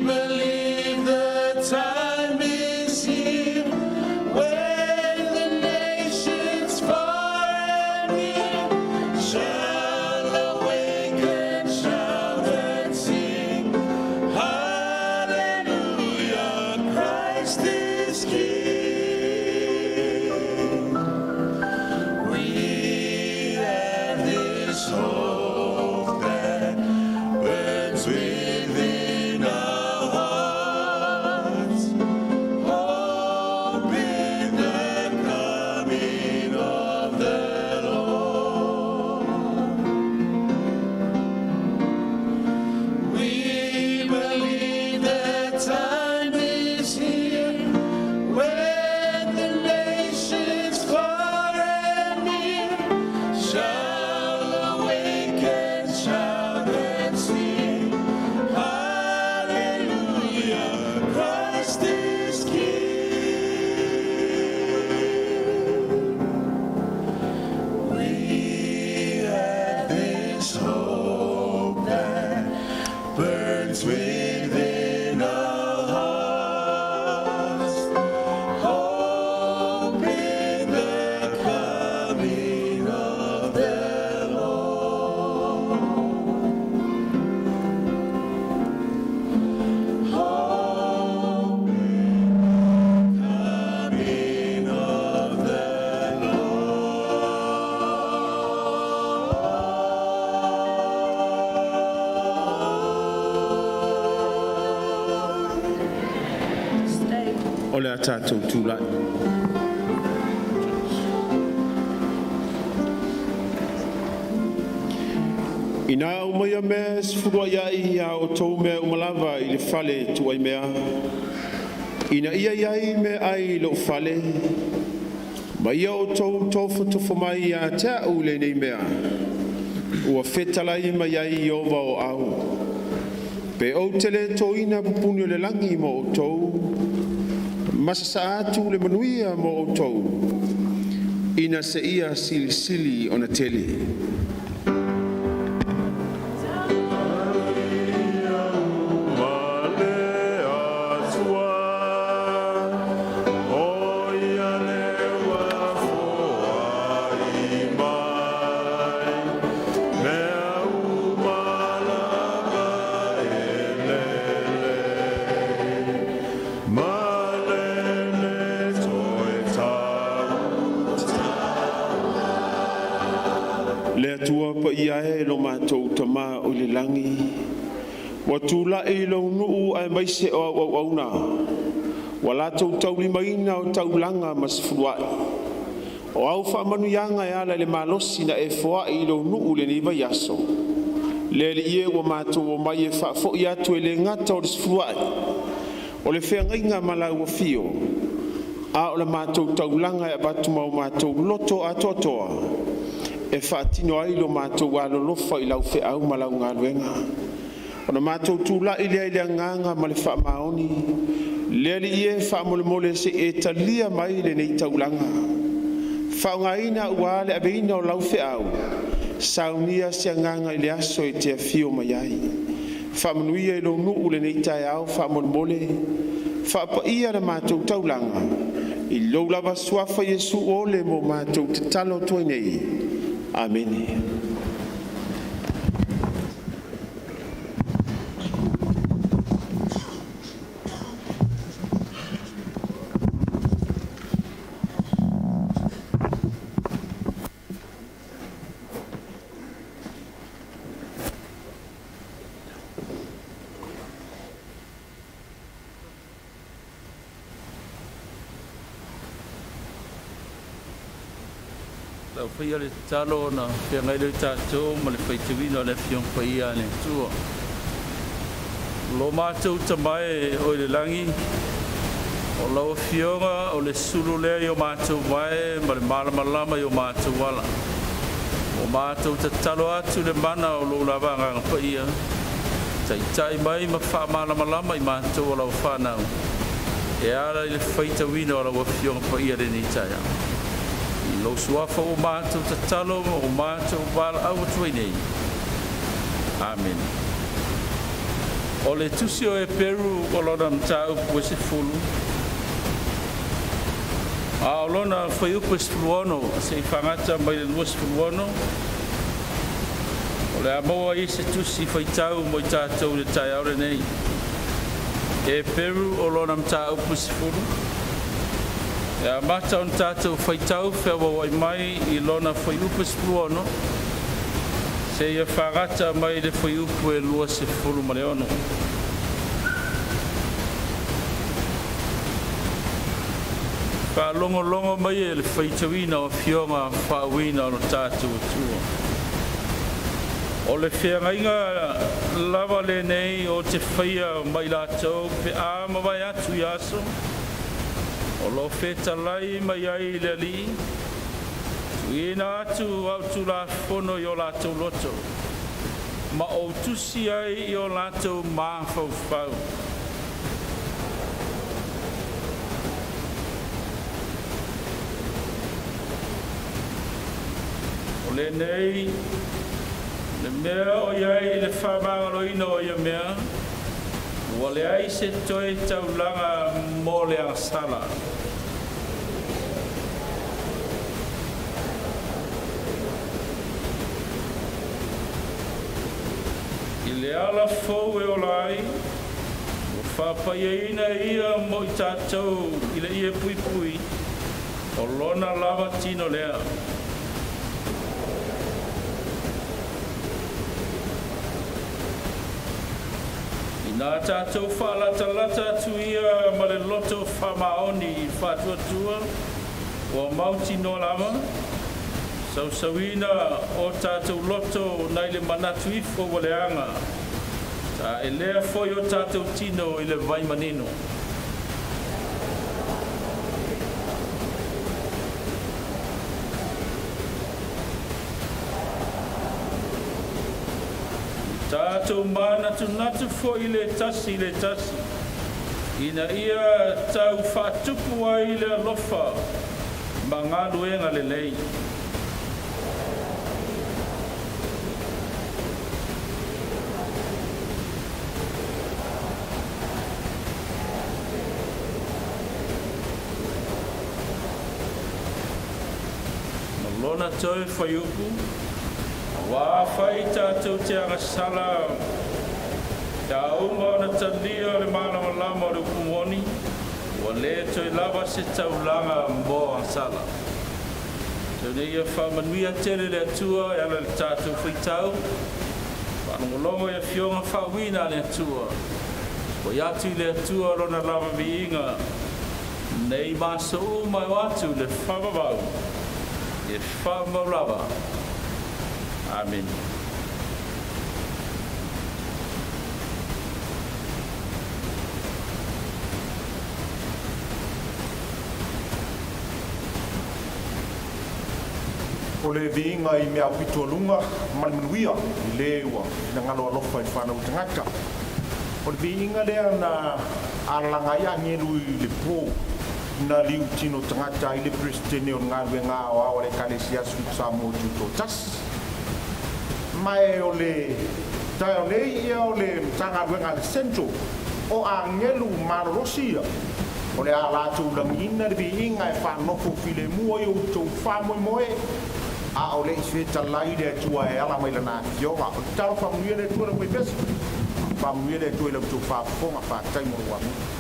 Believe the time is here when the o le a tatou tulai. Ina aumaia mea e sefuluai ai a outou mea uma lava i le fale tuaimea, ina ia i ai meaai i lou fale, ma ia outou tofotofo mai ia te a'u i lenei mea, ua fetalai mai ai Ieova o aao, pe ou te le toina pupuni o le lagi mo outou, ma sasaa atu le manuia mo outou, ina seia silisili ona tele. Ma le Atua, o ia le ua foai mai, mea uma lava e lelei, ma le le toe Le Atua paia e lo matou Tamā o i le lagi, ua tulai lou nuu aemaise o au auauna, ua latou taulimaina o taulaga ma sefuluai. O au faamanuiaga e ala i le malosi na e foai i lou nuu i lenei vaiaso. Le Alii e ua matou omai e faafoi atu e le gata o le sefuluai, o le feagaiga ma lau afio, a o le matou taulaga e avatu ma o matou loto atoatoa e faatino ai lo matou alolofa i lau feau ma lau galuega. Ona matou tulai lea i le agaga ma le faamaoni, le Alii e, faamolemole se i e talia mai lenei taulaga, faaaogaina aua le aveina o lau feau, saunia se agaga i le aso e te afio mai ai. Faamanuia i lou nuu i lenei taeao faamolemole, faapaia le matou taulaga, i lou lava suafa Iesu ole ua matou tatalo atu ai nei. Amene. Lau faia le tatalo ona feagai lea o tatou ma le faitauina o le Afioga Paia a le Atua. Lo matou Tama e oi le lagi, o lau Afioga o le sulu lea i o matou vae ma le malamalama i o matou ala. Ua matou tatalo atu i le mana o lou lava Agaga Paia, taitai mai ma faamalamalama i matou o lau fanau, e ala i le faitauina o lau Afioga Paia i lenei taeao. I lou suafa ua matou tatalo ma ua matou valaau atu ai nei. Amene. O le tusi o Eperu o lona mataupu e 10, a o lona fuaiupu e 16 seia fagata mai le 26, o le a maua ai se tusi faitau mo i tatou i le taeao lenei. Eperu o lona mataupu e 10, e amata ona tatou faitau feauauai mai i lona fuaiupu e 16, seia fagata mai le fuaiupu e 26. Faalogologo mai e le faitauina o afioga faauuina o lo tatou Atua. O le feagaiga lava lenei ou te faia ma i latou pe a mavae atu ia aso, o lo o fetalai mai ai le Alii, tuuina atu au tulafono i o latou loto, ma ou tusi ai i o latou mafaufau. O lenei le mea o i ai i le faamagaloina o ia mea, ua leai se toe taulaga mo le agasala. I le ala fou e ola ai, ua faapaiaina e ia mo i tatou i le ie puipui, o lona lava tino lea. Ina a tatou faalatalata atu ia ma le loto faamaoni i le faatuatua ua mautinoa lava, sausauina o tatou loto nai le manatu ifo ua leaga, taelea foi o tatou tino i le vai manino. Tatou manatunatu foi i le tasi i le tasi, ina ia tau faatupu ai le alofa ma galuega lelei. Ma lona toe fuaiupu, Aua afai tatou te agasala pe a uma ona talia le malamalama o le upu moni, ua le toe lava se taulaga mo agasala. Tau nei ia faamanuia tele le Atua e ala i le tatou faitau, faalogologo i afioga faauuina a le Atua. Foi atu i le Atua lona lava viiga nei ma aso uma e oo atu i le faavavau e faamau lava. Amene. O le viiga i mea aupito luga ma le manuia i le ua finagalo alofa i le fanau tagata. O le viiga lea na alalaga ai agelu i le po na liutino tagata ai le Peresetene o le galuega aoao a le Ekalesia Sui Samoa Tutoatasi. Ma e o le taeao nei ia o le Matagaluega a le Central o agelu malolosi ia o le a latou lagiina le viiga e faanofo filemu ai outou faamoemoe a o le'i fetalai le Atua e ala mai lana afioga. O le tatalo, faamanuia le Atua i lau faipese, faamanuia le Atua i la outou faafofoga. Faafetai mo lou amio.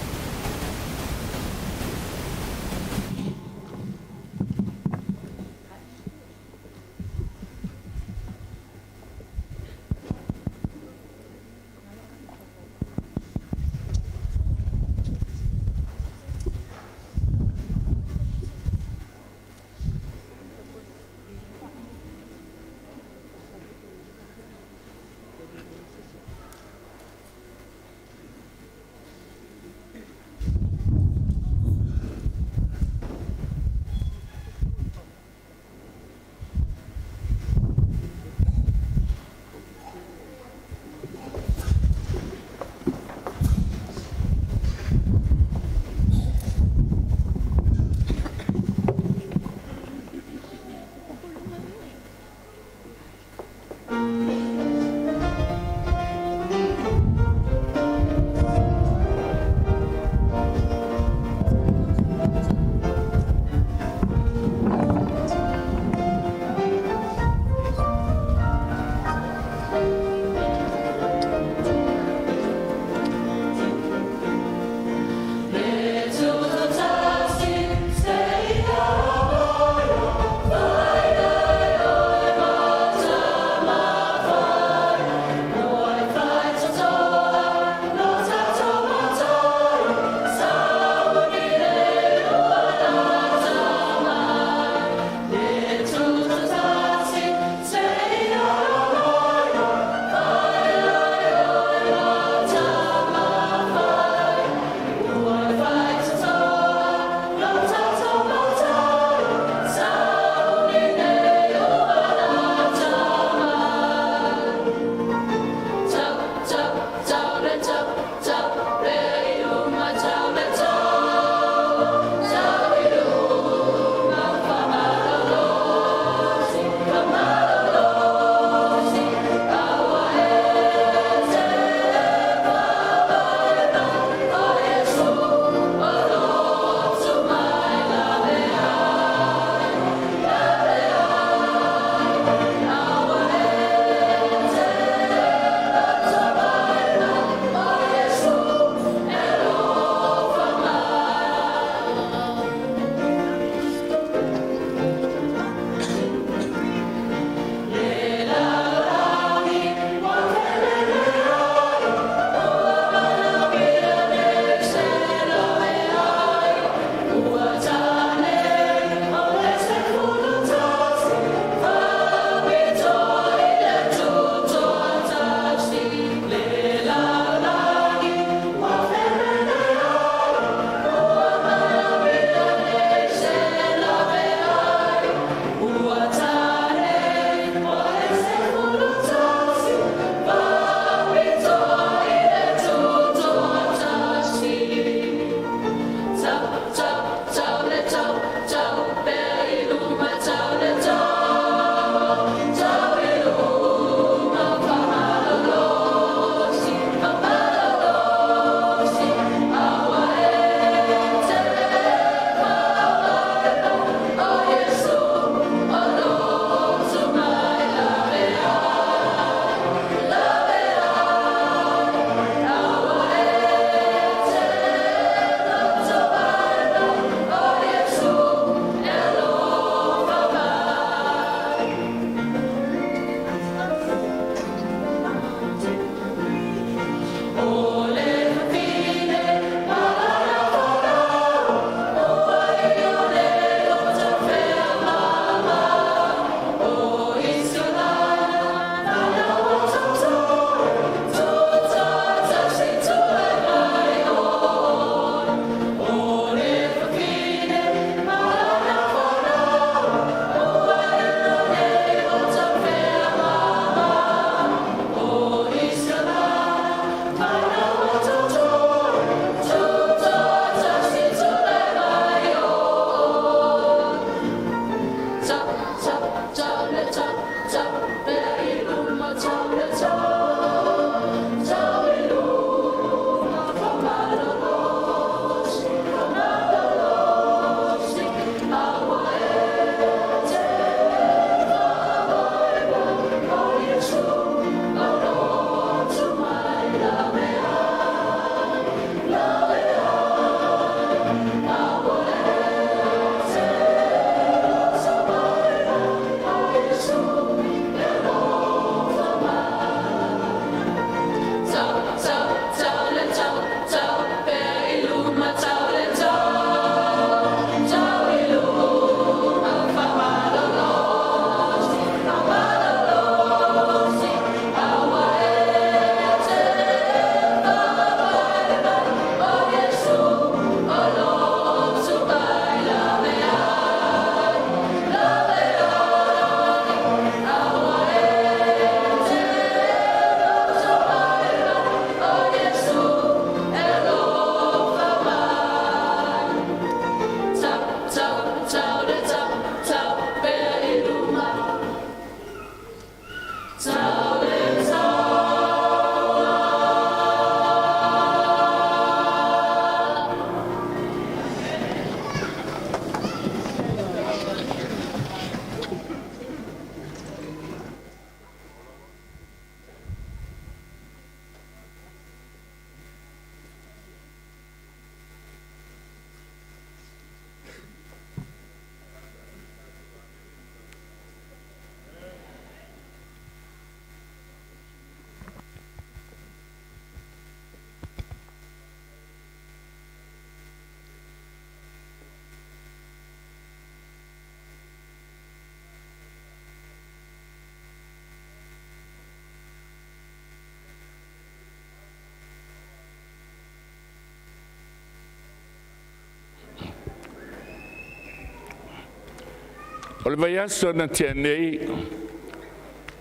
O le vaiaso na tea nei,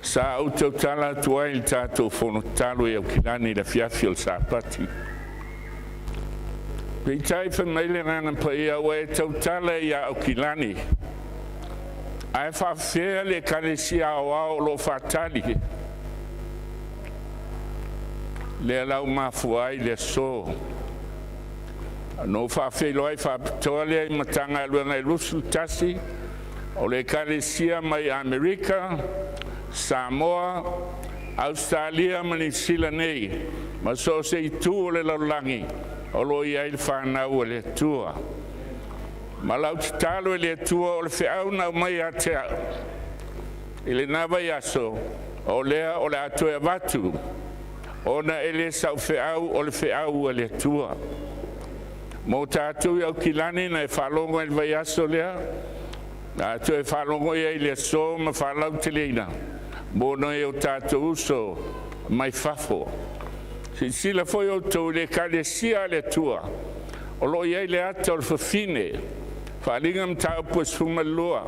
sa ou tautala atu ai i le tatou fono tatalo i Aukilani i le afiafi o le Sapati. Peitai fai mai le Agaga Paia, “Ua e tautala ia Aukilani, ae faafefea le Ekalesia Aoao o loo faatali?” Lea la ua mafua ai le aso na ou faafeiloai faapitoa lea i Matagaluega e 21 o le Ekalesia mai Amerika, Samoa, Ausetalia ma Niu Sila nei, ma so o se itu o le lalolagi o lo o i ai le fanau a le Atua. Ma lau tatalo i le Atua, o le feau na aumai ia te au i lena vaiaso, o lea o le a toe avatu, ona e le sau feau, o le feau a le Atua. Mo tatou i Aukilani na e faalogo ai i le vaiaso lea, a toe faalogo i ai i le aso ma faalauteleina mo nai o tatou uso mai fafo. Silasila foi outou i le Ekalesia a le Atua o lo o i ai le ata o le fafine, Faaaliga Mataupu 12.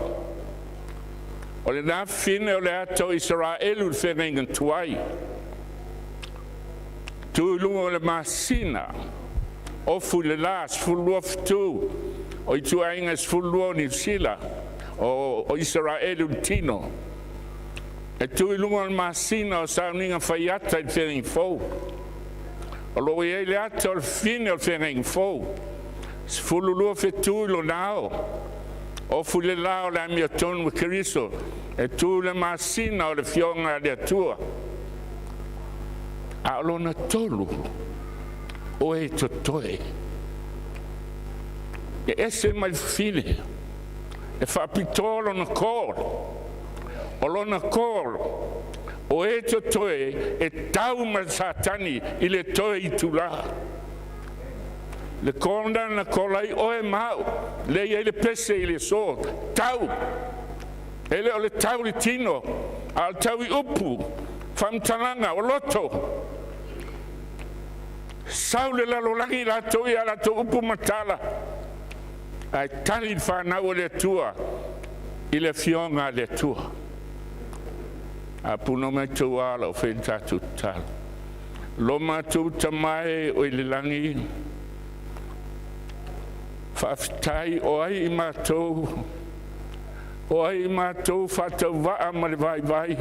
O lena fafine o le ata o Isaraelu i le feagaiga tuai, tu i luga o le masina, ofu i le la, 12 fetu o ituaiga e 12 o Niu Sila o Isaraelu i le tino, e tu i luga o le masina o sauniga fai ata i le feagaiga fou. O lo o i ai le ata o le fafine o le feagaiga fou, 12 fetu i lona ao, ofu i le la o le amiotonu a Keriso, e tu i le masina o le Afioga a le Atua. A o lona tolu, o e totoe, e ese mai le fafine, e faapitoa lona call. O lona call, o e totoe e tau ma Satani i le toe itula. Le call lena na call ai oe ma au, lea e i ai le pese i le aso, tau. E le o le tau i le tino, a o le tau i upu, faamatalaga, o loto. Sau le lalolagi latou ia latou upu ma tala, ae tali le fanau a le Atua i le Afioga a le Atua. A puna mai outou o lau fai le tatou tatalo. Lo matou Tama e o i le lagi, faafetai o ai i matou, o ai i matou faatauvaa ma le vaivai,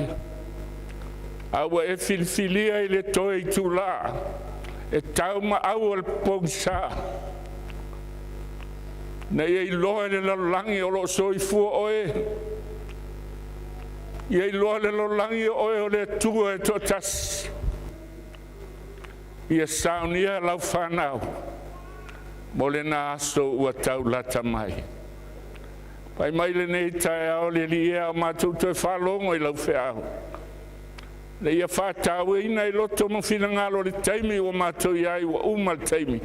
a ua e filifilia i le toe itula e tau ma au o le pogisa, na ia iloa e le lalolagi o lo o soifua Oe, ia iloa e le lalolagi o Oe o le Atua e toatasi. Ia saunia lau fanau mo lena aso ua taulata mai. Fai mai lenei taeao le Alii e, a o matou toe faalogo i lau feau, na ia faatauaina i loto ma finagalo le taimi ua matou i ai, ua uma le taimi,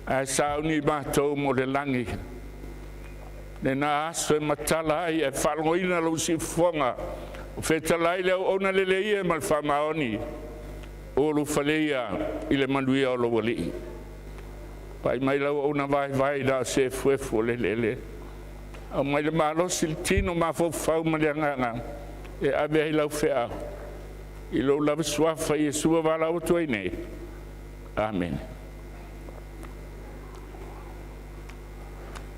ae sauni matou mo le lagi, lena aso e matala ai ae faalogoina lou siufofoga o fetalai le auauna lelei e ma le faamaoni, o ulufaleia i le manuia o lou Alii. Fai mai lau auauna vaivai na o se efuefu o le eleele, aumai le malosi i le tino, mafaufau ma le agaga e ave ai lau feau i lou lava suafa Iesu ua valaau atu ai nei. Amene.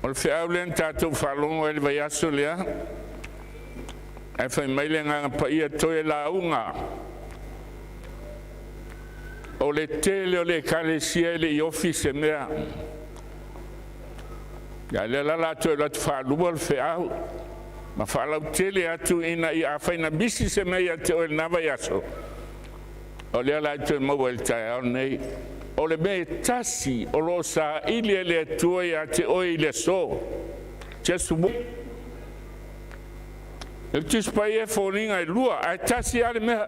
O le feau lea na tatou faalogo ai i le vaiaso lea, ae fai mai le Agaga Paia, toe lauga. O le tele o le ekalesia e le i ofi se mea. A o lea la o le a toe alu atu faalua le feau ma faalautele atu ina ia afai na misi se mea ia te oe i lena vaiaso, o lea o le a e toe maua i le taeao lenei. O le mea e tasi o lo o saili e le Atua ia te oe i le aso. Just one. Le Tusi Paia e foliga e lua, ae tasi lava le mea.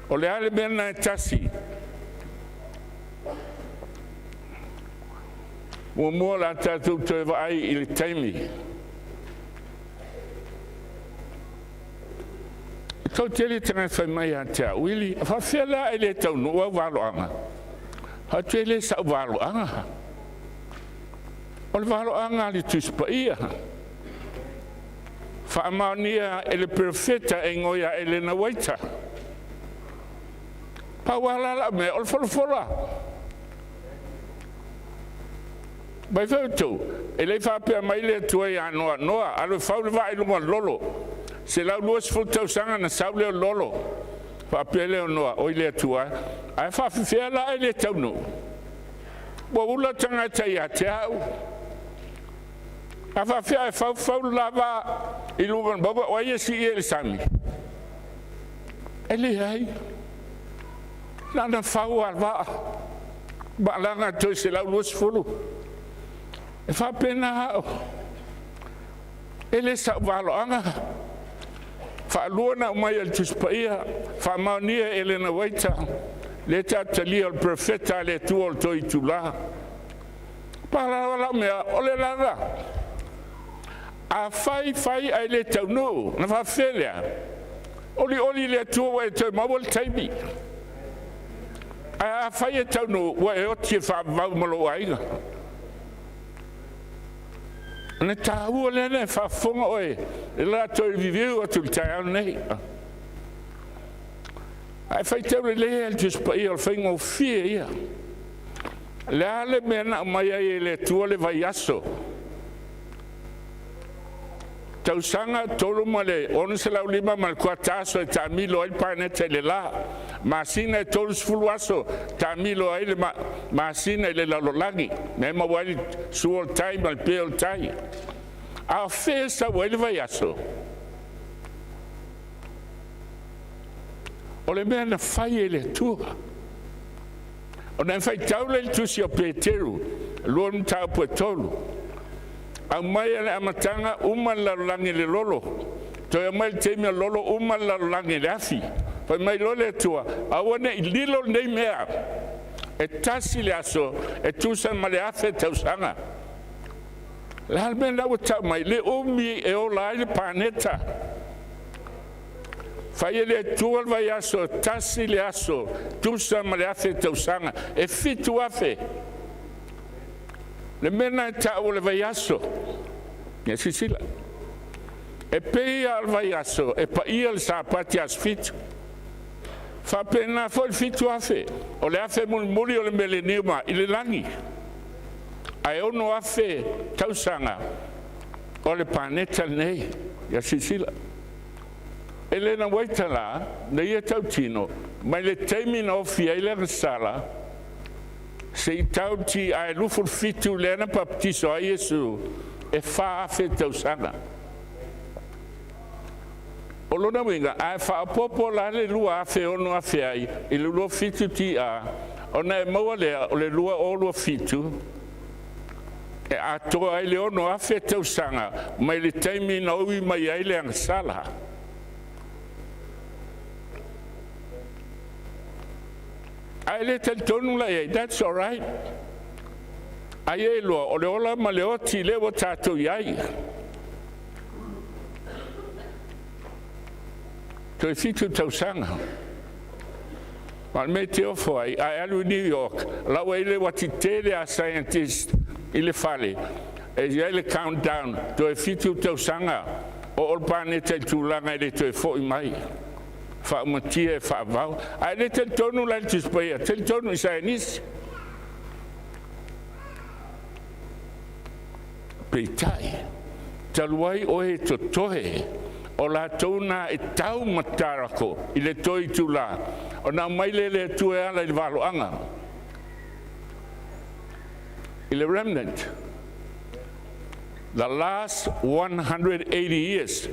O le a le mea lena e tasi? Muamua o le a tatou toe vaai i le taimi. E toatele tagata fai mai ia te au, “Uili, a faafefea la e le taunuu au valoaga?” Fai atu, e le sau valoaga, o le valoaga a le Tusi Paia. Faamaonia e le perofeta e igoa ia Elena Uaita. Pau lava la la'u mea o le folafola. Mai fai outou, e le i faapea mai le Atua ia Noa, “Noa, alu e fau le vaa i luga o le lolo.” 120 tausaga na sau lea o le lolo. Faapea lea o Noa, “Oi le Atua e, ae faafefea la e le taunuu? Ua ula tagata ia te a'u. A faafefea ae faufau le la vaa i luga o le mauga, o ai e si'ia i le sami?” E leai. Na ona fau lava o le vaa, malaga toe 120. E faapena a'u, e le sa'u valoaga. Faalua ona aumai e le Tusi Paia, faamaonia e Elena Uaita, lea tatou te talia o le perofeta a le Atua o le toe itula. Pau la'u mea o le lava, a fai fai ae le taunuu, ona faafefea lea? Olioli i le Atua ua e toe maua le taimi. Ae afai e taunuu, ua e oti e faavavau ma lou aiga. O le taua lea na e faafofoga oe i le latou review atu i le taeao lenei. Ae faitau lelei lava i le Tusi Paia, o le faigofie ia. Le a le mea na aumai ai e le Atua le vaiaso? Tausaga 3 ma le 605 ma le kuata aso e taamilo ai le paneta i le la. Masina e 30 aso taamilo ai le masina i le lalolagi, mea e maua ai le sua o le tai ma le pea o le tai. A o fea e sau ai le vaiaso? O le mea na fai e le Atua. Ona e faitau lea i le tusi o Peteru, 2 mataupu e 3, aumai e le amataga uma le lalolagi i le lolo, toe aumai le taimi o le lolo uma le lalolagi i le afi. Fai mai loa le Atua, aua ne i lilo lenei mea, e tasi le aso e tusa ma le 1,000 tausaga. Le a le mea lena ua tau mai? Le umi e ola ai le paneta. Fai e le Atua le vaiaso, e tasi le aso tusa ma le 1,000 tausaga, e 7,000. Le mea lena e tau o le vaiaso. Ia silasila. E pei lava o le vaiaso e paia le Sapati aso 7. Faapena foi le 7,000, o le 1,000 mulimuli o le meleniuma i le lagi, ae 6,000 tausaga o le paneta lenei. Ia silasila. Elena Uaita la, na ia tautino, mai le taimi na ofi ai le agasala, se i tau ti ae 27 lea na papatiso ai Iesu, e 4,000 tausaga. O lona uiga, a e faaopoopo la le 2,000 6,000 ai i le 27 TA, ona e maua lea o le 2027 e atoa ai le 6,000 tausaga mai le taimi na ui mai ai le agasala. A e le talitonu la i ai, that's all right. Ai e iloa, o le ola ma le oti lea ua tatou i ai. Toe 7 tausaga. Ma le mea e te ofo ai, a e alu i New York, lau ai le uati tele a scientist i le fale, e i ai le countdown, toe 7 tausaga, o o le paneta i tulaga e le toe fo'i mai. Faaumatia e faavavau. A e le talitonu la i le Tusi Paia, talitonu i saienisi. Peitai, talu ai oe e totoe, o latou na e tau matarako i le toe itulā, ona aumai lea e le Atua e ala i le valoaga, i le remnant. The last 180 years.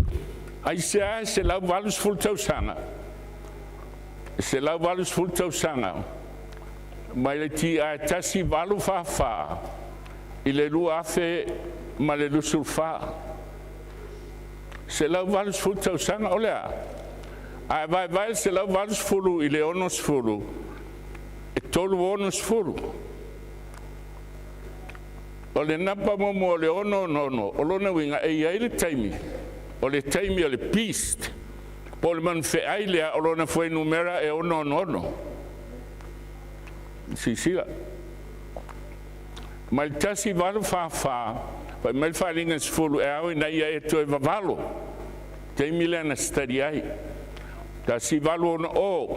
Aisea e 180 tausaga? 180 tausaga mai le TI 1844 i le 2024. 180 tausaga, o le a? A e vaevae le 180 i le 60, e 360. O le napa muamua o le 666, o lona uiga e i ai le taimi, o le taimi o le beast, po o le manufeai lea o lona fuainumera e 666. Silasila. Mai le 1844, fai mai le faaaliga 10, e ao ina ia e toe vavalo. Taimi lea na study ai. 1860,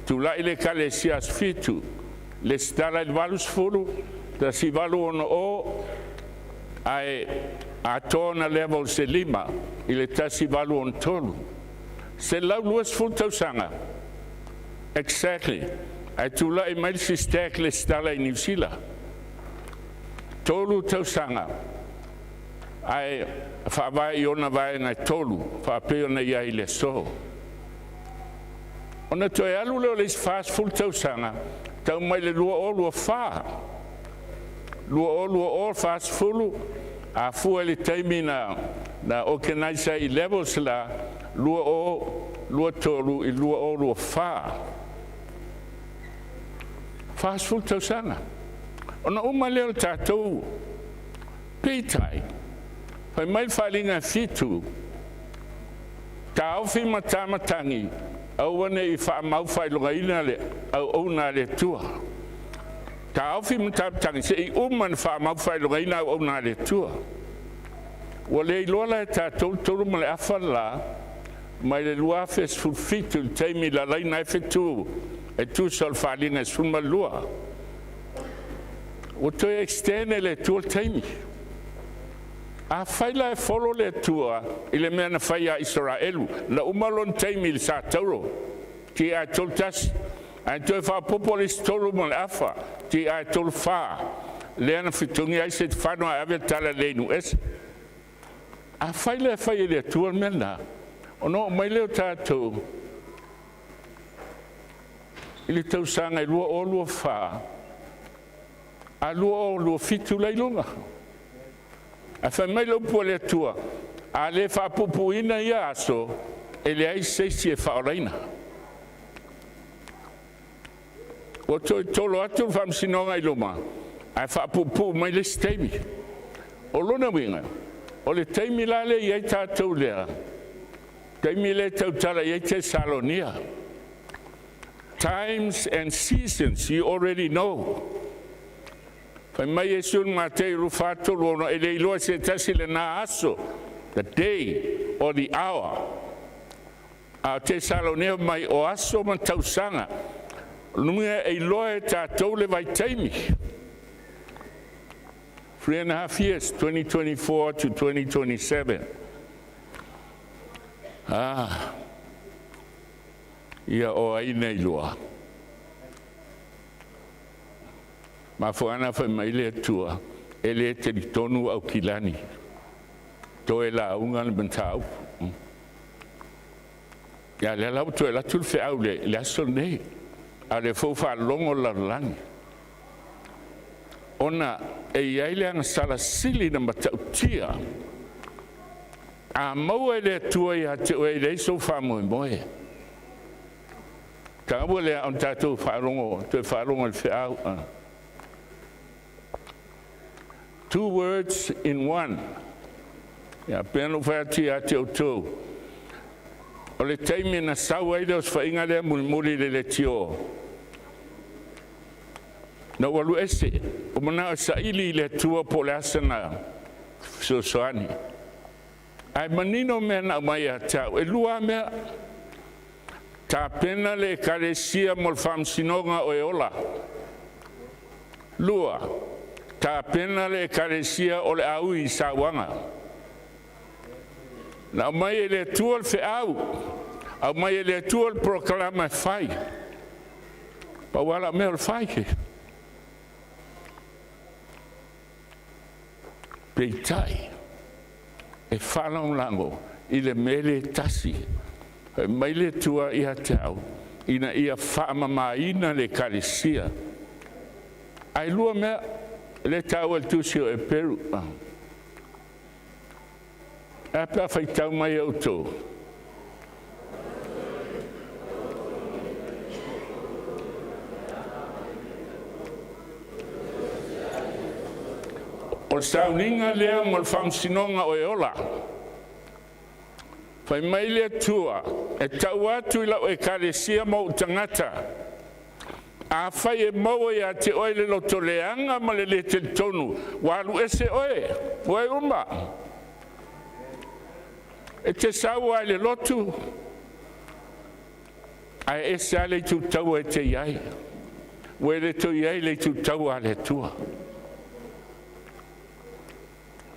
tula'i le Ekalesia Aso Fitu, lesitala i le 80, 1860, ae atoa ona levels e 5 i le 1863. 120 tausaga, exactly, ae tula'i mai le SISTAC lesitala i Niu Sila. 3 tausaga, ae faavae i ona vaega e 3, faapei ona i ai i le aso. Ona toe alu lea o le isi 40 tausaga, tau mai le 2024, 2020, 40, afua i le taimi na organize ai i levels la, 2023 i 2024. 40 tausaga. Ona uma lea o le tatou, peitai, fai mai le faaaliga e 7, taofi matamatagi, aua ne i faamaufaailogaina le auauna a le Atua. Taofi matamatagi seia uma ona faamaufaailogaina auauna a le Atua. Ua le iloa la e tatou le tolu ma le afa le la, mai le 2017 i le taimi na lalaina ai fetu e tusa o le faaaliga e 12. Ua toe extend e le Atua le taimi. Afai la e follow le Atua i le mea na fai ia Isaraelu, na uma lona taimi i le satauro, TI 31, ae toe faaopoopo le isi 3 ma le afa, TI 34, lea na fetogi ai Setefano ae ave le talalelei i nuuese. Afai la e fai e le Atua le mea lena, ona oo mai lea o tatou i le tausaga e 2024, a 2027 la i luga. Ae fai mai le upu a le Atua, a le faapuupuuina ia aso, e leai se isi e faaolaina. Ua toe tolo atu le faamasinoga i luma, ae faapuupuu mai le isi taimi. O lona uiga, o le taimi la lea e i ai tatou lea, taimi lea e tautala i ai Tesalonia. Times and seasons you already know. Fai mai Iesu i Matei 24:36, e le iloa e se tasi lena aso, the day or the hour. A o Tesalonia mai o aso ma tausaga. Luga e iloa e tatou le vaitaimi. 3.5 years, 2024 to 2027. Ah, ia o ai nei iloa. Mafuana fai mai le Atua, e le talitonu Aukilani, toe lauga le mataupu. Ia lea la ua toe alu atu le feau le aso lenei, a o lea foi ua faalogo le lalolagi. Ona e i ai le agasala sili na matautia, a maua e le Atua ia te oe e leai sou faamoemoe. Taua lea ona tatou faalogo, toe faalogo i le feau. Two words in one. Ia pei ona ou fai atu ia te outou, o le taimi na sau ai le osofaiga lea mulimuli i le leitio, na ou alu ese, ua manao e saili i le Atua po o le a sana fesoasoani. Ae manino mea na aumai ia te au, e 2 mea. Tapena le Ekalesia mo le faamasinoga o e ola. 2, tapena le Ekalesia o le a ui i sauaga. Na aumai e le Atua le feau, aumai e le Atua le polokalama e fai. Pau lava lau mea o le fai. Peitai, e faalagolago i le mea le tasi. Fai mai le Atua ia te au, ina ia faamamaina le Ekalesia. Ae 2 mea, le taua i le tusi o Eperu. E a pe a faitau mai e outou? O le sauniga lea mo le faamasinoga o e ola. Fai mai le Atua, e tau atu i lau Ekalesia ma ou tagata, afai e maua ia te oe le lotoleaga ma le le talitonu, ua alu ese oe, ua e uma. E te sau lava i le lotu, ae ese lava le itu taua e te i ai. Ua e le toe i ai i le itu taua a le Atua.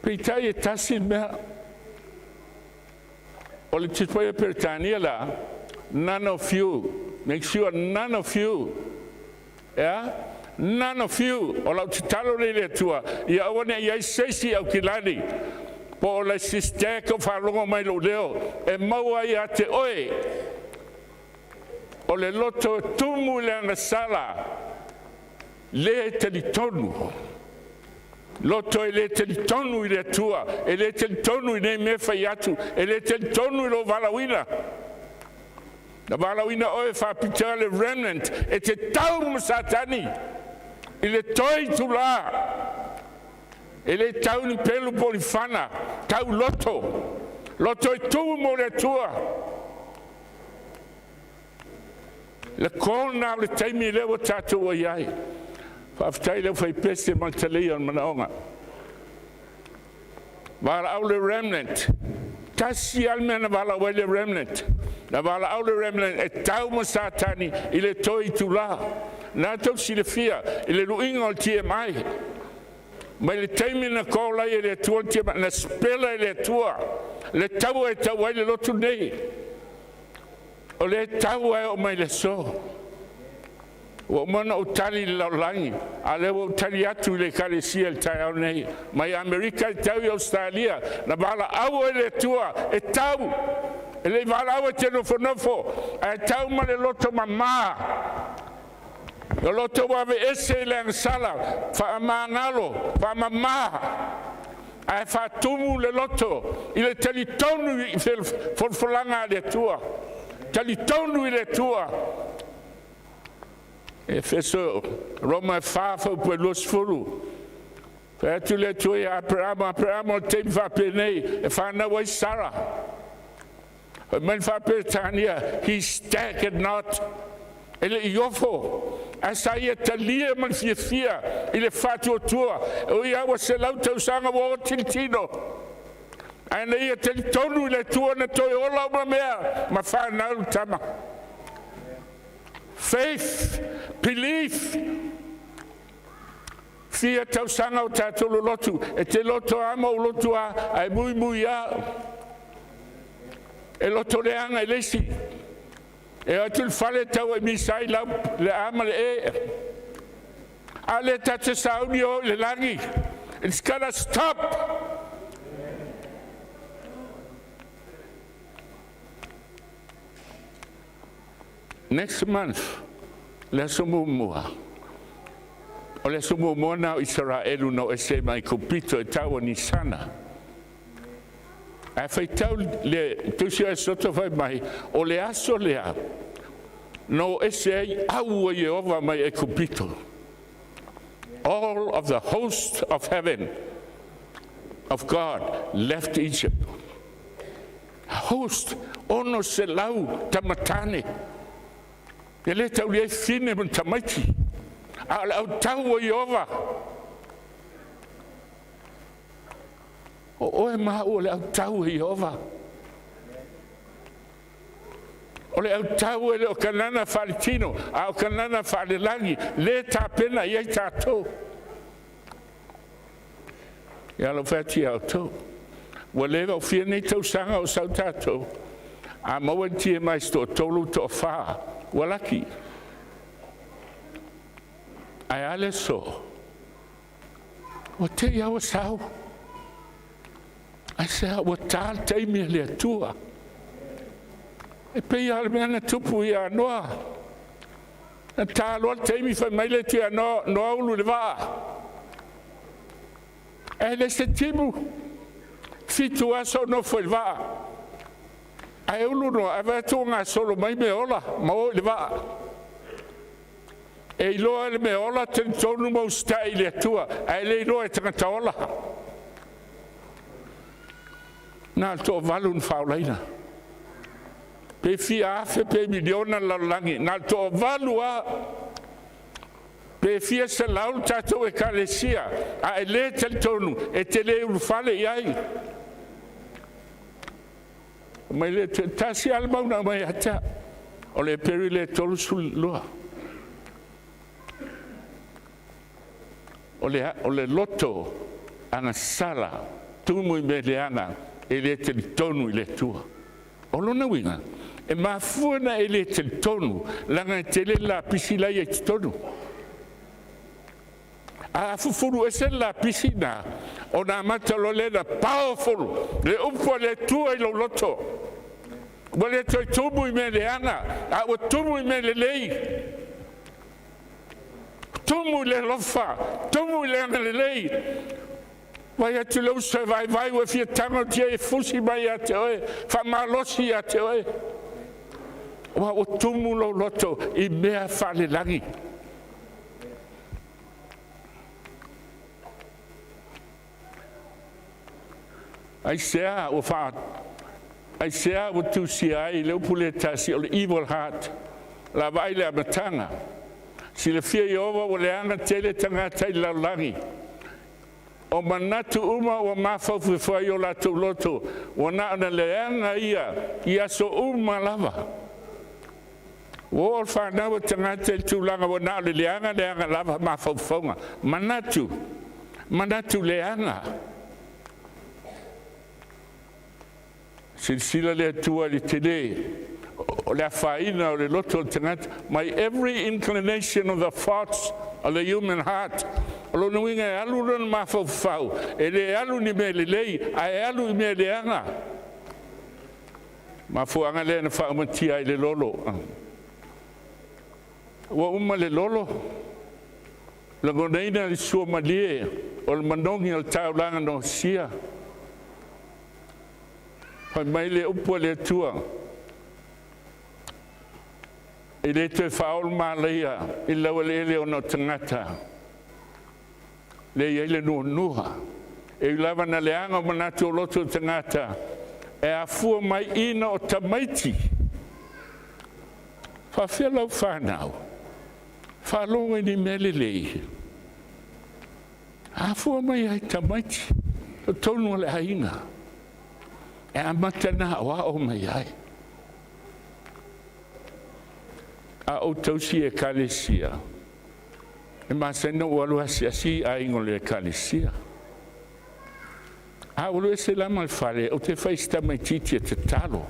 Peitai e tasi le mea, o le Tusi Paia Peretania la, none of you, make sure none of you, yeah? None of you, o lau tatalo lea i le Atua, ia aua ne i ai se isi Aukilani, po o le sisitē o faalogo mai lou leo, e maua ai ia te oe, o le loto e tumu i le agasala, le talitonu. Loto e le talitonu i le Atua, e le talitonu i nei mea fai atu, e le talitonu i lou valaauina. Na valaauina oe faapitoa le remnant e te tau ma Satani i le toe itulā. E le tau ni pelu po o ni fana, tau loto. Loto e tumu mo le Atua. Le kona o le taimi lea ua tatou ai ai. Faafetai le aufaipese ma le taleia o le manaoga. Valaau le remnant. Tasi lava le mea na valaau ai le remnant. Na valaau le remnant e tau ma Satani i le toe itulā. Na tou silafia i le luiga o le TMI. Mai le taimi na call ai e le Atua le TMI, na spela e le Atua le taua e tau ai le lotu nei. O le taua e oo mai le aso. Ua uma ona ou tali i le lalolagi, a o lea ua ou tali atu i le ekalesia i le taeao nei. Mai Amerika e tau i Ausetalia, na valaau ai le Atua e tau, e le i valaau e te nofonofo, ae tau ma le loto mamā. O loto ua aveese i le agasala, faamagalo, faamamā, ae faatumu le loto i le talitonu i folafolaga a le Atua. Talitonu i le Atua. Efeso Roma e 4 fuaiupu e 20. Fai atu le Atua ia Aperama, Aperama o le taimi faapenei e fanau ai Sara. Fai mai le Faa-Peretania, he staggered not. E le i ofo, ae sa ia talia ma le fiafia i le faatuatua. O ia ua 100 tausaga ua oti le tino. Ae na ia talitonu i le Atua na toe ola uma mea ma fanau le tama. Faith, belief, fia tausaga o tatou lolotu, e te loto a ma ou lotu a, ae muimui a. E loto leaga i le isi. E o atu le fale tau ai misai lau le A ma le E. A le tate sauni o i le lagi. It's gotta stop. Next month, le aso muamua. O le aso muamua na o Isaraelu na o ese mai Ekupito e tau o Nisana. Ae faitau le tusi o Esoto fai mai, o le aso lea, na o ese ai au a Ieova mai Ekupito. All of the host of heaven of God left Egypt. Host, 600 tamatane. E le tauli ai fine ma tamaiti. A o le au tau o Ieova. O oe ma au o le au tau o Ieova. O le au tau e le o kanana faaletino, a o kanana faalelagi, le tapena i ai tatou. Ia lau fai atu ia outou. Ua leva o fia nei tausaga o sau tatou, a maua le TMI se toatolu, toafa, ua laki. Ae a le aso? Ua te i ua sau. Ae se ua tā le taimi a le Atua. E pei a le mea na tupu ia Noa. Na tā loa le taimi fai mai le Atua ia Noa, Noa ulu le vaa. E le se timu. 7 aso o nofo i le vaa. Ae ulu Noa, ae vaai atu o gasolo mai mea ola, ma o i le vaa. E iloa le mea ola talitonu ma usitai i le Atua, ae le iloa e tagata ola. Na le toavalu na faaolaina. Pe fia afe pe miliona le lalolagi, na le toavalu a. Pe fia selau le tatou ekalesia, a e le talitonu, e te le ulufale i ai. Mai le tasi lava le mau na aumai ia te au, o le Eperi lea 32. O le, o le loto agasala, tumu i mea leaga, e le talitonu i le Atua. O lona uiga, e mafua ona e le talitonu, leaga e tele le lapisi la e i ai i totonu. A fufulu ese le lapisi lena, ona amata loa lea ona powerful le upu a le Atua i lou loto. Ua le toe tumu i mea leaga, a ua tumu i mea lelei. Tumu i le alofa, tumu i le agalelei. Vaai atu le uso e vaivai ua e fia tago atu i ai e fusi mai ia te oe, faamalosi ia te oe. Aua ua tumu lou loto i mea faalelagi. Aisea ua faa aisea ua tusia ai le upu lea e tasi o le evil heart? La vaai i le amataga. Silafia e Ieova ua leaga tele tagata i le lalolagi. O manatu uma ua mafaufau ai o latou loto, ua na ona leaga ia i aso uma lava. Ua oo le fanau a tagata i le tulaga ua na o le leaga leaga lava mafaufauga. Manatu, manatu leaga. Silasila le Atua i le tele o le afaina o le loto o le tagata. My every inclination of the thoughts of the human heart. O lona uiga e alu lona mafaufau, e le alu ni mea lelei, ae alu i mea leaga. Mafuaaga lea na faaumatia ai le lolo. Ua uma le lolo, lagonaina le suamalie o le manogi o le taulaga nosia. Fai mai le upu a le Atua, e le toe faaolo malaia i le laueleele ona o tagata, lea e i ai le nuanua. E ui lava na leaga o manatu o loto o tagata, e afua mai ina o tamaiti. Faafefea lau fanau, faalogo i ni mea lelei, afua mai ai tamaiti, totonu o le aiga, e amata na aoao mai ai. A ou tausi ekalesia, e masani ona ou alu asiasi i aiga o le ekalesia. A ou alu ese la ma le fale, ou te fai i si tamaitiiti e tatalo.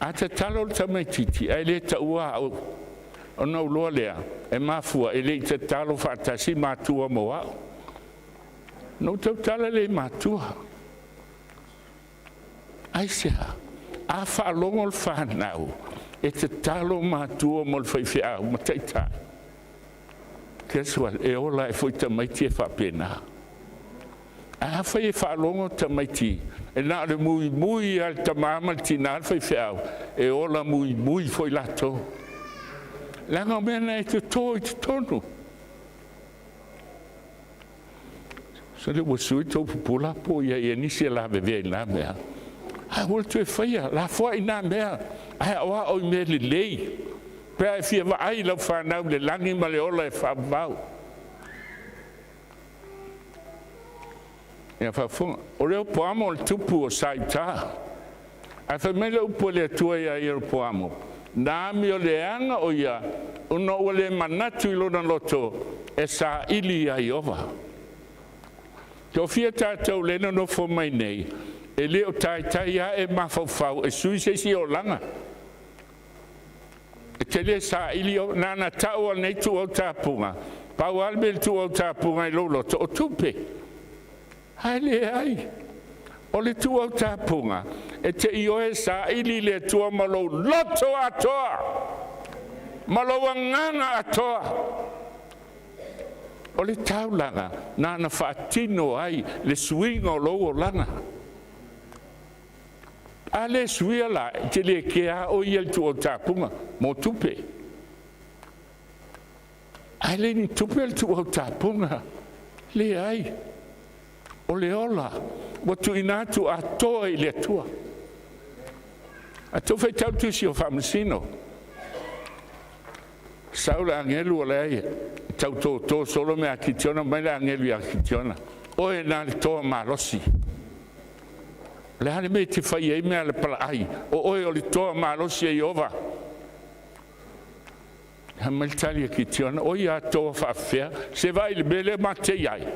A tatalo le tamaitiiti ae le taua au, ona ou iloa lea e mafua e le i tatalo faatasi matua mo au. Na ou tautala lea i matua. Aisea? A faalogo le fanau e tatalo matua mo le faifeau ma taitai, guess what? E ola ai foi tamaiti e faapena. Ae afai e faalogo tamaiti e na o le muimui lava le tama ma le tina le faifeau, e ola muimui foi latou. Leaga o mea na e toto i totonu. So le ua sui tou pupula po ia ia nisi e lavevea i na mea. Ae ua toe faia, lafoai na mea, ae aoao i mea lelei. Pe a e fia vaai lau fanau i le lagi ma le ola e faavavau. Ia faafofoga, o Reopoamo o le tupu o Saiuta. Ae fai mai le upu a le Atua ia Ieropoamo, na amioleaga o ia ona ua le manatu i lona loto e saili ia Ieova. Toafia tatou lea e nonofo mai nei, e le o taitai ae mafaufau e sui se isi olaga. E te le saili, na ona tau o lenei ituau tapuga, pau lava le mea i le ituau tapuga i lou loto, o tupe. Ae leai, o le ituau tapuga, e te ioe saili i le Atua ma lou loto atoa, ma lou agaga atoa. O le taulaga na ona faatino ai le suiga o lou olaga. A le suia la, e te le kea o ia i le ituau tapuga mo tupe. Ae le ni tupe le ituau tapuga. Leai, o le ola ua tuuina atu atoa i le Atua. A tou faitau le tusi o Faamasino, sau le agelu o lea e tau toto solo mea a Kitiona, mai le agelu ia Kitiona, oe na le toa malosi. O le a le mea e te fai ai mea a le palaai, o oe o le toa malosi e Ieova? Fai mai le tali a Kitiona, o ia toa faafefea, se vaai i le mea lea matou te i ai.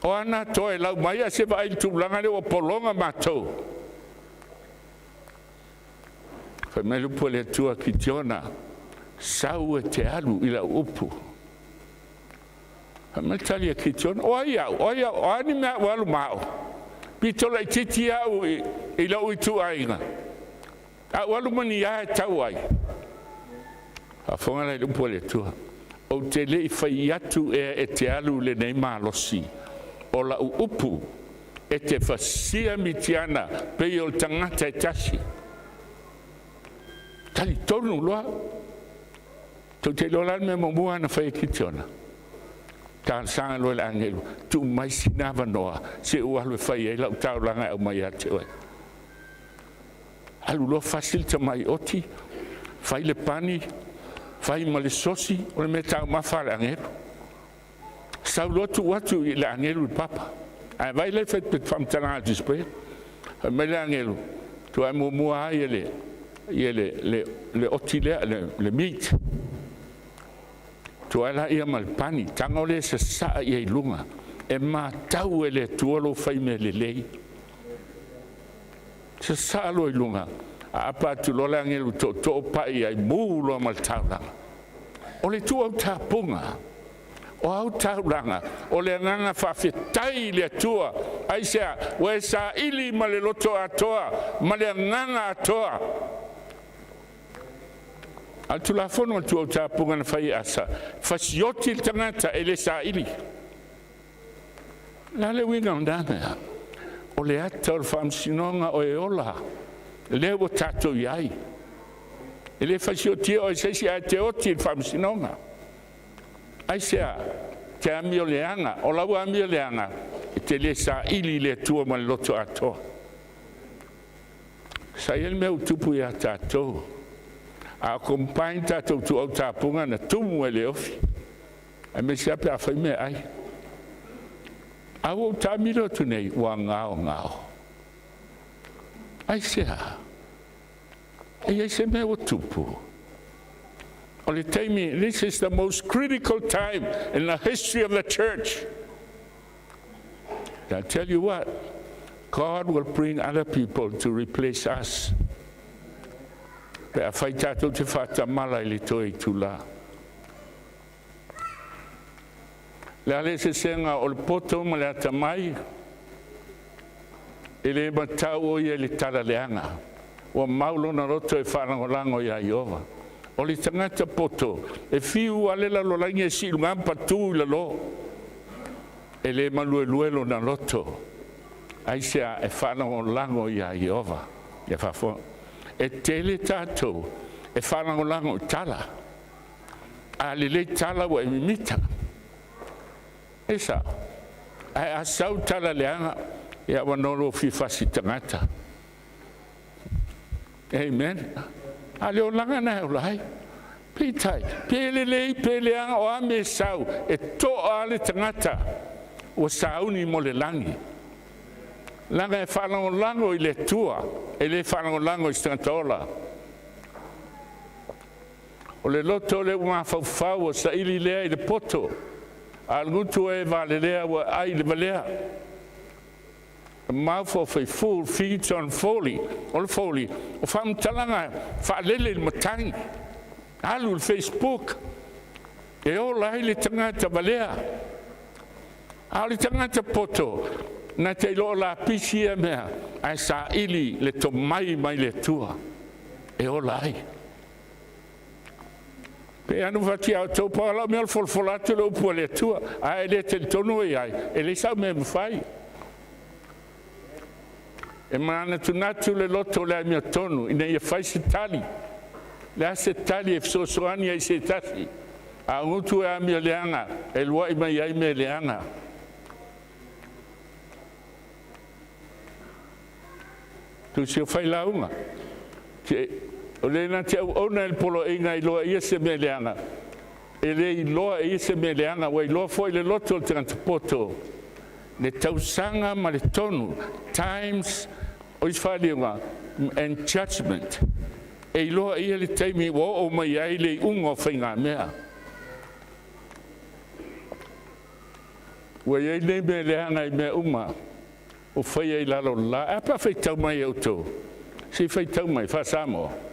O a na toa e lau mai, ae se vaai i le tulaga lea ua pologa matou. Fai mai le upu a le Atua, Kitiona, sau e te alu i lau upu. Fai mai le tali a Kitiona, o ai au, o ai au, o a ni mea ua alu ma au? Pito laitiiti au i lou ituaiga, a ou alu ma ni a e tau ai? Faafofoga la i le upu a le Atua, ou te le i fai atu ea e te alu i lenei malosi, o lau upu e te fasia Mitiana pei o le tagata e tasi. Talitonu loa. Tou te iloa la le mea muamua na fai e Kitiona? Talosaga loa i le agelu, tuu mai sina avanoa se i ou alu e fai ai lau taulaga e aumai ia te oe. Alu loa fasi le tamai oti, fai le pani, fai ma le sosi, o le mea taumafa a le agelu. Sau loa tuu atu i le agelu i le papa. Ae vai le faamatalaga a le Tusi Paia. Fai mai le agelu, tuu ae muamua lava le oti lea, le meat. Tuu ae laia ma le pani, tago lea sasaa ia i luga. E matau e le Atua lou fai mea lelei. Sasaa loa i luga, aapa atu loa le agelu tootoo pai ai, mu loa ma le taulaga. O le tuu tapuga, o au taulaga, o le agaga faafetai i le Atua. Aisea? Ua e saili ma le loto atoa, ma le agaga atoa. A le tulafono o le tuu tapuga na fai e Asa, fasioti le tagata e le saili. La le uiga o na mea, o le ata o le faamasinoga o e ola, lea ua tatou i ai. E le fasiotia o se isi ae te oti i le faamasinoga. Aisea? Te amio leaga, o lau amio leaga, e te le saili i le Atua ma le loto atoa. Sa i ai le mea ua tupu iā tatou, a combine tatou tuau tapuga na tumu ai le ofi, aemaise lava pe a fai meaai. A ua ou taamilo atu nei, ua gaogao. Aisea? E i ai se mea ua tupu? O le taimi, this is the most critical time in the history of the church. I tell you what, God will bring other people to replace us. Pe a fai tatou te faatamala i le toe itulā. Le a le sesega o le poto ma le atamai, e le matau o ia i le tala leaga. Ua mau lona loto e faalagolago iā Ieova. O le tagata poto, e fiu lava le lalolagi e sii i luga ma patu i lalo, e le maluelue lona loto. Aisea? E faalagolago iā Ieova. Ia faafofoga. E tele tatou e faalagolago i tala. A lelei tala ua e mimita. E sao. Ae a sau tala leaga, ia ua nolo fia fasi tagata. Amen. A le olaga na e ola ai. Peitai, pe lelei pe leaga o a mea e sau, e to'a le tagata ua sauni mo le lagi. Laga e faalagolago i le Atua, e le faalagolago i se tagata ola. O le loto le ua mafaufau o saili lea i le poto, a o le gutu e valelea ua ai le valea. The mouth of a fool feeds on folly. O le folly, o faamatalaga faalele i le matagi. Alu i le Facebook, e ola ai le tagata valea. A o le tagata poto, na te iloa lapisi ia mea, ae saili le tomai mai le Atua, e ola ai. Pe anu fatia o tau pa lau mea o le folafola atu le upu a le Atua, ae le talitonu e ai, e le sau mea mafai. E manatunatu le loto o le amiotonu ina ia fai se tali. Le a se tali e fesoasoani ai se tasi. A o gutu e amio leaga, e luai mai ai mea leaga. Tusi o fai lauga. O le na te auauna i le poloaiga i loa ia se mea leaga. E le iloa e ia se mea leaga, ua iloa foi le loto o le tagata poto. Le tausaga ma le tonu, times o isi faaliuga, and judgment. E iloa e ia le taimi ua oo mai ai le iuga o faigamea. Ua i ai nei mea leaga i mea uma o faia i lalo o le la. Ae a pe a faitau mai e outou? Se i faitau mai, faa-Samoa.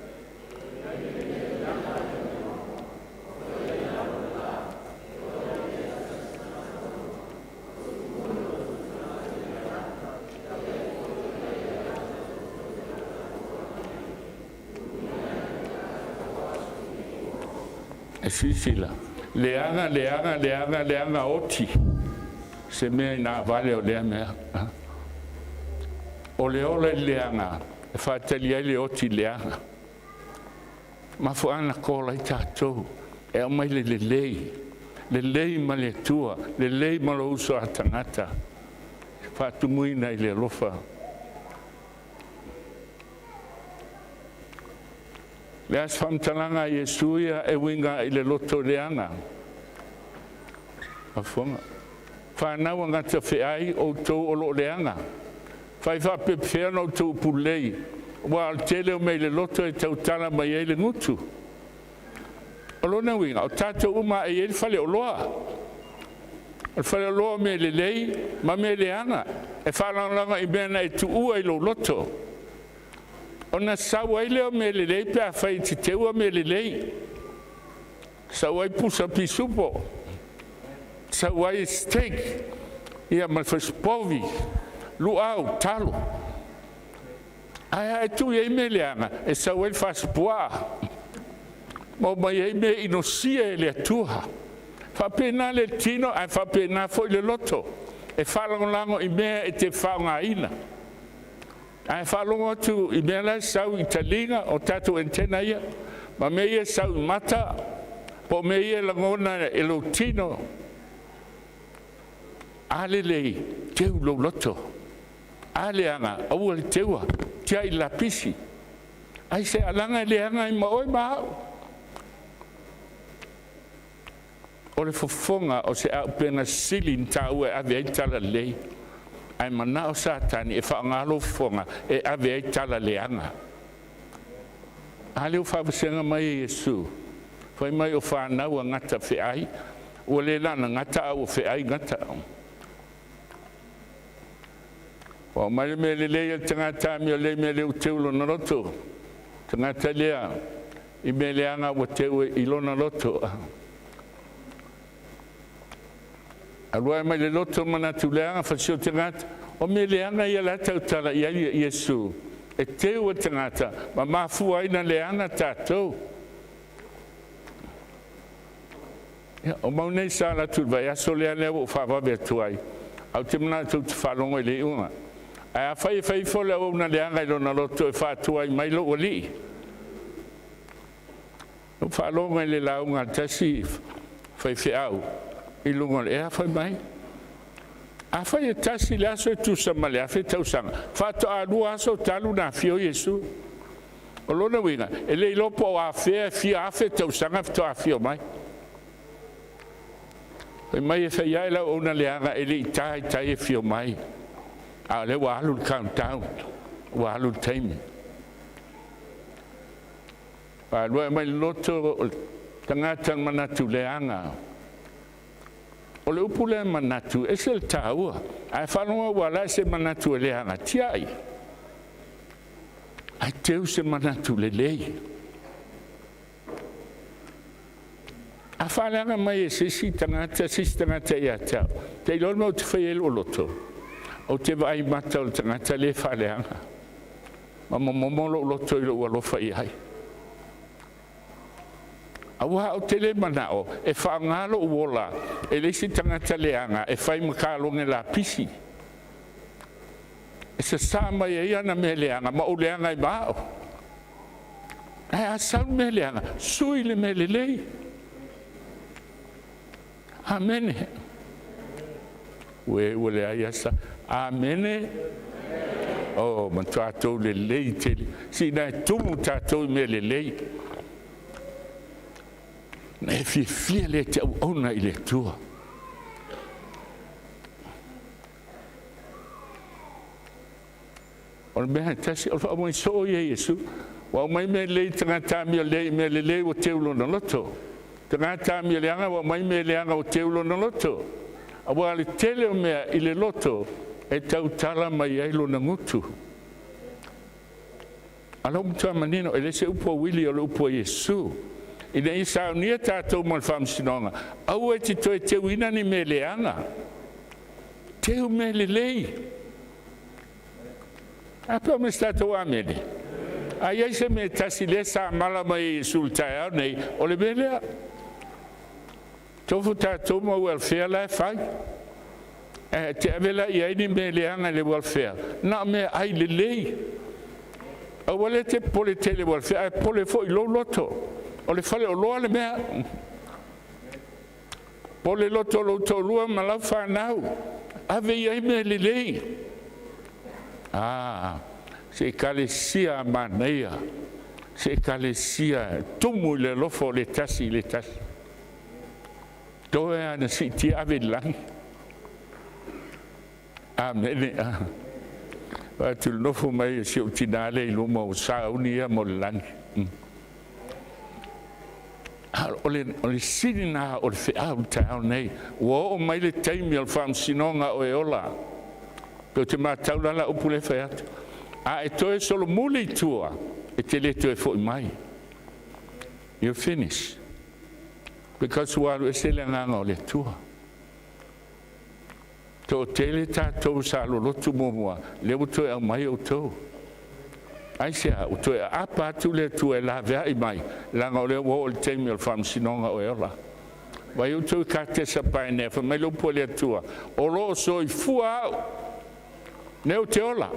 E silasila, leaga, leaga, leaga, leaga, oti se mea ina vale o lea mea. O le ola i le leaga, e faatali ai le oti leaga. Mafuaaga na call ai tatou e aumai le lelei, lelei ma le Atua, lelei ma lou uso a tagata, faatumuina i le alofa. Le a se faamatalaga a Iesu ia e uiga i le loto leaga? Afoga. Fanau a gatafeai outou o loo leaga. Fai faapefea ona outou pulei, aua o le tele o mea i le loto e tautala mai ai le gutu. O lona uiga, o tatou uma e i ai le faleoloa. O le faleoloa o mea lelei ma mea leaga, e faalagolago i mea na e tuua i lou loto. Ona sau ai lea o mea lelei pe afai e te teua mea lelei. Sau ai pusa pisupo, sau ai steak, ia ma le fasipovi, luau, talo. Ae a e tuu i ai mea leaga, e sau ai le fasipuaa, ma omai ai mea inosia e le Atua. Faapena le tino ae faapena foi le loto, e faalagolago i mea e te faaaogaina. Ae faalogo atu i mea la e sau i taliga o tatou antenna ia, ma mea ia e sau i mata, po o mea ia e lagona e lou tino. A lelei, teu lou loto. A leaga, aua le teua, tiai le lapisi. Ai se alaga e leaga ai ma oe ma au. O le fofoga o se auupega sili na taua e ave ai talalelei, ae manao Satani e faaaoga lou fofoga e ave ai tala leaga. A lea ua faavasega mai e Iesu, fai mai o fanau a gata feai, ua le na ona gata a ua feai gata. Ua aumai le mea lelei a le tagata amio lelei mea lelei ua teu i lona loto. Tagata lea i mea leaga ua teu i lona loto. Alu ai mai le loto manatu leaga fasio tagata. O mea leaga ia la tautala i ai Iesu. E teu e tagata ma mafua ai na leaga tatou. Ia, o mau nei sa ala atu i le vaiaso lea lea ua ou faavave atu ai. Ae ou te manatu ou te faalogo i le iuga. Ae afai e fai ifo le auauna leaga i lona loto e faatuai mai lou alii. Ou faalogo i le lauga a le tasi faifeau i luga o le ea fai mai. Afai e tasi le aso e tusa ma le 1,000 tausaga, faatoa 2 aso talu ona afio Iesu. O lona uiga, e le iloa po o afea e fia afe tausaga faatoa afio mai. Fai mai e fai ae lau auauna leaga e le i ta i tai e afio mai. A o lea ua alu le countdown, ua alu le taimi. Faalua e mai le loto o le tagata le manatu leaga. O le upu lea manatu, ese le taua. Ae faalogo ua ala se manatu e leaga, tiai. Ae teu se manatu lelei. A faaleaga mai e se isi tagata, se isi tagata ia te au, te iloa le mea ou te faia i lou loto, ou te vaai mata o le tagata le faaleaga. Ma momomo lou loto i lou alofa i ai. Aua ou te le manao e faaaoga lou ola e le isi tagata leaga e fai ma kaloge lapisi. E sasā mai ai ana mea leaga ma ou leaga ai ma au. Ae a sau le mea leaga, sui le mea lelei. Amene. Ue ua leai asa. Amene. O, matua tou lelei tele. Sina e tumu tatou i mea lelei. Na e fiafia lea te auauna i le Atua. O le mea tasi o le faaumai soo ia Iesu. Ua aumai mea lelei i tagata amio lelei i mea lelei ua teu lona loto. Tagata amio leaga ua aumai mea leaga ua teu lona loto. Auā le tele o mea i le loto e tautala mai ai lona gutu. A lea ua matua manino, e le se upu a Uili o le upu a Iesu. Ina ia saunia tatou mo le faamasinoga, aua e te toe teuina ni mea leaga. Teu mea lelei. A pe o me se tatou amene. A iai se mea tasi lea sa mala mai e Iesu i le taeao nei, o le mea lea. Tofu tatou ma welfare la e fai. E te ave la i ai ni mea leaga i le welfare, na o mea ai lelei. Aua le te pole tele welfare, ae pole foi i lou loto. O le fale oloa le mea. Pole loto o lou toalua ma lau fanau. Ave i ai mea lelei. Se ekalesia a manaia, se ekalesia e tumu i le alofa o le tasi i le tasi. Toe ana siitia ave i le lagi. Amene. Atu le nofo mai e si ou tinā lea i luma o sauni ia mo le lagi. O le sili na o le feau i le taeao nei. Ua oo mai le taimi o le faamasinoga o e ola. Pe o te matau la la upu le fai atu. A e toe solomuli i tua, e te le toe foi mai. You finish. Because ua alu ese le agaga o le Atua. Toatele tatou sa lolotu muamua, lea ua toe aumai outou. Ai se a, ua toe aapa atu le Atua e laveai mai, leaga o lea ua oo i le taimi o le faamasinoga o e ola. Vai outou i Katesa Paenea, fai mai le upu a le Atua, o lo o soifua au, ne o te ola,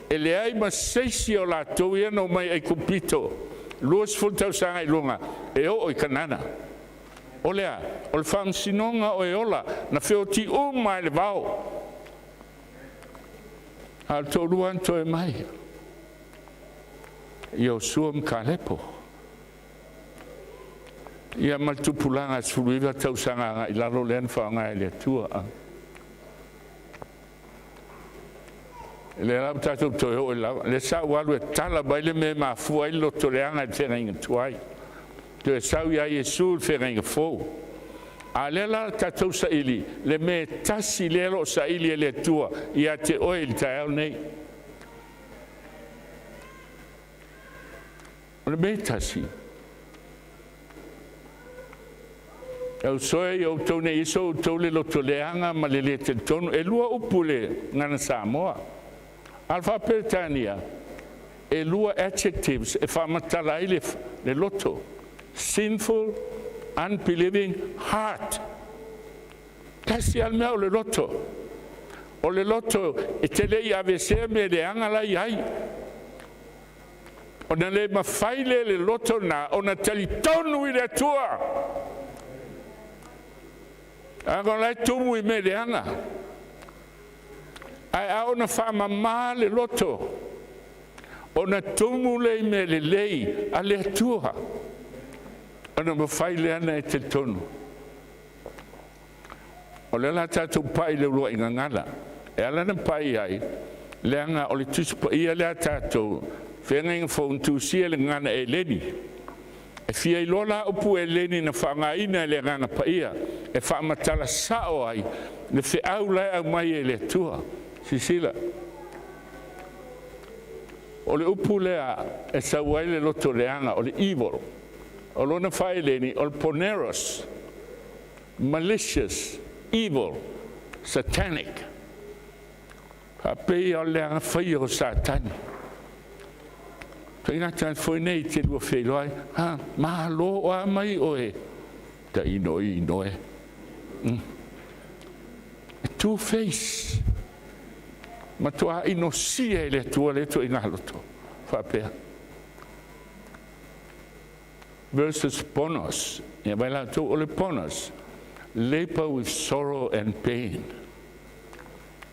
e leai ma seisi o latou ia na omai Aikupito, 20 tausaga i luga, e oo i Kanana. O lea, o le faamasinoga o e ola, na feoti uma e le vao. A o le toalua na toe mai, Iosua ma Kalepo. Ia ma le tupulaga 19 tausaga agai i lalo lea na faaaoga e le Atua. Lea la ua tatou toe oo i lava. Lea sa ou alu e tala mai le mea e mafua ai le loto leaga i le feagaiga tuai. Toe sau ia Iesu le feagaiga fou. A lea la tatou saili, le mea tasi lea lo o saili e le Atua ia te oe i le taeao nei. O le mea tasi, e usoe i outou nei iso outou le loto leaga ma le le talitonu. E lua upu le gagana Samoa. A le faa-Peretania, e lua adjectives e faamatala ai le loto. Sinful, unbelieving heart. Tasi a le mea o le loto. O le loto e te le i avesea me leaga la i ai. Ona le mafai le loto na ona talitonu i le Atua. Aga o la e tumu i mea leaga. Ae a ona faamamā le loto, ona tumu le i mea lelei a le Atua. Ona mafai lea na e talitonu. O le la tatou pai le uluai gagana. E ala na pai ai, leaga o le Tusi Paia lea tatou, feagaiga fou na tusia le gagana Eleni. E fia iloa la upu Eleni na faaaogaina e le Agaga Paia, e faamatala sao ai le feau la e aumai e le Atua. Sisila. O le upu lea e sau ai le loto leaga, o le evil. O lona faa-Eleni, o le poneros, malicious, evil, satanic. Faapei o le aga faia o Satani. Toina tan foi nei te lua feiloai, ha, malo o a mai oe, ta ino ino e. Two face. Matua inosia e le Atua le to ina loto. Faapea. Versus ponos. Ia vai la tu o le ponos. Labor with sorrow and pain.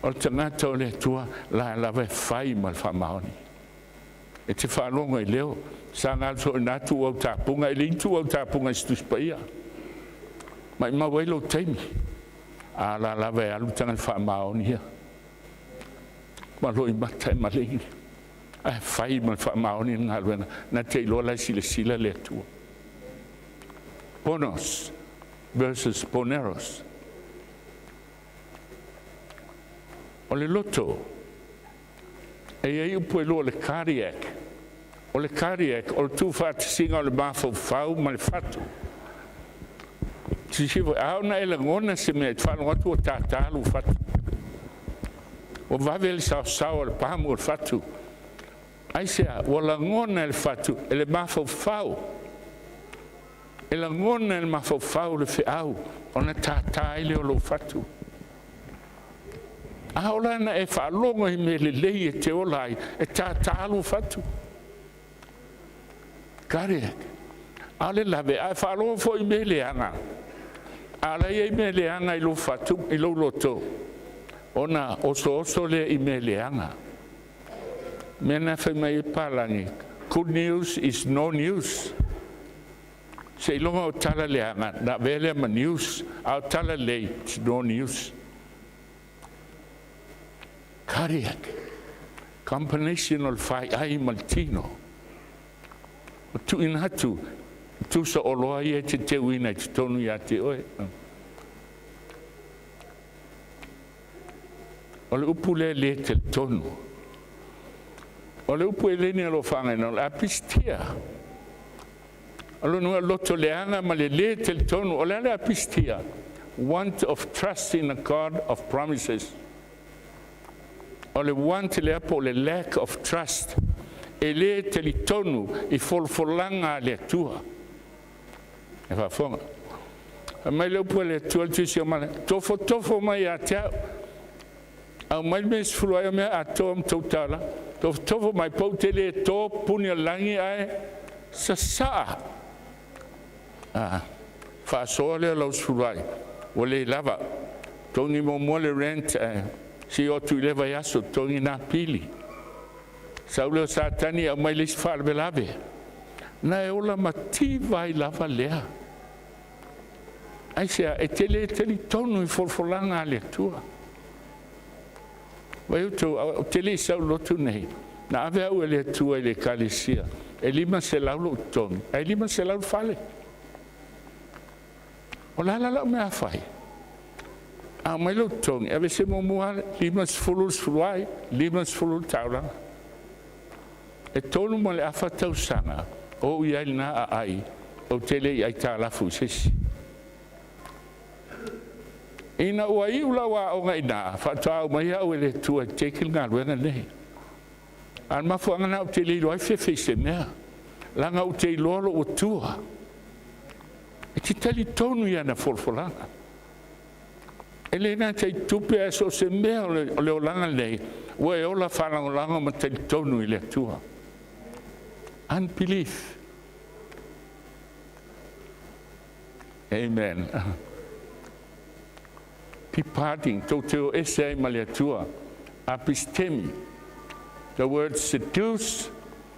O le tagata o le Atua la lava e fai ma le faamaoni. E te faalogo i leo, sa galu so ina tu au tapunga, e le itu au tapunga i se Tusi Paia. Ma i mau ai lou taimi. A la lava e alu tanga le faamaoni ia. Ma loi mata e malegi. Ae fai ma le faamaoni le galuega, na te iloa la e silasila le Atua. Ponos versus poneros. O le loto, e i ai upu e lua o le cardiac. O le cardiac, o le tuufaatasiga o le mafaufau ma le fatu. Silasila foi, a oo ina e lagona se mea e te faalogo atu ua tātā lou fatu, ua vave le saosao a le pamu o le fatu. Aisea? Ua lagona e le fatu, e le mafaufau, e lagona e le mafaufau le feau ona tātā ai lea o lou fatu. A oo la ina e faalogo i mea lelei e te ola ai, e tātā lou fatu. Cardiac. A o le lave, a e faalogo foi i mea leaga, a o la e i ai mea leaga i lou fatu, i lou loto, ona osooso lea i mea leaga. Mea na fai mai ai papalagi, good news is no news. Seiloga o tala leaga, na avea lea ma news, a o tala lelei, it's no news. Cardiac. Combination o le faiai ma le tino. O tuuina atu, tusa oloa ia e te teuina i totonu ia te oe. O le upu lea le talitonu. O le upu eleni o lo o faagaina o le apistia. O lona uiga loto leaga ma le lē talitonu. O le a le apistia? Want of trust in a God of promises. O le want lea po o le lack of trust, e lē talitonu i folafolaga a le Atua. E faafofoga. Fai mai le upu a le Atua i le tusi o Malaki, tofotofo mai ia te au, aumai le mea e sefulu ai o mea atoa ma tou tala, tofotofo mai pe ou te le to puni o le lagi ae sasaa. A, faasoa lea o lau sefulu ai, ua le lava. Togi muamua le rent ae se i oo atu i lea vaiaso, togi nā pili. Sau lea o Satani e aumai le isi faalavelave. Na e ola mativa ai lava lea. Aisea? E te le talitonu i folafolaga a le Atua. Vaai outou, ou te le i sau i le lotu lenei, na ave au e le Atua i le ekalesia, e 500 lou totogi, ae 500 le fale. O le a la lau mea a fai? A aumai lou totogi, aveese muamua lava le 50 le sefulu ai, 50 le taulaga. E 3.5 tausaga o ou i ai i lena aai, ou te le i aitalafu i se isi. Ina ua iu lau aoga i ina, faatoa aumai au e le Atua e take le galuega lenei. A o le mafuaaga lena ou te le iloa ai fefe i se mea, leaga ou te iloa lou Atua. E te talitonu i ana folafolaga. E le gata i tupe ae so o se mea o le olaga lenei, ua e ola faalagolago ma talitonu i le Atua. Unbelief. Amen. Departing, tou te o ese ai ma le Atua. Apistemi. The word seduce,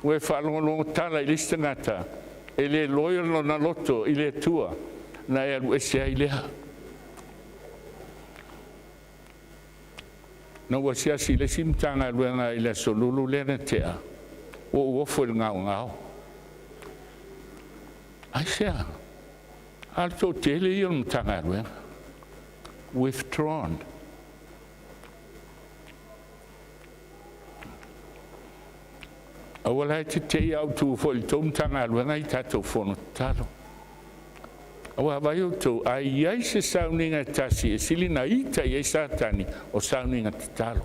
ua e faalogologo tala i le isi tagata, e le loyal lona loto i le Atua, na e alu ese ai lea. Na ou asiasi i le isi Matagaluega i le Aso Lulu lea na tea, ua ou ofo i le gaogao. Aisea? A o le toatele ia o le Matagaluega. Withdrawn. Aua la e te te i a ou tu foi i le tou Matagaluega i tatou fono tatalo. Aua vaai outou, a i ai se sauniga e tasi e sili na ita i ai Satani, o sauniga tatalo.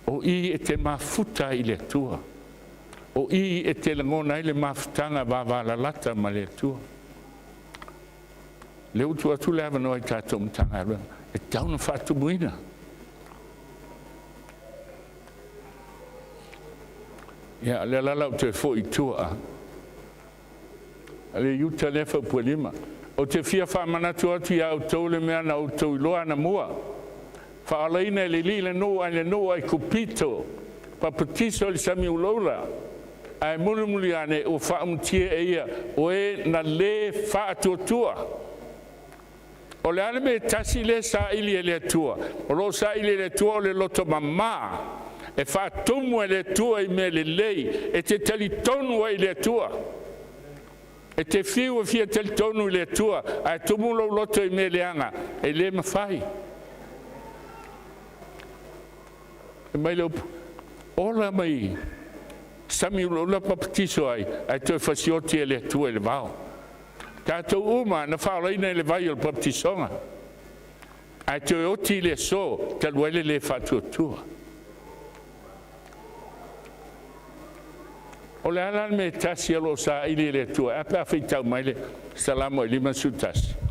O i e te mafuta ai i le Atua. O i e te lagona ai le mafutaga vavalalata ma le Atua. Lea ua tuu atu le avanoa i tatou Matagaluega, e tatau ona faatumuina. Ia, lea la o le a ou toe foi i tua. A le Iuta lea faupuelima. Ou te fia faamanatu atu iā outou le mea na outou iloa anamua. Faaolaina e le Alii le nuu ae le nuu Aikupito, papatiso i le sami ulaula, ae mulimuli ane ua faaumutia e ia o e na lē faatuatua. O le a le mea e tasi lea e saili e le Atua? O lo o saili e le Atua o le loto mamā. E faatumu e le Atua i mea lelei, e te talitonu ai i le Atua. E te fiu e fia talitonu i le Atua, ae tumu lou loto i mea leaga, e le mafai. E mai le upu, ola mai sami ulaula papatiso ai, ae toe fasioti e le Atua i le vao. Tatou uma na faaolaina i le vai o le papatisoga, ae toe oti i le aso talu ai le le faatuatua. O le ala le mea tasi o lo o saili e le Atua, e a pe a faitau mai le Salamo e 51.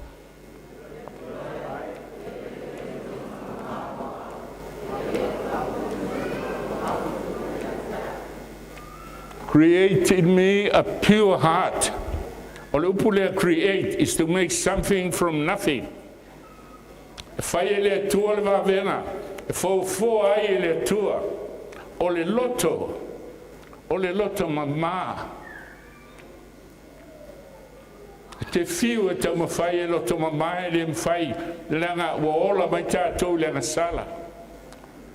Create in me a pure heart. O le upu lea create is to make something from nothing. E fai e le Atua le vavega, e foafoa ai e le Atua. O le loto, o le loto mamā. E te fiu e taumafai e loto mamā e le mafai, leaga ua ola mai tatou i le agasala.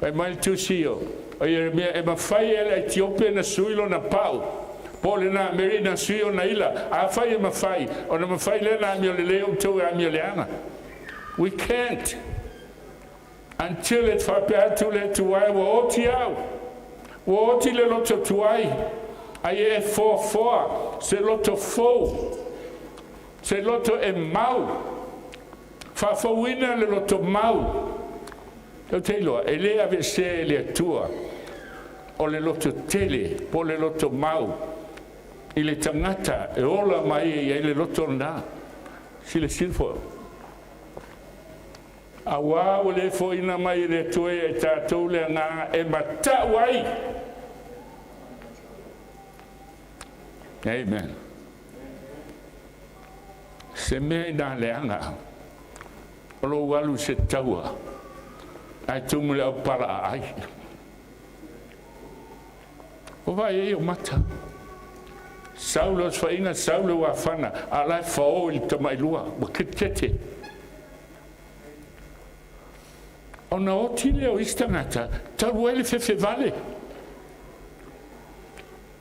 Fai mai le tusi o Ieremia, e mafai e le Etiope na sui lona pau, po o le Nameri na sui ona ila. Afai e mafai, ona mafai lea na amio lelei outou e amio leaga. We can't. Until e faapea atu le tuai ua oti au. Ua oti le loto tuai, ai e foafoa se loto fou, se loto e mau, faafouina le loto mau. Tou te iloa, e le aveesea e le Atua o le loto tele po o le loto mau i le tagata e ola mai e i ai le loto lena. Silasila foi. Auā ua le foaiina mai e le Atua ia i tatou le agaga e mata'u ai. Amen. Se mea inā leaga o lou alu i se taua ae tumu i le aupala aai. Ua vaai ai ou mata. Sau le osofaiga, sau le uafana, a o la e fao i le tamailua, ua ketete. Ona oti lea o isi tagata, talu ai le fefevale.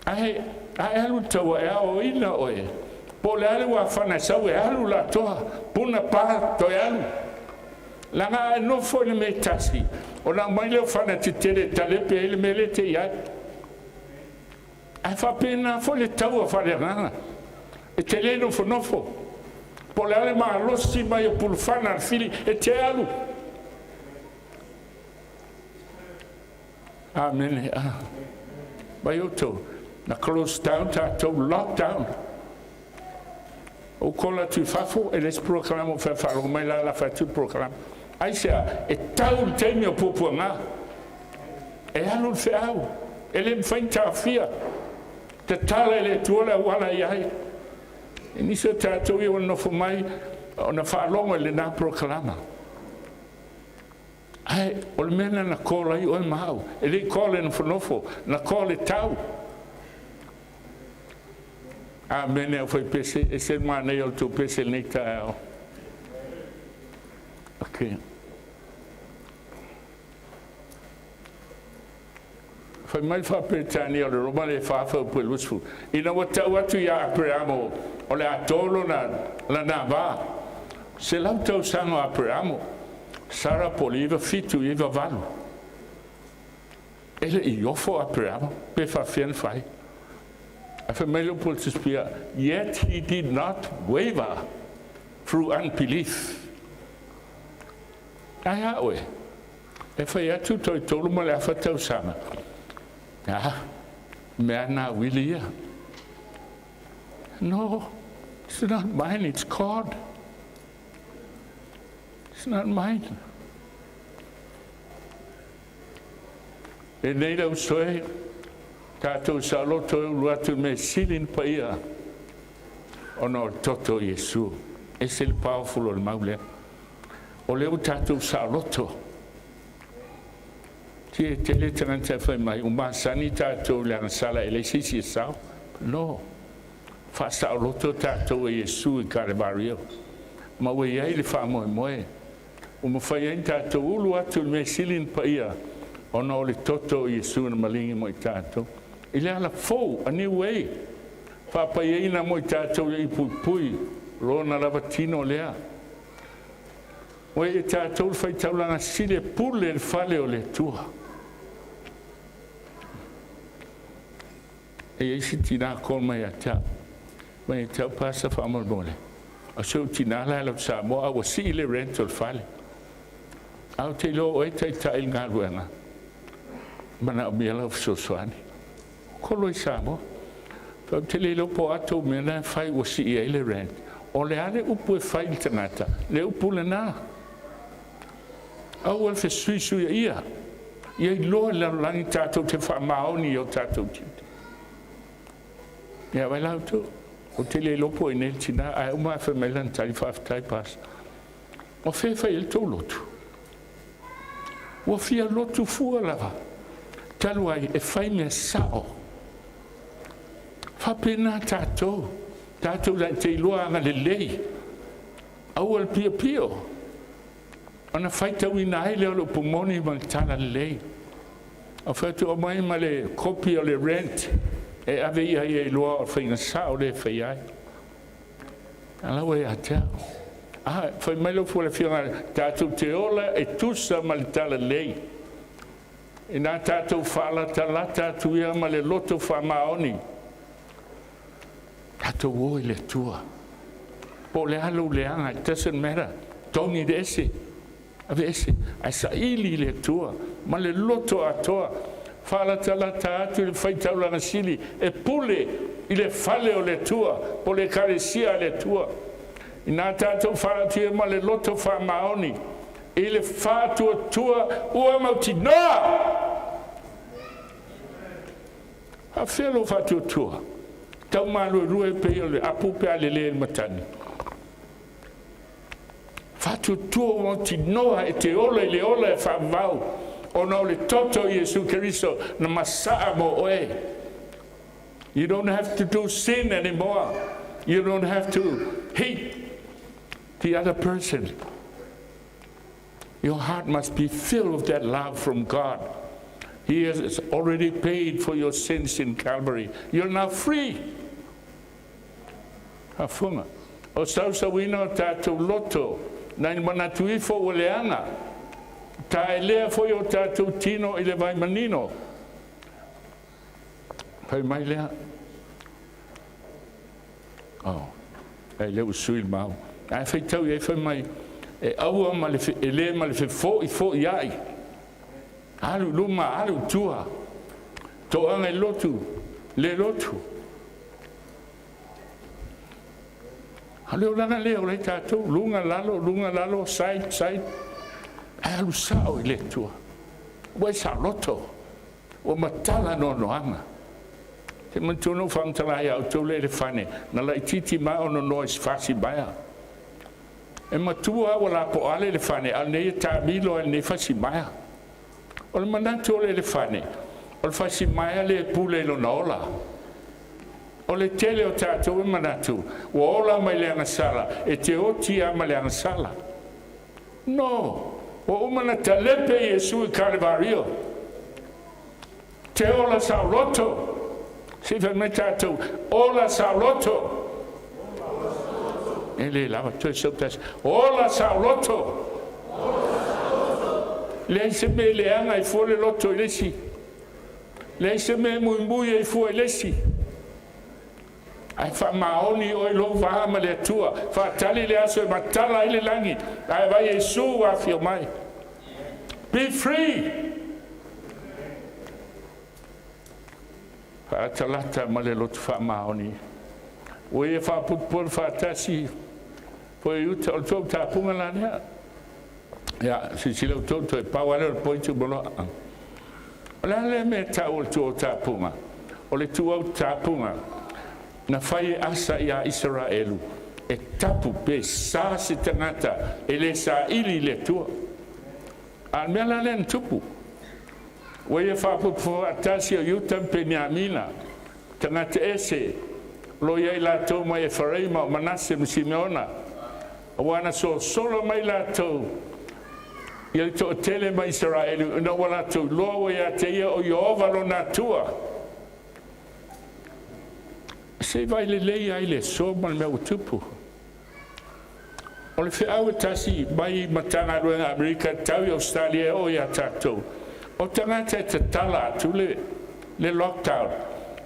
Ae a e alu i le taua e aoaoina oe, po o le a le uafana e sau e alu la atoa, puna pa toe alu. Leaga a e nofo i le mea e tasi, ona aumai lea o fana tetele e talepe ai le mea lea e te i ai. Ae faapena foi le taua faaleagaga, e te le nofonofo. Po o le a le malosi mai o pulufana a le fili, e te alu. Amene. Ah. Mai outou, na close down tatou, lockdown. Ou kola atu i fafo, e le isi polokalame o faalogo mai la la atu le polokalame. Aisea, e tau le taimi o puapuaga. E alu le feau, e le mafai ona taofia. Tatala e le Atua le auala i ai. E nisi o tatou ia ua nofo mai ona faalogo i lena polokalama. Ae o le mea lena na call ai oe ma au. E le i call le nofonofo, na call le tau. Amene au fai pese, e se manaia o le tou pese lenei taeao. Okay. Fai mai le faa-Peretania o le Roma le 4 fuaiupu e 20. Ina ua tau atu ia Aperamo o le a tolo na lana va. 100 tausaga o Aperamo. Sara po le 97 i 98. E le i ofo Aperamo, pe faafefea na fai. Ae fai mai le upu o le Tusi, yet he did not waver through unbelief. Ai a oe, e fai atu toe 3 1/2 tausaga. Ah, mea na wili ia. No, it's not mine, it's God. It's not mine. E nei lau soe, tatou saoloto e ulu atu me sili na paia ona o le toto o Iesu. E se le powerful o le mau lea. O lea ua tatou saoloto. Ti e tele tagata e fai mai, ua masani tatou i le agasala e leai se isi e sao. No. Faasaoloto tatou e Iesu i Kalevario. Ma ua i ai le faamoemoe. Ua mafai ai na tatou ulu atu i le mea sili na paia. Ona o le toto o Iesu na maligi mo i tatou. I le ala fou, a new way. Faapaiaina mo i tatou ia i puipui, lona lava tino lea. Ua i tatou le faitaulaga sili e pule le fale o le Atua. E i ai si tinā call mai ia te au. Mai ia te au pasa faamolemole. O si ou tinā la e lau Samoa a ua sii le rent o le fale. A ou te iloa o oe e taitai i le galuega, manaomia lau fesoasoani. Kolo i Samoa. Ou te le iloa po o a tou mea na e fai ua sii ai le rent. O le a le upu e fai i le tagata, le upu lena. Aua le fesuisuiaia. Ia iloa e le lalolagi tatou te faamaoni i o tatou tiute. Ia vai la outou. Ou te le iloa po o i inei le tina, ae uma ae fai mai lana tali, faafetai Pastor. O fea e fai ai le tou lotu? Ua fia lotu fua lava, talu ai e fai mea sao. Faapena tatou, tatou te iloa agalelei, aua le piopio, ona faitauina ai lea o le upu moni ma le tala lelei. O fai atu aumai ma le kopi o le rent e ave ia ia iloa o le faiga sao lea e fai ai. A la ua ia te au. A, fai mai lau fua le afioga, tatou te ola e tusa ma le tala lelei. Ina tatou faalatalata atu ia ma le loto faamaoni. Tatou o i le Atua. Po o le a lou leaga, it doesn't matter. Togi le ese, ave ese, ae saili i le Atua ma le loto atoa. Faalatalata atu i le faitaulaga sili e pule i le fale o le Atua, po o le ekalesia a le Atua. Ina tatou faalatia ma le loto faamaoni i le faatuatua ua mautinoa. Faafefea lou faatuatua? Tau maluelue pei o le apu pe a lele i le matagi. Faatuatua ua mautinoa e te ola i le ola e faavavau, ona o le toto o Iesu Keriso na masaa mo oe. You don't have to do sin anymore. You don't have to hate the other person. Your heart must be filled with that love from God. He has already paid for your sins in Calvary. You're now free. Afunga. O sausauina o tatou loto, nai manatu ifo ua leaga. Ta e lea foi o tatou tino i le vai manino. Fai mai lea. Oh, e le ua sui le mau. Ae faitau i ai fai mai, e aua ma le, e le ma le fefo'ifo'i ai. Alu i luma, alu i tua. Toaga i lotu, le lotu. A le olaga lea o lai tatou, luga lalo, luga lalo, side, side. Ae alu sao i le Atua. Ua e saoloto, ua matala noanoaga. Te manatua na ou faamatala ia outou le elefane, na laitiiti mai ona noa i se fasi maea. E matua ua lapoa le elefane, a o lenei e taamilo ai lenei fasi maea. O le manatu o le elefane, o le fasi maea le pule i lona ola. O le tele o tatou e manatu, ua ola mai le agasala, e te oti a ma le agasala. No, ua uma na talepe Iesu i Kalevario. Te ola saoloto. Se i fai mai tatou, ola saoloto. E le lava, toe sau tasi. Ola saoloto. Leai se mea leaga e fua le loto i le isi. Leai se mea e muimui ai fua i le isi. Ae faamaoni oe lou va ma le Atua. Faatali le aso e matala ai le lagi, ae vai Iesu ua afio mai. Be free. Faalatalata ma le loto faamaoni. Ua ia faaputupolu faatasi foi i uta o le tou tapuga la lea. Ia, silasila outou toe pau lava lea o le point uma loa. O le a lea mea e tau o le tuau tapuga? O le tuau tapuga na fai e Asa iā Isaraelu e tapu pe sa se tagata e le saili i le Atua. A o le mea la lea na tupu, ua ia faaputu faatasi o Iuta ma Peniamina, tagata ese, o lo o i ai latou mai Efaraima, o Manase ma Simeona, aua na sosolo mai latou. Ia le toʻatele ma Isaraelu ina ua latou iloa ua iā te ia o Ieova lona Atua. Se i vaai lelei lava i le aso ma le mea ua tupu. O le feau e tasi mai Matagaluega a Amerika e tau i Ausetalia e oo iā tatou, o tagata e tatala atu le le lockdown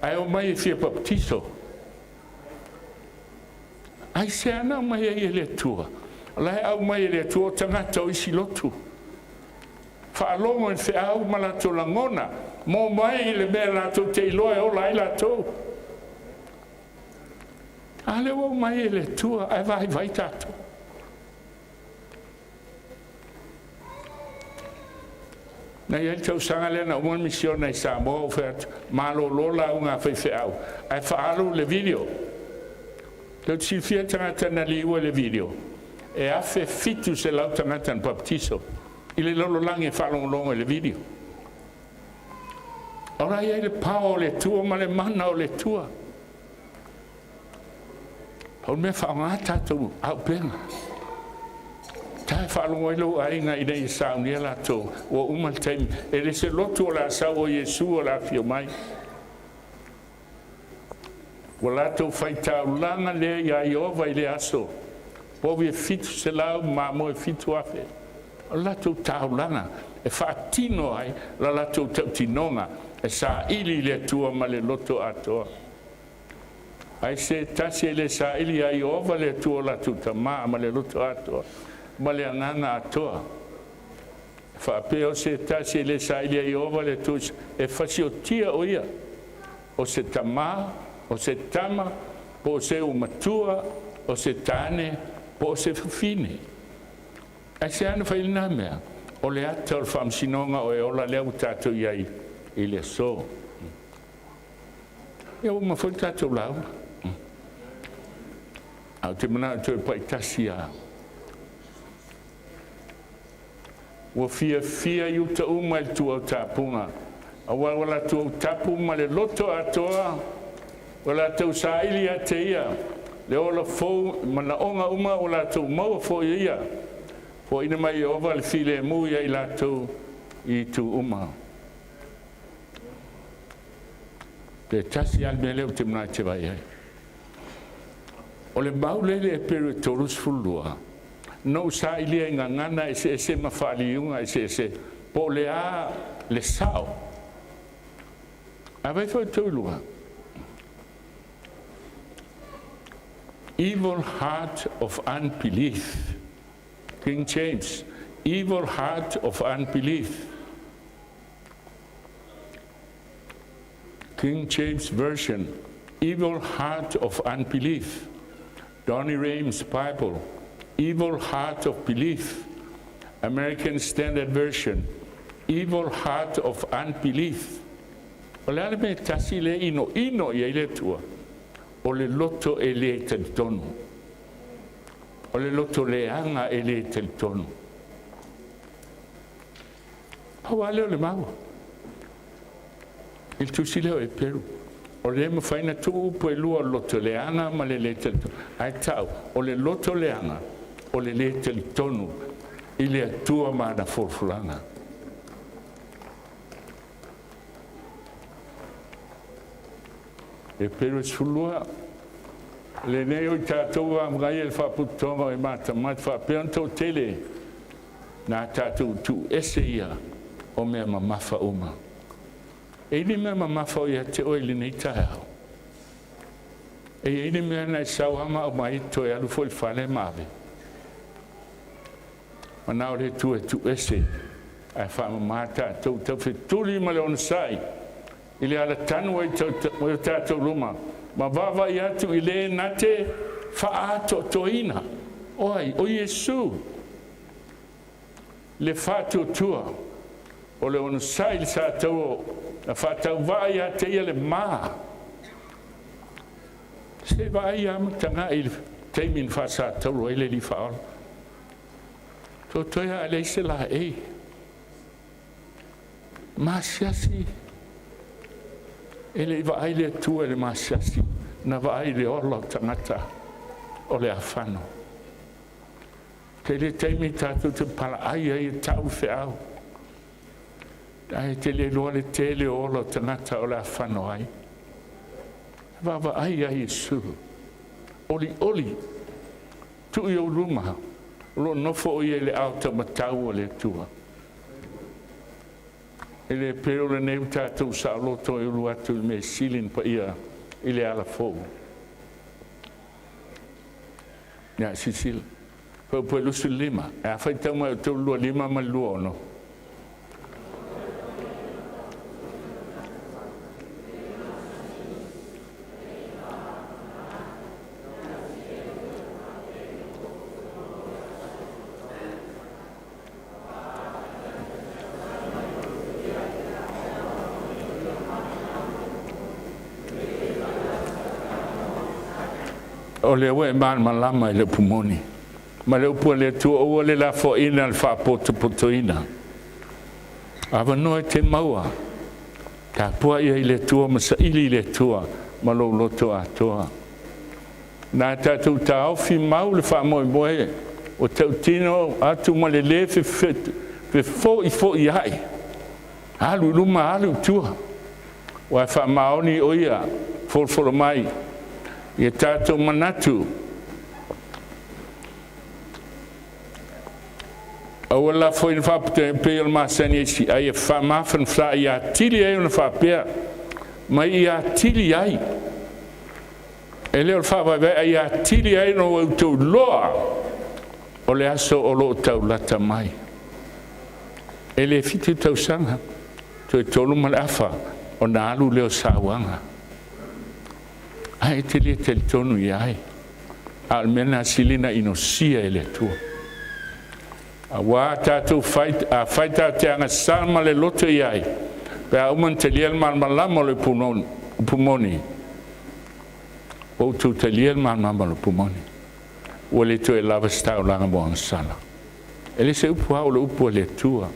ae omai e fia papatiso. Aisea na aumai ai e le Atua? O la e aumai e le Atua o tagata o isi lotu. Faalogo i le feau ma latou lagona, ma omai i le mea latou te iloa e ola ai latou. A lea ua aumai e le Atua ae vaivai tatou. Na i ai le tausaga lea na uma le misiona i Samoa, ou fai atu, malolo lauga a faifeau ae faaalu le video. Tou te silafia tagata na liua i le video? E 1700 tagata na papatiso i le lalolagi e faalogologo i le video. O la e i ai le power o le Atua ma le mana o le Atua. Pau le mea faaaoga tatou auupega. Ta e faalogo ai lou aiga ina ia saunia latou, ua uma le taimi. E le se lotu o le a sau o Iesu o le a afio mai. Ua latou faitaulaga lea iā Ieova i lea aso, povi e 700 ma mamoe 7,000. O le latou taulaga e faatino ai la latou tautinoga e saili i le Atua ma le loto atoa. Ai se tasi e le saili iā Ieova le Atua o latou tamā ma le loto atoa ma le agaga atoa. E faapea o se tasi e le saili iā Ieova le Atua e fasiotia o ia, o se tamā, o se tama, po o se ua matua, o se tane, po o se fafine. Aisea na fai ai lena mea? O le ata o le faamasinoga o e ola lea ua tatou i ai i le aso. Ia ua uma foi le tatou lauga. Ae ou te manao e toe pai tasi lava. Ua fiafia Iuta uma i le tuautapuga, aua ua latou autapu ma le loto atoa, ua latou saili ia te ia le ola fou i manaoga uma ua latou maua foi e ia. Foaiina mai e Ieova le filemu ia i latou i itu uma. Pe tasi lava le mea lea ou te manao e te vaai ai. O le mau lea i le Eperu e 32, na ou sailia i gagana eseese ma faaliuga eseese po o le a le sao. A vai foi outou i luga. Evil heart of unbelief. King James, evil heart of unbelief. King James Version, evil heart of unbelief. Donny Rames Bible, evil heart of belief. American Standard Version, evil heart of unbelief. O le a le mea e tasi lea e inoino i ai le Atua? O le loto e le talitonu. O le loto leaga e le talitonu. Pau lava lea o le mau i le tusi lea o Eperu. O le mafai ona tuu upu e lua o le loto leaga ma le le talitonu. Ae tau, o le loto leaga, o le le talitonu i le Atua ma ana folafolaga. Eperu e 12, lenei o i tatou ua amanaia i le faapotopotoga o e matamata faapea ona toatele na tatou tuuese ia o mea mamafa uma. E i ai le mea mamafa o ia te oe i lenei taeao? E i ai le mea na e sau lava ma aumai toe alu foi i le fale ma ave? Manao le Atua e tuuese ae faamama tatou taufetuli ma le onosai i le alatanu ai o tatou luma ma vaavaai atu i le na te faaatoatoaina o ai? O Iesu le faatuatua o le onosai i le sa taua na faatauvaa ia te ia le ma. Se vaai lava ma tagai i le taimi na faasatauro ai le Alii Faaola. Totoe a leai se laei. Masiasi e le i vaai le Atua i le masiasi, na vaai i le ola o tagata o le afano. Tele taimi tatou te palaai ai e ta'u feau, ae te le iloa le tele o ola o tagata o le afano ai. Vaavaai ia Iesu, olioli, tuu i ou luma, o loo nofo o ia i le ao taumatau o le Atua. E le pei o lenei ua tatou saoloto e ulu atu i le mea sili ona paia i le alafou. Ia silasila. Fuaiupu 25, e a faitau mai o 325 ma le 26? O lea ua e malamalama i le upu moni ma le upu a le Atua, aua le lafoaina le faapotopotoina. Avanoa e te maua, tapuai ai i le Atua ma saili i le Atua ma lou loto atoa. Na tatou taofi mau le faamoemoe ua tautino atu ma le lē fefo'ifo'ia'i, alu i luma alu i tua, ua e faamaoni o ia folofolo mai ia tatou manatu. Aua le lafoina faapotoina e pei o le masani a isi, a ia faamafanafana'i ia atili ai ona faapea mai ia atili ai, e le o le faavaevae, a ia atili ai ona outou iloa o le aso o loo taulata mai. E le 7 tausaga, toe 3 ma le afa ona alu lea o sauaga, ae te le talitonu i ai, a o le mea lena sili na inosia e le Atua. Auā tatou fai, afai tatou te agasala ma le loto i ai, pe a uma ona talia le malamalama o le upu moni, ua outou talia le malamalama o le upu moni, ua le toe lava se taulaga mo agasala. E le se upu a o le upu a le Atua.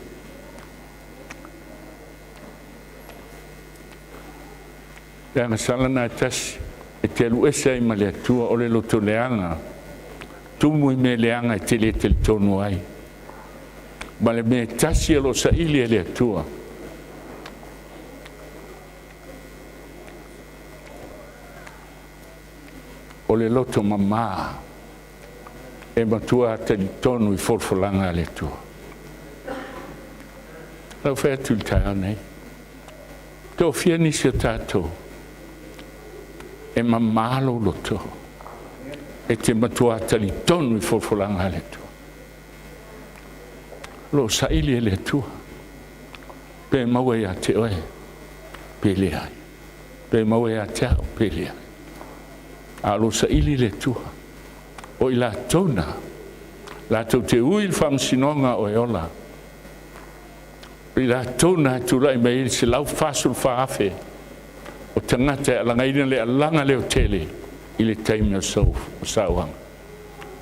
Le agasala lena e tasi e te alu ese ai ma le Atua, o le loto leaga, tumu i mea leaga e te le talitonu ai. Ma le mea e tasi o lo o saili e le Atua, o le loto mamā e matua talitonu i folafolaga a le Atua. Lau fai atu i le taeao nei, toafia nisi o tatou e mamā lou loto e te matua talitonu i folafolaga a le Atua? Lo o saili e le Atua pe maua ia te oe pe leai, pe maua ia te au pe leai, a o lo o saili le Atua o i latou na latou te ui le faamasinoga o e ola, o i latou na e tulai mai ai le 144,000 o tagata e alagaina le alaga leotele i le taimi o sauaga.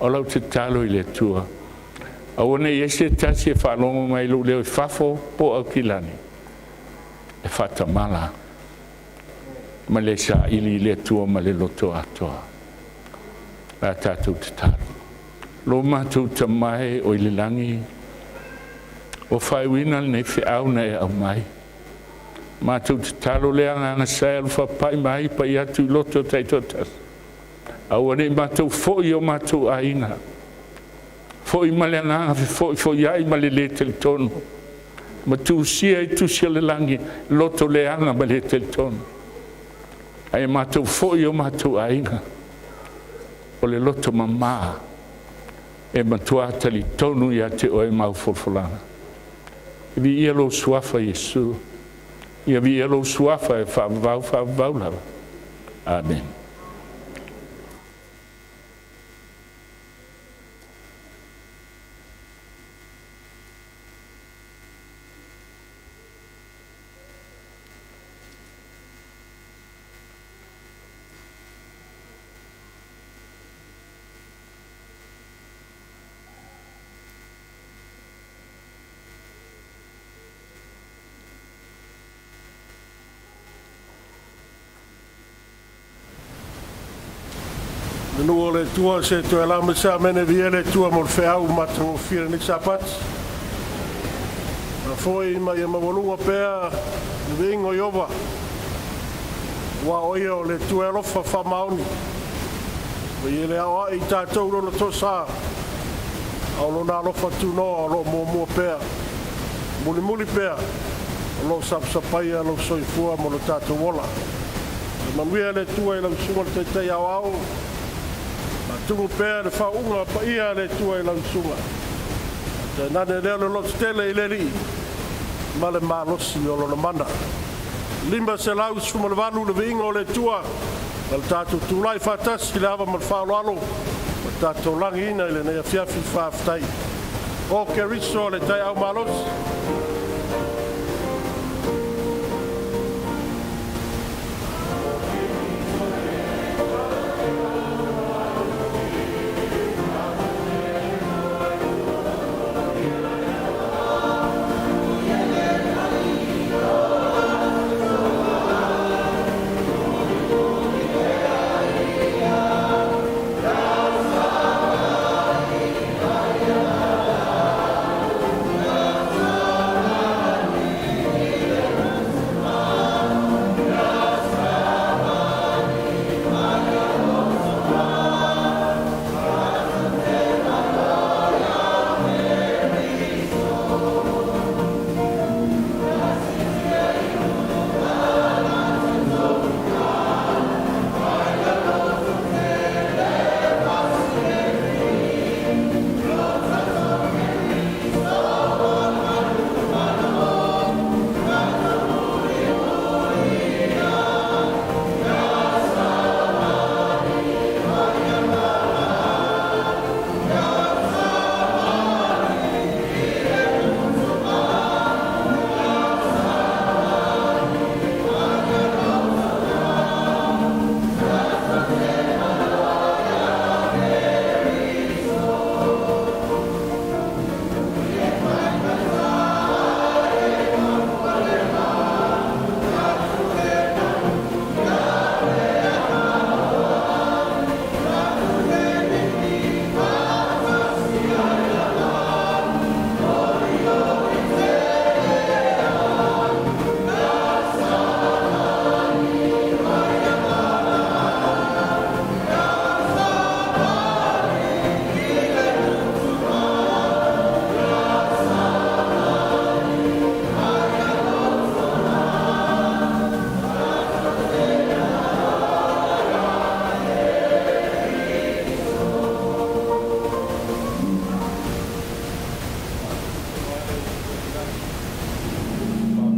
O lau tatalo i le Atua, aua ne i ai se tasi e faalogo mai lou leo i fafo po o Aukilani e faatamala ma le saili i le Atua ma le loto atoa. La tatou tatalo. Lo matou Tama e o i le lagi, ua faaiuina lenei feau na e aumai. Matou tatalo le agaga sa e alofa mai pai atu i loto taitoatasi. Aua ne i matou foi o matou aiga, foi ma le agaga fefo'ifo'ia'i ma le lē talitonu, ma tusia i tusi o le lagi loto leaga ma le talitonu. Ae matou foi o matou aiga, o le loto mamā e matua talitonu ia te oe mau folafolaga. Viia lou suafa Iesu, ia viia lou suafa e faavavau faavavau lava. Amen. Le nuu o le Atua se toe ala mai se amene viia le Atua mo le feau matagofie lenei Sapati. Faafoi ma ia maualuga pea le viiga o Ieova, aua o Ia o le Atua e alofa faamaoni. Ma ia le aoai i tatou Lona toasā, a o Lona alofa tunoa o lo o muamua pea, mulimuli pea, o lo o sapasapaia lou soifua ma lo tatou ola. Ia manuia le Atua i lau Susuga i le Taitai Aoao, faatumu pea le faauuga paia a le Atua i lau Susuga. Tainane lea o le lototele i le Alii ma le malosi o Lona mana. 518 le viiga o le Atua ma le tatou tulai faatasi i le ava ma le faaaloalo ma le tatou lagiina i lenei afiafi. Faafetai. O Keriso le taeao malosi. Faafetai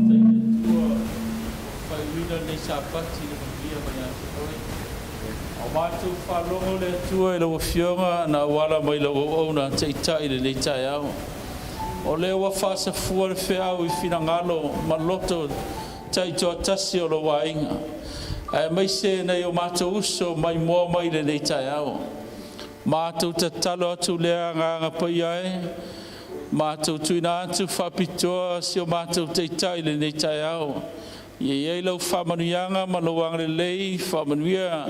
i le Atua ua faaiuina lenei Sapati i le manuia mai ia te Oe. A o matou faalogo le Atua i lau Afioga na auala mai i lau auauna taitai i lenei taeao. O lea ua faasafua le feau i finagalo ma loto taitoatasi o lou aiga, aemaise nai o matou uso maimoa mai i lenei taeao. Matou tatalo atu lea Agaga Paia e, matou tuuina atu faapitoa si o matou Taitai i lenei taeao. Ia i ai lau faamanuiaga ma lou agalelei, faamanuia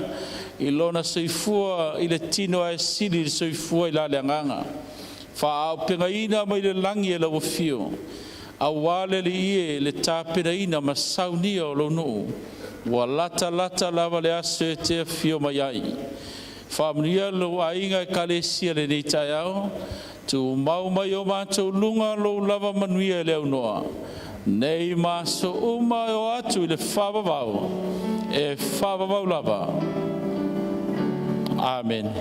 i lona soifua i le tino ae sili i le soifua i la le agaga. Faaauupegaina mai le lagi e lau afio, aua le Alii e le tapenaina ma saunia o lou nuu, ua latalata lava le aso e te afio mai ai. Faamanuia lou aiga Ekalesia i lenei taeao, tumau mai i o matou luga lou lava manuia e le aunoa, nei ma aso uma e oo atu i le faavavau, e faavavau lava. Amene.